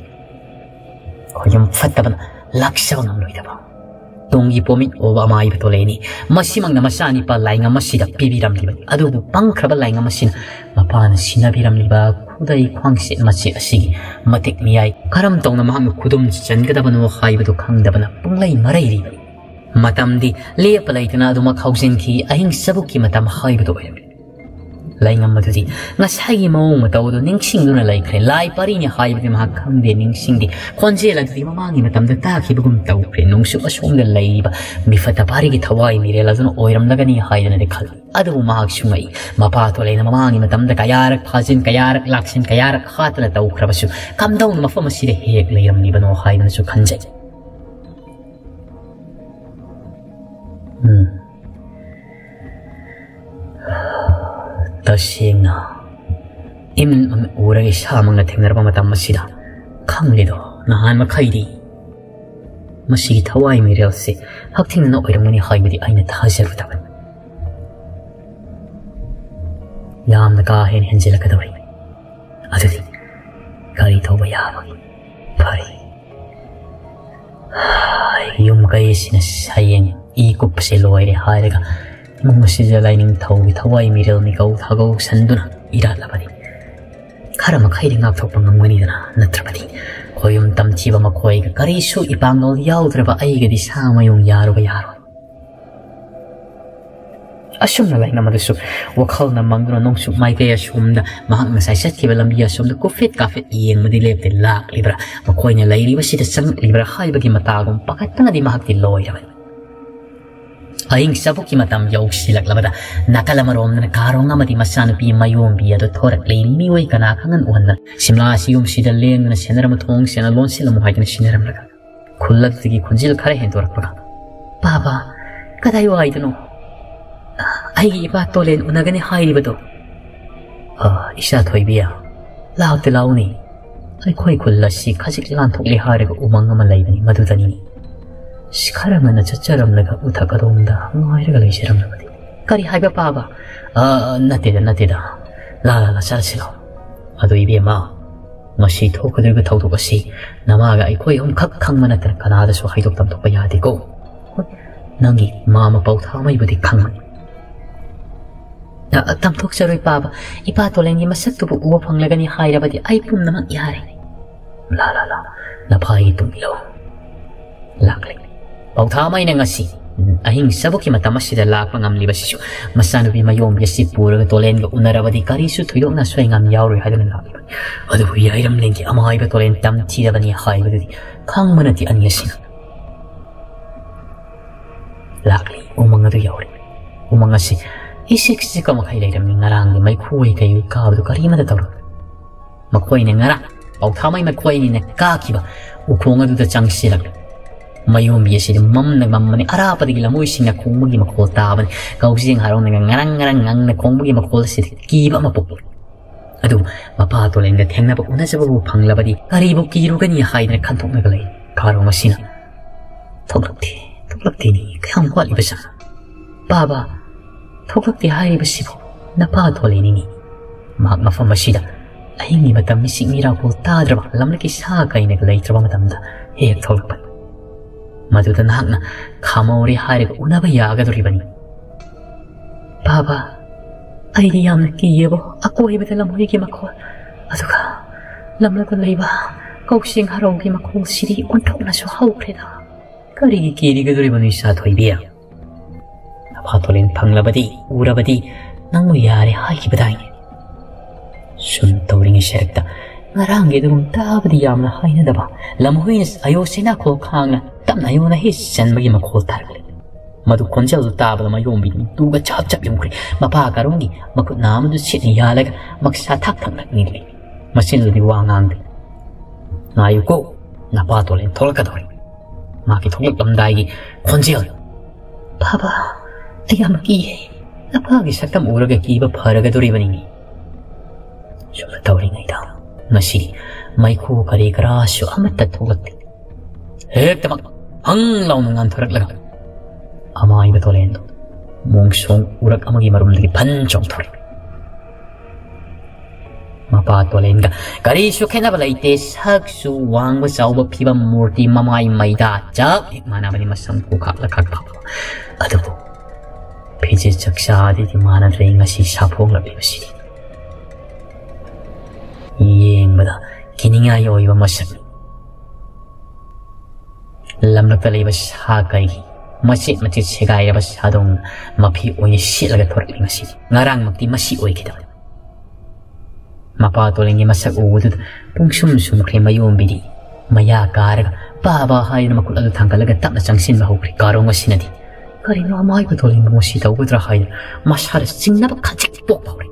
ꯈꯣꯏꯌꯨꯝ ꯐꯠꯇꯕꯅ ꯂꯥꯛꯆꯕ ꯉꯝꯂꯣꯏꯗꯕ꯫ ꯇꯨꯡꯒꯤ ꯄꯣꯃꯤꯠ ꯑꯣꯏꯕ ꯑꯃꯥꯏꯕ ꯇꯣꯂꯦꯅꯤ꯫ ꯃꯁꯤꯃꯛꯅ ꯃꯆꯥꯅꯤꯄꯥ ꯂꯥꯏꯉꯝ ꯑꯁꯤꯗ ꯄꯤꯕꯤꯔꯝꯂꯤꯕꯅꯤ꯫ ꯑꯗꯨꯕꯨ ꯄꯪꯈ꯭ꯔꯕ ꯂꯥꯏꯉꯝ ꯑꯁꯤꯅ ꯃꯄꯥꯅ ꯁꯤꯟꯅꯕꯤꯔꯝꯂꯤꯕ ꯈꯨꯗꯩ ꯈ꯭ꯋꯥꯡꯆꯦꯠ ꯃꯆꯦꯠ ꯑꯁꯤꯒꯤ ꯃꯇꯤꯛ ꯃꯌꯥꯏ ꯀꯔꯝ ꯇꯧꯅ ꯃꯍꯥꯛꯅ ꯈꯨꯗꯨꯝ ꯆꯟꯒꯗꯕꯅꯣ ꯍꯥꯏꯕꯗꯨ ꯈꯪꯗꯕꯅ ꯄꯨꯡꯂꯩ ꯃꯔꯩꯔꯤꯕꯅꯤ꯫ ꯃꯇꯝꯗꯤ ꯂꯦꯞꯄ ꯂꯩꯇꯅ ꯑꯗꯨꯃꯛ ꯍꯧꯖꯤꯟꯈꯤ꯫ ꯑꯍꯤꯡ ꯆꯕꯨꯛꯀꯤ ꯃꯇꯝ ꯍꯥꯏꯕꯗꯨ ꯑꯣꯏꯔꯝꯃꯤ꯫ ꯂꯥꯏꯉꯝ ꯑꯗꯨꯗꯤ ꯉꯁꯥꯏꯒꯤ ꯃꯑꯣꯡ ꯃꯇꯧ ꯑꯗꯨ ꯅꯤꯡꯁꯤꯡꯗꯨꯅ ꯂꯩꯈ꯭ꯔꯦ꯫ ꯂꯥꯏ ꯄꯥꯔꯤꯅꯤ ꯍꯥꯏꯕꯗꯤ ꯃꯍꯥꯛ ꯈꯪꯗꯦ, ꯅꯤꯡꯁꯤꯡꯗꯦ꯫ ꯈꯣꯟꯖꯦꯜ ꯑꯗꯨꯗꯤ ꯃꯃꯥꯡꯒꯤ ꯃꯇꯝꯗ ꯇꯥꯈꯤꯕꯒꯨꯝ ꯇꯧꯈ꯭ꯔꯦ꯫ ꯅꯨꯡꯁꯨꯛ ꯑꯁꯣꯝꯗ ꯂꯩꯔꯤꯕ ꯃꯤꯐꯠꯇ ꯄꯥꯔꯤꯒꯤ ꯊꯋꯥꯏ ꯃꯤꯔꯦꯜ ꯑꯗꯨꯅ ꯑꯣꯏꯔꯝꯂꯒꯅꯤ ꯍꯥꯏꯗꯅꯗꯤ ꯈꯜꯂꯤ꯫ ꯑꯗꯨꯕꯨ ꯃꯍꯥꯛꯁꯨ ꯉꯛꯏ꯫ ꯃꯄꯥ ꯇꯣꯂꯦꯅ ꯃꯃꯥꯡꯒꯤ ꯃꯇꯝꯗ ꯀꯌꯥꯔꯛ ꯐꯥꯖꯤꯟ, ꯀꯌꯥꯔꯛ ꯂꯥꯛꯁꯤꯟ, ꯀꯌꯥꯔꯛ ꯍꯥꯠꯇꯅ ꯇꯧꯈ꯭ꯔꯕꯁꯨ ꯀꯝꯗꯧꯅ ꯃꯐꯝ ꯑꯁꯤꯗ ꯍꯦꯛ ꯂꯩꯔꯝꯂꯤꯕꯅꯣ ꯍꯥꯏꯗꯅꯁꯨ ꯈꯟꯖꯩ꯫ ꯎꯝ꯫ ꯇꯁꯦꯡꯅ ꯏꯃꯤꯠꯃꯛꯅ ꯎꯔꯒ ꯏꯁꯥꯃꯛꯅ ꯊꯦꯡꯅꯔꯕ ꯃꯇꯝ ꯑꯁꯤꯗ ꯈꯪꯂꯤꯗꯣ ꯅꯍꯥꯟ ꯃꯈꯩꯗꯤ ꯃꯁꯤꯒꯤ ꯊꯋꯥꯏ ꯃꯤꯔꯦꯜꯁꯦ ꯍꯛꯊꯦꯡꯅꯅ ꯑꯣꯏꯔꯝꯒꯅꯤ ꯍꯥꯏꯕꯗꯤ ꯑꯩꯅ ꯊꯥꯖꯔꯨꯗꯕꯅꯤ꯫ ꯌꯥꯝꯅ ꯀꯥ ꯍꯦꯟꯅ ꯍꯦꯟꯖꯤꯜꯂꯛꯀꯗꯧꯔꯤ꯫ ꯑꯗꯨꯗꯤ ꯒꯥꯔꯤ ꯊꯧꯕ ꯌꯥꯕꯒꯤ ꯐꯔꯦ꯫ ꯌꯨꯝ ꯀꯩꯁꯤꯅ ꯍꯌꯦꯡ ꯏ ꯀꯨꯞꯄꯁꯦ ꯂꯣꯏꯔꯦ ꯍꯥꯏꯔꯒ ꯏꯃꯨꯡ ꯑꯁꯤꯗ ꯂꯥꯏꯅꯤꯡꯊꯧꯒꯤ ꯊꯋꯥꯏ ꯃꯤꯔꯦꯜ ꯃꯤꯀꯧ ꯊꯥꯒꯧ ꯁꯟꯗꯨꯅ ꯏꯔꯥꯠꯂꯕꯗꯤ ꯈꯔ ꯃꯈꯩꯗꯤ ꯉꯥꯛꯊꯣꯛꯄ ꯉꯝꯒꯅꯤꯗꯅ꯫ ꯅꯠꯇ꯭ꯔꯕꯗꯤ ꯈꯣꯌꯨꯝ ꯇꯝꯊꯤꯕ ꯃꯈꯣꯏꯒ ꯀꯔꯤꯁꯨ ꯏꯄꯥꯡꯒꯜ ꯌꯥꯎꯗ꯭ꯔꯕ ꯑꯩꯒꯗꯤ ꯁꯥ ꯃꯌꯨꯡ ꯌꯥꯔꯨꯕ ꯌꯥꯔꯣꯏ꯫ ꯑꯁꯨꯝꯅ ꯂꯩꯅ ꯃꯗꯨꯁꯨ ꯋꯥꯈꯜꯅ ꯃꯪꯗꯨꯅ ꯅꯣꯡꯆꯨꯞ ꯃꯥꯏꯀꯩ ꯑꯁꯣꯝꯗ ꯃꯍꯥꯛ ꯉꯁꯥꯏ ꯆꯠꯈꯤꯕ ꯂꯝꯕꯤ ꯑꯁꯣꯝꯗ ꯀꯨꯐꯦꯠ ꯀꯥꯐꯦꯠ ꯌꯦꯡꯕꯗꯤ ꯂꯦꯞꯇꯦ꯫ ꯂꯥꯛꯂꯤꯕ꯭ꯔꯥ, ꯃꯈꯣꯏꯅ ꯂꯩꯔꯤꯕꯁꯤꯗ ꯆꯪꯂꯛꯂꯤꯕ꯭ꯔꯥ ꯍꯥꯏꯕꯒꯤ ꯃꯇꯥꯒꯨꯝ ꯄꯥꯈꯠꯄꯅꯗꯤ ꯃꯍꯥꯛꯇꯤ ꯂꯣꯏꯔꯕꯅꯤ꯫ ꯑꯍꯤꯡ ꯆꯕꯨꯛꯀꯤ ꯃꯇꯝ ꯌꯧꯁꯤꯜꯂꯛꯂꯕꯗ ꯅꯥꯀꯜ ꯑꯃꯔꯣꯝꯗꯅ ꯀꯥꯔꯣꯡ ꯑꯃꯗꯤ ꯃꯆꯥꯅꯨꯄꯤ ꯃꯌꯣꯝꯕꯤ ꯑꯗꯨ ꯊꯣꯔꯛꯂꯤ꯫ ꯃꯤꯑꯣꯏ ꯀꯅꯥ ꯈꯪꯍꯟ ꯎꯍꯟꯗꯅ ꯁꯤꯝꯂꯥ ꯑꯁꯤ ꯌꯨꯝꯁꯤꯗ ꯂꯦꯡꯗꯨꯅ ꯁꯦꯟꯅꯔꯝꯕ ꯊꯣꯡ ꯁꯦꯟꯅ ꯂꯣꯟꯁꯤꯜꯂꯝꯃꯨ ꯍꯥꯏꯗꯨꯅ ꯁꯤꯟꯅꯔꯝꯂꯒ ꯈꯨꯜꯂꯛꯇꯒꯤ ꯈꯣꯟꯖꯦꯜ ꯈꯔ ꯍꯦꯟꯗꯣꯔꯛꯄꯒ, "ꯄꯥꯕ, ꯀꯗꯥꯏ ꯋꯥꯏꯗꯅꯣ ꯑꯩꯒꯤ ꯏꯄꯥ ꯇꯣꯂꯦꯟ ꯎꯅꯒꯅꯤ ꯍꯥꯏꯔꯤꯕꯗꯣ?" "ꯑ, ꯏꯆꯥ ꯊꯣꯏꯕꯤ, ꯂꯥꯎꯇꯦ ꯂꯥꯎꯅꯤ꯫ ꯑꯩꯈꯣꯏ ꯈꯨꯜ ꯑꯁꯤ ꯈꯖꯤꯛ ꯂꯥꯟꯊꯣꯛꯂꯦ ꯍꯥꯏꯔꯒ ꯎꯃꯪ ꯑꯃ ꯂꯩꯕꯅꯤ, ꯃꯗꯨꯗꯅꯤꯅꯦ꯫ ꯁꯤ ꯈꯔ ꯉꯟꯅ ꯆꯠꯆꯔꯝꯂꯒ ꯎꯊꯛ ꯑꯗꯣꯝꯗ ꯉꯥꯏꯔꯒ ꯂꯩꯖꯔꯝꯂꯕꯗꯤ꯫" "ꯀꯔꯤ ꯍꯥꯏꯕ ꯄꯥꯕ?" "ꯑ, ꯅꯠꯇꯦꯗ, ꯅꯠꯇꯦꯗ꯫ ꯂꯥ, ꯂꯥ, ꯂꯥ, ꯆꯠꯂꯁꯤ ꯂꯥꯎ꯫ ꯑꯗꯨ ꯏꯕꯦꯝꯃ, ꯉꯁꯤ ꯊꯣꯛꯀꯗꯧꯔꯤꯕ ꯊꯧꯗꯣꯛ ꯑꯁꯤ ꯅꯃꯥꯒ ꯑꯩꯈꯣꯏ ꯑꯍꯨꯝꯈꯛ ꯈꯪꯕ ꯅꯠꯇꯅ ꯀꯅꯥꯗꯁꯨ ꯍꯥꯏꯗꯣꯛ ꯇꯝꯊꯣꯛꯄ ꯌꯥꯗꯦꯀꯣ꯫ ꯍꯣꯏ, ꯅꯪꯒꯤ ꯃꯥꯃ ꯄꯥꯎꯊꯥꯃꯩꯕꯨꯗꯤ ꯈꯪꯕꯅꯤ꯫" "ꯑ, ꯑ, ꯇꯝꯊꯣꯛꯆꯔꯣꯏ ꯄꯥꯕ꯫ ꯏꯄꯥ ꯇꯣꯂꯦꯟꯒꯤ ꯃꯁꯛꯇꯨꯕꯨ ꯎꯕ ꯐꯪꯂꯒꯅꯤ ꯍꯥꯏꯔꯕꯗꯤ ꯑꯩ ꯄꯨꯝꯅꯃꯛ ꯌꯥꯔꯦ꯫" "ꯂꯥ, ꯂꯥ, ꯂꯥ, ꯅꯐꯥꯒꯤ ꯇꯨꯡ ꯏꯜꯂꯣ꯫" ꯂꯥꯛꯂꯤ꯫ ꯄꯥꯎꯊꯥꯃꯩꯅ ꯉꯁꯤ ꯑꯍꯤꯡ ꯆꯕꯨꯛꯀꯤ ꯃꯇꯝ ꯑꯁꯤꯗ ꯂꯥꯛꯄ ꯉꯝꯂꯤꯕꯁꯤꯁꯨ ꯃꯆꯥꯅꯨꯄꯤ ꯃꯌꯣꯝꯕꯤ ꯑꯁꯤ ꯄꯨꯔꯒ ꯇꯣꯂꯦꯟꯒ ꯎꯅꯔꯕꯗꯤ ꯀꯔꯤꯁꯨ ꯊꯣꯏꯗꯣꯛꯅ ꯑꯁꯣꯏ ꯑꯉꯥꯝ ꯌꯥꯎꯔꯣꯏ ꯍꯥꯏꯗꯨꯅ ꯂꯥꯛꯂꯤꯕꯅꯤ꯫ ꯑꯗꯨꯕꯨ ꯌꯥꯏꯔꯝꯂꯦꯟꯒꯤ ꯑꯃꯥꯏꯕ ꯇꯣꯂꯦꯟ ꯇꯝꯊꯤꯔꯕꯅꯤ ꯍꯥꯏꯕꯗꯨꯗꯤ ꯈꯪꯕ ꯅꯠꯇꯦ ꯑꯅꯤ ꯑꯁꯤꯅ꯫ ꯂꯥꯛꯂꯤ꯫ ꯎꯃꯪ ꯑꯗꯨ ꯌꯧꯔꯦ꯫ ꯎꯃꯪ ꯑꯁꯤ ꯏꯁꯤꯛ ꯁꯤꯛꯄ ꯃꯈꯩ ꯂꯩꯔꯝꯃꯤ꯫ ꯉꯔꯥꯡꯒꯤ ꯃꯩꯈꯨ ꯑꯣꯏ ꯀꯩ ꯑꯣꯏ ꯀꯥꯕꯗꯨ ꯀꯔꯤꯃꯠꯇ ꯇꯧꯔꯝꯗꯦ꯫ ꯃꯈꯣꯏꯅ ꯉꯔꯥꯡ ꯄꯥꯎꯊꯥꯃꯩ ꯃꯈꯣꯏ ꯑꯅꯤꯅ ꯀꯥꯈꯤꯕ ꯎꯈꯣꯡ ꯑꯗꯨꯗ ꯆꯪꯁꯤꯜꯂꯛꯂꯦ꯫ ꯃꯌꯣꯝꯕꯤ ꯑꯁꯤꯗꯤ ꯃꯝꯅ ꯃꯝꯕꯅꯤ꯫ ꯑꯔꯥꯞꯄꯗꯒꯤ ꯂꯃꯣꯏꯁꯤꯡꯅ ꯈꯣꯡꯕꯒꯤ ꯃꯈꯣꯜ ꯇꯥꯕꯅꯤ꯫ ꯀꯧꯖꯦꯡ ꯍꯥꯔꯣꯡꯅꯒ ꯉꯔꯪ ꯉꯔꯪ ꯉꯪꯅ ꯈꯣꯡꯕꯒꯤ ꯃꯈꯣꯜ ꯑꯁꯤꯗ ꯀꯤꯕ ꯑꯃ ꯄꯣꯛꯂꯤ꯫ ꯑꯗꯨ ꯃꯄꯥ ꯇꯣꯂꯦꯟꯒ ꯊꯦꯡꯅꯕ ꯎꯅꯖꯕꯕꯨ ꯐꯪꯂꯕꯗꯤ ꯀꯔꯤꯕꯨ ꯀꯤꯔꯨꯒꯅꯤ ꯍꯥꯏꯗꯅ ꯈꯟꯊꯣꯛꯅꯒ ꯂꯩ꯫ ꯀꯥꯔꯣꯡ ꯑꯁꯤꯅ "ꯊꯣꯛꯂꯛꯇꯦ, ꯊꯣꯛꯂꯛꯇꯦꯅꯦ, ꯀꯌꯥꯝ ꯋꯥꯠꯂꯤꯕꯖꯥꯠꯅꯣ? ꯄꯥꯕ, ꯊꯣꯛꯂꯛꯇꯦ ꯍꯥꯏꯔꯤꯕꯁꯤꯕꯨ ꯅꯄꯥ ꯊꯣꯂꯦꯅꯤꯅꯦ꯫ ꯃꯍꯥꯛ ꯃꯐꯝ ꯑꯁꯤꯗ ꯑꯍꯤꯡꯒꯤ ꯃꯇꯝ ꯃꯤꯁꯤꯛ ꯃꯤꯔꯥꯛꯄꯣꯜ ꯇꯥꯗ꯭ꯔꯕ, ꯂꯝꯂꯛꯀꯤ ꯁꯥ ꯀꯩꯅꯒ ꯂꯩꯇ꯭ꯔꯕ ꯃꯇꯝꯗ ꯍꯦꯛ ꯍꯦꯛ ꯊꯣꯛꯂꯛꯄꯅꯤ꯫ ꯃꯗꯨꯗ ꯅꯍꯥꯛꯅ ꯈꯥꯝꯍꯧꯔꯦ ꯍꯥꯏꯔꯒ ꯎꯅꯕ ꯌꯥꯒꯗꯧꯔꯤꯕꯅꯤ꯫ ꯄꯥꯕ, ꯑꯩꯗꯤ ꯌꯥꯝꯅ ꯀꯤꯌꯦꯕꯣ, ꯑꯀꯣꯏꯕꯗ ꯂꯝꯍꯨꯏꯒꯤ ꯃꯈꯣꯜ, ꯑꯗꯨꯒ ꯂꯝꯂꯛꯇ ꯂꯩꯕ ꯀꯧꯁꯤꯡ ꯍꯔꯥꯎꯒꯤ ꯃꯈꯣꯜꯁꯤꯗꯤ ꯑꯣꯟꯊꯣꯛꯅꯁꯨ ꯍꯧꯈ꯭ꯔꯦꯗ꯫ ꯀꯔꯤꯒꯤ ꯀꯤꯔꯤꯒꯗꯧꯔꯤꯕꯅꯣ, ꯏꯆꯥ ꯊꯣꯏꯕꯤ? ꯅꯄꯥ ꯊꯣꯂꯦꯟ ꯐꯪꯂꯕꯗꯤ, ꯎꯔꯕꯗꯤ, ꯅꯪꯕꯨ ꯌꯥꯔꯦ ꯍꯥꯏꯈꯤꯕꯗꯥꯏꯅꯦ?" ꯁꯨꯝ ꯇꯧꯔꯤꯉꯩ ꯁꯔꯛꯇ ꯉꯔꯥꯡꯒꯤ ꯑꯗꯨꯒꯨꯝ ꯇꯥꯕꯗꯤ ꯌꯥꯝꯅ ꯍꯩꯅꯗꯕ ꯂꯝꯍꯨꯏꯅ ꯑꯌꯣ ꯁꯦꯅꯥꯈꯣꯜ ꯈꯥꯡꯅ ꯇꯞꯅ ꯑꯌꯣꯅ ꯍꯦꯛ ꯆꯟꯕꯒꯤ ꯃꯈꯣꯜ ꯇꯥꯔꯛꯂꯦ꯫ ꯃꯗꯨ ꯈꯣꯟꯖꯦꯜꯗꯨ ꯇꯥꯕꯗ ꯃꯌꯣꯝꯕꯤ ꯇꯨꯒ ꯆꯞ ꯆꯞ ꯌꯨꯝꯈ꯭ꯔꯦ꯫ ꯃꯄꯥ ꯀꯥꯔꯣꯡꯒꯤ ꯃꯈꯨꯠ ꯅꯥ ꯑꯃꯗꯨ ꯁꯤꯠꯅ ꯌꯥꯜꯂꯒ ꯃꯛꯁꯥ ꯊꯥꯛ ꯊꯥꯛ ꯅꯛꯅꯤꯡꯂꯤ꯫ ꯃꯆꯤꯟꯗꯨꯗꯤ ꯋꯥ ꯉꯥꯡꯗꯦ꯫ "ꯉꯥꯏꯌꯨꯀꯣ, ꯅꯄꯥ ꯊꯣꯂꯦꯟ ꯊꯣꯛꯂꯛꯀꯗꯧꯔꯦ꯫ ꯃꯍꯥꯛꯀꯤ ꯊꯣꯛꯂꯛꯂꯝꯗꯥꯏꯒꯤ ꯈꯣꯟꯖꯦꯜ꯫ ꯄꯥꯕ, ꯑꯩ ꯌꯥꯝ ꯀꯤꯌꯦ꯫ ꯅꯄꯥꯒꯤ ꯁꯛꯇꯝ ꯎꯔꯒ ꯀꯤꯕ ꯐꯔꯒꯗꯧꯔꯤꯕꯅꯤꯅꯦ꯫" ꯁꯨꯝꯅ ꯇꯧꯔꯤꯉꯩꯗ ꯉꯁꯤ ꯃꯩꯈꯨ ꯀꯔꯤ ꯀꯔꯥꯁꯨ ꯑꯃꯠꯇ ꯊꯣꯛꯂꯛꯇꯦ꯫ ꯍꯦꯛꯇꯃꯛ ꯍꯪ ꯂꯥꯎꯅ ꯉꯥꯟꯊꯣꯔꯛꯂꯒ ꯑꯃꯥꯏꯕ ꯊꯣꯂꯦꯟꯗꯣ ꯃꯣꯡꯁꯣꯡ ꯎꯔꯛ ꯑꯃꯒꯤ ꯃꯔꯨꯝꯗꯒꯤ ꯐꯟ ꯆꯣꯡꯊꯣꯔꯛꯏ꯫ ꯃꯄꯥ ꯇꯣꯂꯦꯟꯒ ꯀꯔꯤꯁꯨ ꯈꯦꯠꯅꯕ ꯂꯩꯇꯦ꯫ ꯁꯛꯁꯨ ꯋꯥꯡꯕ ꯆꯥꯎꯕ, ꯐꯤꯕꯝ ꯃꯨꯔꯇꯤ, ꯃꯃꯥꯏ ꯃꯩꯗꯥ ꯆꯞ ꯍꯦꯛ ꯃꯥꯟꯅꯕꯅꯤ, ꯃꯁꯝ ꯈꯨꯈꯥꯛ ꯂꯈꯥꯛ ꯐꯥꯎꯕ꯫ ꯑꯗꯨꯕꯨ ꯐꯤꯖꯦꯠ ꯆꯛꯆꯥꯗꯤ ꯃꯥꯟꯅꯗ꯭ꯔꯦ ꯉꯁꯤ ꯁꯥꯐꯣꯡꯂꯛꯂꯤꯕꯁꯤꯗꯤ꯫ ꯌꯦꯡꯕꯗ ꯀꯤꯅꯤꯡꯉꯥꯏ ꯑꯣꯏꯕ ꯃꯁꯛꯅꯤ꯫ ꯂꯝꯂꯛꯇ ꯂꯩꯕ ꯁꯥ ꯀꯩꯒꯤ ꯃꯆꯦꯠ ꯃꯆꯦꯠ ꯁꯦꯒꯥꯏꯔꯕ ꯁꯥꯗꯣꯡ ꯃꯐꯤ ꯑꯣꯏꯅ ꯁꯦꯠꯂꯒ ꯊꯣꯔꯛꯂꯤ ꯉꯁꯤꯗꯤ꯫ ꯉꯔꯥꯡꯃꯛꯇꯤ ꯃꯁꯤ ꯑꯣꯏꯈꯤꯗꯕꯅꯤ꯫ ꯃꯄꯥ ꯇꯣꯂꯦꯟꯒꯤ ꯃꯁꯛ ꯎꯕꯗꯨꯗ ꯄꯨꯡꯁꯨꯝ ꯁꯨꯝꯈ꯭ꯔꯦ ꯃꯌꯣꯝꯕꯤꯗꯤ꯫ ꯃꯌꯥ ꯀꯥꯔꯒ ꯄꯥꯕ ꯍꯥꯏꯗꯨꯅ ꯃꯈꯨꯠ ꯑꯗꯨ ꯊꯥꯡꯒꯠꯂꯒ ꯇꯞꯅ ꯆꯪꯁꯤꯟꯕ ꯍꯧꯈ꯭ꯔꯦ꯫ ꯀꯥꯔꯣꯡ ꯑꯁꯤꯅꯗꯤ ꯀꯔꯤꯅꯣ ꯑꯃꯥꯏꯕ ꯊꯣꯂꯦꯟꯕꯨ ꯃꯁꯤ ꯇꯧꯒꯗ꯭ꯔꯥ ꯍꯥꯏꯅ ꯃꯁꯥꯗ ꯆꯤꯡꯅꯕ ꯈꯖꯤꯛ ꯄꯣꯛꯄ ꯍꯧꯔꯦ꯫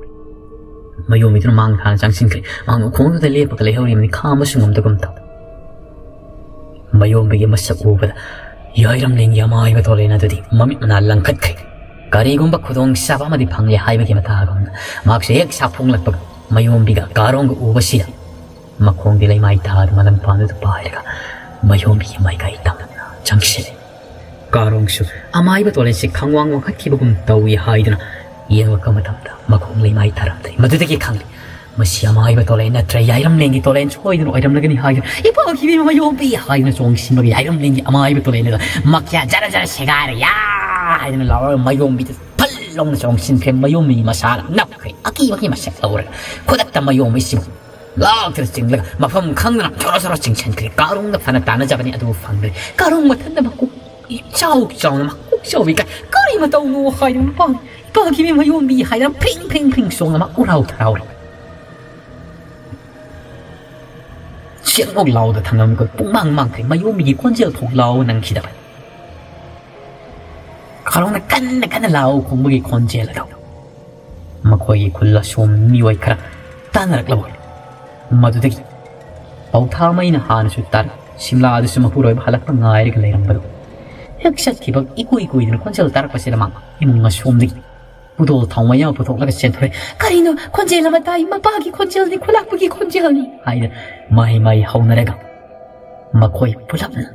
ꯃꯌꯣꯝꯕꯤꯗꯨꯅ ꯃꯥꯡ ꯊꯥꯅ ꯆꯪꯁꯤꯟꯈ꯭ꯔꯦ꯫ ꯃꯍꯥꯛꯅ ꯎꯈꯣꯡꯗꯨꯗ ꯂꯦꯞꯄꯒ ꯂꯩꯍꯧꯔꯤꯕꯅꯤ, ꯈꯥꯝꯕꯁꯨ ꯉꯝꯗꯒꯨꯝ ꯇꯧ꯫ ꯃꯌꯣꯝꯕꯤꯒꯤ ꯃꯁꯛ ꯎꯕꯗ ꯌꯥꯏꯔꯝꯂꯦꯟꯒꯤ ꯑꯃꯥꯏꯕ ꯊꯣꯂꯦꯟ ꯑꯗꯨꯗꯤ ꯃꯃꯤꯠ ꯃꯅꯥ ꯂꯪꯈꯠꯈ꯭ꯔꯦ꯫ ꯀꯔꯤꯒꯨꯝꯕ ꯈꯨꯗꯣꯡ ꯆꯥꯕ ꯑꯃꯗꯤ ꯐꯪꯂꯦ ꯍꯥꯏꯕꯒꯤ ꯃꯇꯥꯒꯨꯝꯅ ꯃꯍꯥꯛꯁꯨ ꯍꯦꯛ ꯁꯥꯐꯣꯡꯂꯛꯄꯒ ꯃꯌꯣꯝꯕꯤꯒ ꯀꯥꯔꯣꯡꯒ ꯎꯕꯁꯤꯗ ꯃꯈꯣꯡꯗꯤ ꯂꯩꯃꯥꯏ ꯇꯥꯗꯨꯅ ꯂꯪꯄꯥꯟꯗꯨꯗ ꯄꯥꯏꯔꯒ ꯃꯌꯣꯝꯕꯤꯒꯤ ꯃꯥꯏꯀꯩ ꯇꯝꯅ ꯆꯪꯁꯤꯜꯂꯤ꯫ ꯀꯥꯔꯣꯡꯁꯨ ꯑꯃꯥꯏꯕ ꯇꯣꯂꯦꯟꯁꯤ ꯈꯪꯋꯥꯡ ꯋꯥꯡꯈꯠꯈꯤꯕꯒꯨꯝ ꯇꯧꯏ ꯍꯥꯏꯗꯨꯅ ꯌꯦꯡꯂꯛꯄ ꯃꯇꯝꯗ ꯃꯈꯣꯡ ꯂꯩꯃꯥꯏ ꯊꯥꯔꯝꯗ꯭ꯔꯦ꯫ ꯃꯗꯨꯗꯒꯤ ꯈꯪꯂꯦ, ꯃꯁꯤ ꯑꯃꯥꯏꯕ ꯇꯣꯂꯦꯟ ꯅꯠꯇ꯭ꯔꯦ, ꯌꯥꯏꯔꯝꯂꯦꯟꯒꯤ ꯇꯣꯂꯦꯟ ꯁꯣꯏꯗꯅ ꯑꯣꯏꯔꯝꯂꯒꯅꯤ ꯍꯥꯏꯗꯨꯅ, "ꯏꯄꯥ ꯈꯤꯕꯤ ꯃꯌꯣꯝꯕꯤ" ꯍꯥꯏꯗꯨꯅ ꯆꯣꯡꯁꯤꯟꯕꯒꯤ ꯌꯥꯏꯔꯝꯂꯦꯟꯒꯤ ꯑꯃꯥꯏꯕ ꯇꯣꯂꯦꯟ ꯑꯗꯨ ꯃꯈ꯭ꯌꯥ ꯖꯔ ꯖꯔ ꯁꯦꯒꯥꯏꯔꯦ꯫ "ꯌꯥ!" ꯍꯥꯏꯗꯨꯅ ꯂꯥꯎꯔꯒ ꯃꯌꯣꯝꯕꯤꯗ ꯐꯜ ꯂꯥꯎꯅ ꯆꯣꯡꯁꯤꯟꯈ꯭ꯔꯦ꯫ ꯃꯌꯣꯝꯕꯤ ꯃꯁꯥꯅ ꯅꯞꯈ꯭ꯔꯦ꯫ ꯑꯀꯤꯕꯒꯤ ꯃꯁꯛ ꯂꯧꯔꯒ ꯈꯨꯗꯛꯇ ꯃꯌꯣꯝꯕꯤꯁꯤꯕꯨ ꯂꯥꯛꯇꯅ ꯆꯤꯡꯂꯒ ꯃꯐꯝ ꯈꯪꯗꯅ ꯖꯣꯔꯣ ꯖꯣꯔꯣ ꯆꯤꯡꯁꯤꯟꯈ꯭ꯔꯦ꯫ ꯀꯥꯔꯣꯡꯗ ꯐꯅ ꯇꯥꯟꯅꯖꯕꯅꯤ, ꯑꯗꯨꯕꯨ ꯐꯪꯗ꯭ꯔꯦ꯫ ꯀꯥꯔꯣꯡ ꯃꯊꯟꯇ ꯃꯀꯣꯛ ꯏꯆꯥꯎ ꯆꯥꯎꯅ, ꯃꯀꯣꯛ ꯆꯥꯎꯕꯤ ꯀꯥꯏ ꯀꯔꯤ ꯃꯇꯧꯅꯣ ꯍꯥꯏꯗꯨꯅ ꯃꯄꯥ ꯏꯄꯥꯒꯤ ꯃꯤ ꯃꯌꯣꯝꯕꯤ ꯍꯥꯏꯗꯅ ꯐ꯭ꯔꯤꯡ ꯐ꯭ꯔꯤꯡ ꯐ꯭ꯔꯤꯡ ꯆꯣꯡꯅ ꯃꯥ ꯎꯔꯥꯎ ꯊꯔꯥꯎꯔꯦ꯫ ꯆꯦꯡꯃꯣꯛ ꯂꯥꯎꯗ ꯊꯪꯅꯕ ꯃꯤꯀꯨꯞ ꯄꯨꯡꯃꯥꯡ ꯃꯥꯡꯈ꯭ꯔꯦ꯫ ꯃꯌꯣꯝꯕꯤꯒꯤ ꯈꯣꯟꯖꯦꯜ ꯐꯥꯎ ꯂꯥꯎ ꯅꯪꯈꯤꯗꯕ꯫ ꯀꯥꯔꯣꯡꯅ ꯀꯟꯅ ꯀꯟꯅ ꯂꯥꯎ ꯈꯣꯡꯕꯒꯤ ꯈꯣꯟꯖꯦꯜ ꯑꯗꯨ ꯃꯈꯣꯏꯒꯤ ꯈꯨꯜ ꯑꯁꯣꯝ ꯃꯤꯑꯣꯏ ꯈꯔ ꯇꯥꯟꯅꯔꯛꯂꯕ꯫ ꯃꯗꯨꯗꯒꯤ ꯄꯥꯎꯊꯥꯃꯩꯅ ꯍꯥꯟꯅꯁꯨ ꯇꯥꯔꯦ꯫ ꯁꯤꯝꯂꯥꯗꯁꯨ ꯃꯄꯨꯔꯣꯏꯕ ꯍꯜꯂꯛꯄ ꯉꯥꯏꯔꯒ ꯂꯩꯔꯝꯕꯗꯨ ꯍꯦꯛ ꯆꯠꯈꯤꯕ ꯏꯀꯨꯏ ꯀꯨꯏꯗꯅ ꯈꯣꯟꯖꯦꯜ ꯇꯥꯔꯛꯄꯁꯤꯗ ꯃꯥ ꯏꯃꯨꯡ ꯑꯁꯣꯝꯗꯒꯤ ꯄꯨꯗꯣꯜ ꯊꯥꯎꯃꯩ ꯑꯃ ꯄꯨꯊꯣꯛꯂꯒ ꯆꯦꯟꯊꯣꯔꯛꯑꯦ꯫ "ꯀꯔꯤꯅꯣ? ꯈꯣꯟꯖꯦꯜ ꯑꯃ ꯇꯥꯏ, ꯃꯄꯥꯒꯤ ꯈꯣꯟꯖꯦꯜꯅꯤ, ꯈꯨꯂꯥꯛꯄꯒꯤ ꯈꯣꯟꯖꯦꯜꯅꯤ" ꯍꯥꯏꯅ ꯃꯍꯩ ꯃꯍꯩ ꯍꯧꯅꯔꯒ ꯃꯈꯣꯏ ꯄꯨꯂꯞꯅ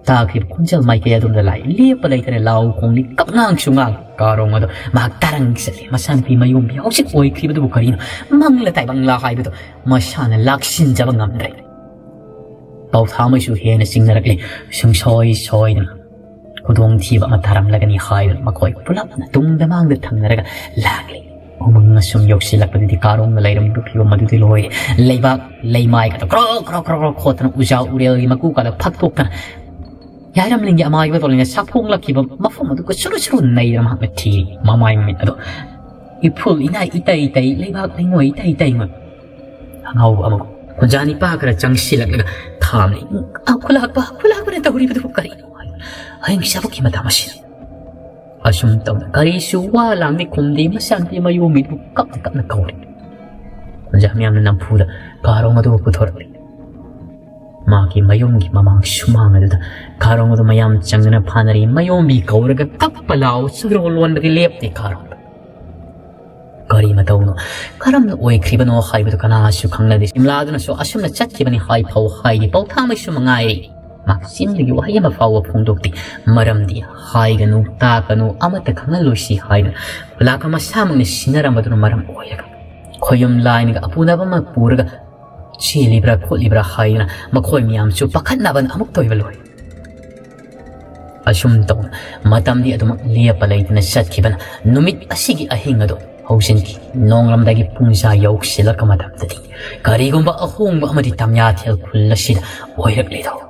ꯇꯥꯈ꯭ꯔꯤꯕ ꯈꯣꯟꯖꯦꯜ ꯃꯥꯏꯀꯩ ꯑꯗꯣꯝꯗ ꯂꯥꯛꯏ꯫ ꯂꯦꯞꯄ ꯂꯩꯇꯅ ꯂꯥꯎ ꯈꯣꯡꯂꯤ, ꯀꯞꯉꯥꯡꯁꯨ ꯉꯥꯡ꯫ ꯀꯥꯔꯣꯡ ꯑꯗꯣ ꯃꯍꯥꯛ ꯇꯔꯪ ꯆꯠꯂꯤ꯫ ꯃꯆꯥꯅꯨꯄꯤ ꯃꯌꯣꯝꯕꯤ ꯍꯧꯖꯤꯛ ꯑꯣꯏꯈ꯭ꯔꯤꯕꯗꯨꯕꯨ ꯀꯔꯤꯅꯣ? ꯃꯪꯂ ꯇꯥꯏꯕꯪꯂ ꯍꯥꯏꯕꯗꯣ ꯃꯁꯥꯅ ꯂꯥꯛꯁꯤꯟꯖꯕ ꯉꯝꯗ꯭ꯔꯦ꯫ ꯄꯥꯎꯊꯥꯃꯩꯁꯨ ꯍꯦꯟꯅ ꯆꯤꯡꯅꯔꯛꯂꯤ꯫ ꯁꯨꯡꯁꯣꯏ ꯁꯣꯏꯗꯅ ꯈꯨꯗꯣꯡꯊꯤꯕ ꯑꯃ ꯇꯥꯔꯝꯂꯒꯅꯤ ꯍꯥꯏꯗꯨꯅ ꯃꯈꯣꯏ ꯄꯨꯂꯞꯅ ꯇꯨꯡꯗ ꯃꯥꯡꯗ ꯊꯪꯅꯔꯒ ꯂꯥꯛꯂꯤ꯫ ꯎꯃꯪꯅ ꯁꯨꯝ ꯌꯧꯁꯤꯜꯂꯛꯄꯗꯗꯤ ꯀꯥꯔꯣꯡꯅ ꯂꯩꯔꯝꯕ ꯐꯤꯕꯝ ꯑꯗꯨꯗꯤ ꯂꯣꯏꯔꯦ꯫ ꯂꯩꯕꯥꯛ ꯂꯩꯃꯥꯏꯒꯗꯣ ꯀ꯭ꯔꯣ ꯀ꯭ꯔꯣ ꯀ꯭ꯔꯣ ꯀ꯭ꯔꯣ ꯈꯣꯠꯇꯅ, ꯎꯖꯥ ꯎꯔꯦꯜꯒꯤ ꯃꯀꯨꯀꯥꯗꯣ ꯐꯛꯇꯣꯛꯇꯅ, ꯌꯥꯏꯔꯝꯂꯦꯟꯒꯤ ꯑꯃꯥꯏꯕ ꯇꯣꯂꯦꯟꯅ ꯁꯥꯐꯣꯡꯂꯛꯈꯤꯕ ꯃꯐꯝ ꯑꯗꯨꯒ ꯁꯨꯔꯨ ꯁꯨꯔꯨ ꯅꯩꯗꯅ ꯃꯍꯥꯛꯅ ꯊꯤꯔꯤ꯫ ꯃꯃꯥꯏ ꯃꯃꯤꯠ ꯑꯗꯣ ꯏꯐꯨꯜ ꯏꯅꯥꯏ ꯏꯇꯩ ꯏꯇꯩ, ꯂꯩꯕꯥꯛ ꯂꯩꯉꯣꯏ ꯏꯇꯩ ꯏꯇꯩ ꯉꯣꯏ꯫ ꯑꯉꯥꯎꯕ ꯑꯃꯒꯨꯝ ꯈꯨꯟꯖꯥ ꯅꯤꯄꯥ ꯈꯔ ꯆꯪꯁꯤꯜꯂꯛꯂꯒ ꯊꯥꯝꯂꯤ꯫ "ꯑ, ꯈꯨꯂꯥꯛꯄ, ꯈꯨꯂꯥꯛꯄꯅ ꯇꯧꯔꯤꯕꯗꯨꯕꯨ ꯀꯔꯤꯅꯣ?" ꯍꯥꯏ꯫ ꯍꯌꯦꯡ ꯆꯥꯕꯛꯀꯤ ꯃꯇꯝ ꯑꯁꯤꯗ ꯑꯁꯨꯝ ꯇꯧꯅ ꯀꯔꯤꯁꯨ ꯋꯥ ꯂꯥꯡꯗꯦ ꯈꯨꯝꯗꯦ꯫ ꯃꯆꯥꯅꯨꯄꯤ ꯃꯌꯣꯝꯕꯤꯗꯨꯕꯨ ꯀꯞꯅ ꯀꯞꯅ ꯀꯧꯔꯦ꯫ ꯈꯨꯟꯖꯥ ꯃꯤꯌꯥꯝꯅ ꯅꯝꯐꯨꯗ ꯀꯥꯔꯣꯡ ꯑꯗꯨꯕꯨ ꯄꯨꯊꯣꯔꯛꯂꯤ꯫ ꯃꯥꯒꯤ ꯃꯌꯨꯝꯒꯤ ꯃꯃꯥꯡ ꯁꯨꯃꯥꯡ ꯑꯗꯨꯗ ꯀꯥꯔꯣꯡ ꯑꯗꯨ ꯃꯌꯥꯝ ꯆꯪꯗꯨꯅ ꯐꯥꯅꯔꯤ꯫ ꯃꯌꯣꯝꯕꯤ ꯀꯧꯔꯒ ꯀꯞꯄ ꯂꯥꯎ ꯆꯒ꯭ꯔꯣ ꯂꯣꯟꯕꯗꯤ ꯂꯦꯞꯇꯦ ꯀꯥꯔꯣꯡꯗ꯫ ꯀꯔꯤ ꯃꯇꯧꯅꯣ, ꯀꯔꯝꯅ ꯑꯣꯏꯈ꯭ꯔꯤꯕꯅꯣ ꯍꯥꯏꯕꯗꯨ ꯀꯅꯥꯁꯨ ꯈꯪꯅꯗꯦ꯫ ꯁꯤꯝꯂꯥꯗꯨꯅꯁꯨ ꯑꯁꯨꯝꯅ ꯆꯠꯈꯤꯕꯅꯤ ꯍꯥꯏ ꯐꯥꯎ ꯍꯥꯏꯔꯤ꯫ ꯄꯥꯎꯊꯥꯃꯩꯁꯨ ꯃꯉꯥꯏꯔꯦ꯫ ꯃꯍꯥꯛ ꯆꯤꯟꯗꯒꯤ ꯋꯥꯍꯩ ꯑꯃ ꯐꯥꯎꯕ ꯐꯣꯡꯗꯣꯛꯇꯦ꯫ ꯃꯔꯝꯗꯤ "ꯍꯥꯏꯒꯅꯨ, ꯇꯥꯛꯀꯅꯨ, ꯑꯃꯠꯇ ꯈꯪꯍꯜꯂꯣꯏꯁꯤ" ꯍꯥꯏꯗꯅ ꯈꯨꯂꯥꯛꯄ ꯃꯁꯥꯃꯛꯅ ꯁꯤꯟꯅꯔꯝꯕꯗꯨꯅ ꯃꯔꯝ ꯑꯣꯏꯔꯒ ꯈꯣꯌꯨꯝ ꯂꯥꯏꯅꯒ ꯑꯄꯨꯅꯕ ꯑꯃ ꯄꯨꯔꯒ ꯆꯦꯜꯂꯤꯕ꯭ꯔꯥ ꯈꯣꯠꯂꯤꯕ꯭ꯔꯥ ꯍꯥꯏꯗꯅ ꯃꯈꯣꯏ ꯃꯌꯥꯝꯁꯨ ꯄꯥꯈꯠꯅꯕꯅ ꯑꯃꯨꯛꯇ ꯑꯣꯏꯕ ꯂꯣꯏ꯫ ꯑꯁꯨꯝ ꯇꯧꯅ ꯃꯇꯝꯗꯤ ꯑꯗꯨꯃꯛ ꯂꯦꯞꯄ ꯂꯩꯇꯅ ꯆꯠꯈꯤꯕꯅ ꯅꯨꯃꯤꯠ ꯑꯁꯤꯒꯤ ꯑꯍꯤꯡ ꯑꯗꯨ ꯍꯧꯖꯤꯟꯈꯤ꯫ ꯅꯣꯡꯉꯥꯜꯂꯝꯗꯥꯏꯒꯤ ꯄꯨꯡꯖꯥ ꯌꯧꯁꯤꯜꯂꯛꯄ ꯃꯇꯝꯗꯗꯤ ꯀꯔꯤꯒꯨꯝꯕ ꯑꯍꯣꯡꯕ ꯑꯃꯗꯤ ꯇꯝꯌꯥꯊꯦꯜ ꯈꯨꯜ ꯑꯁꯤꯗ ꯑꯣꯏꯔꯛꯂꯤꯗꯣ꯫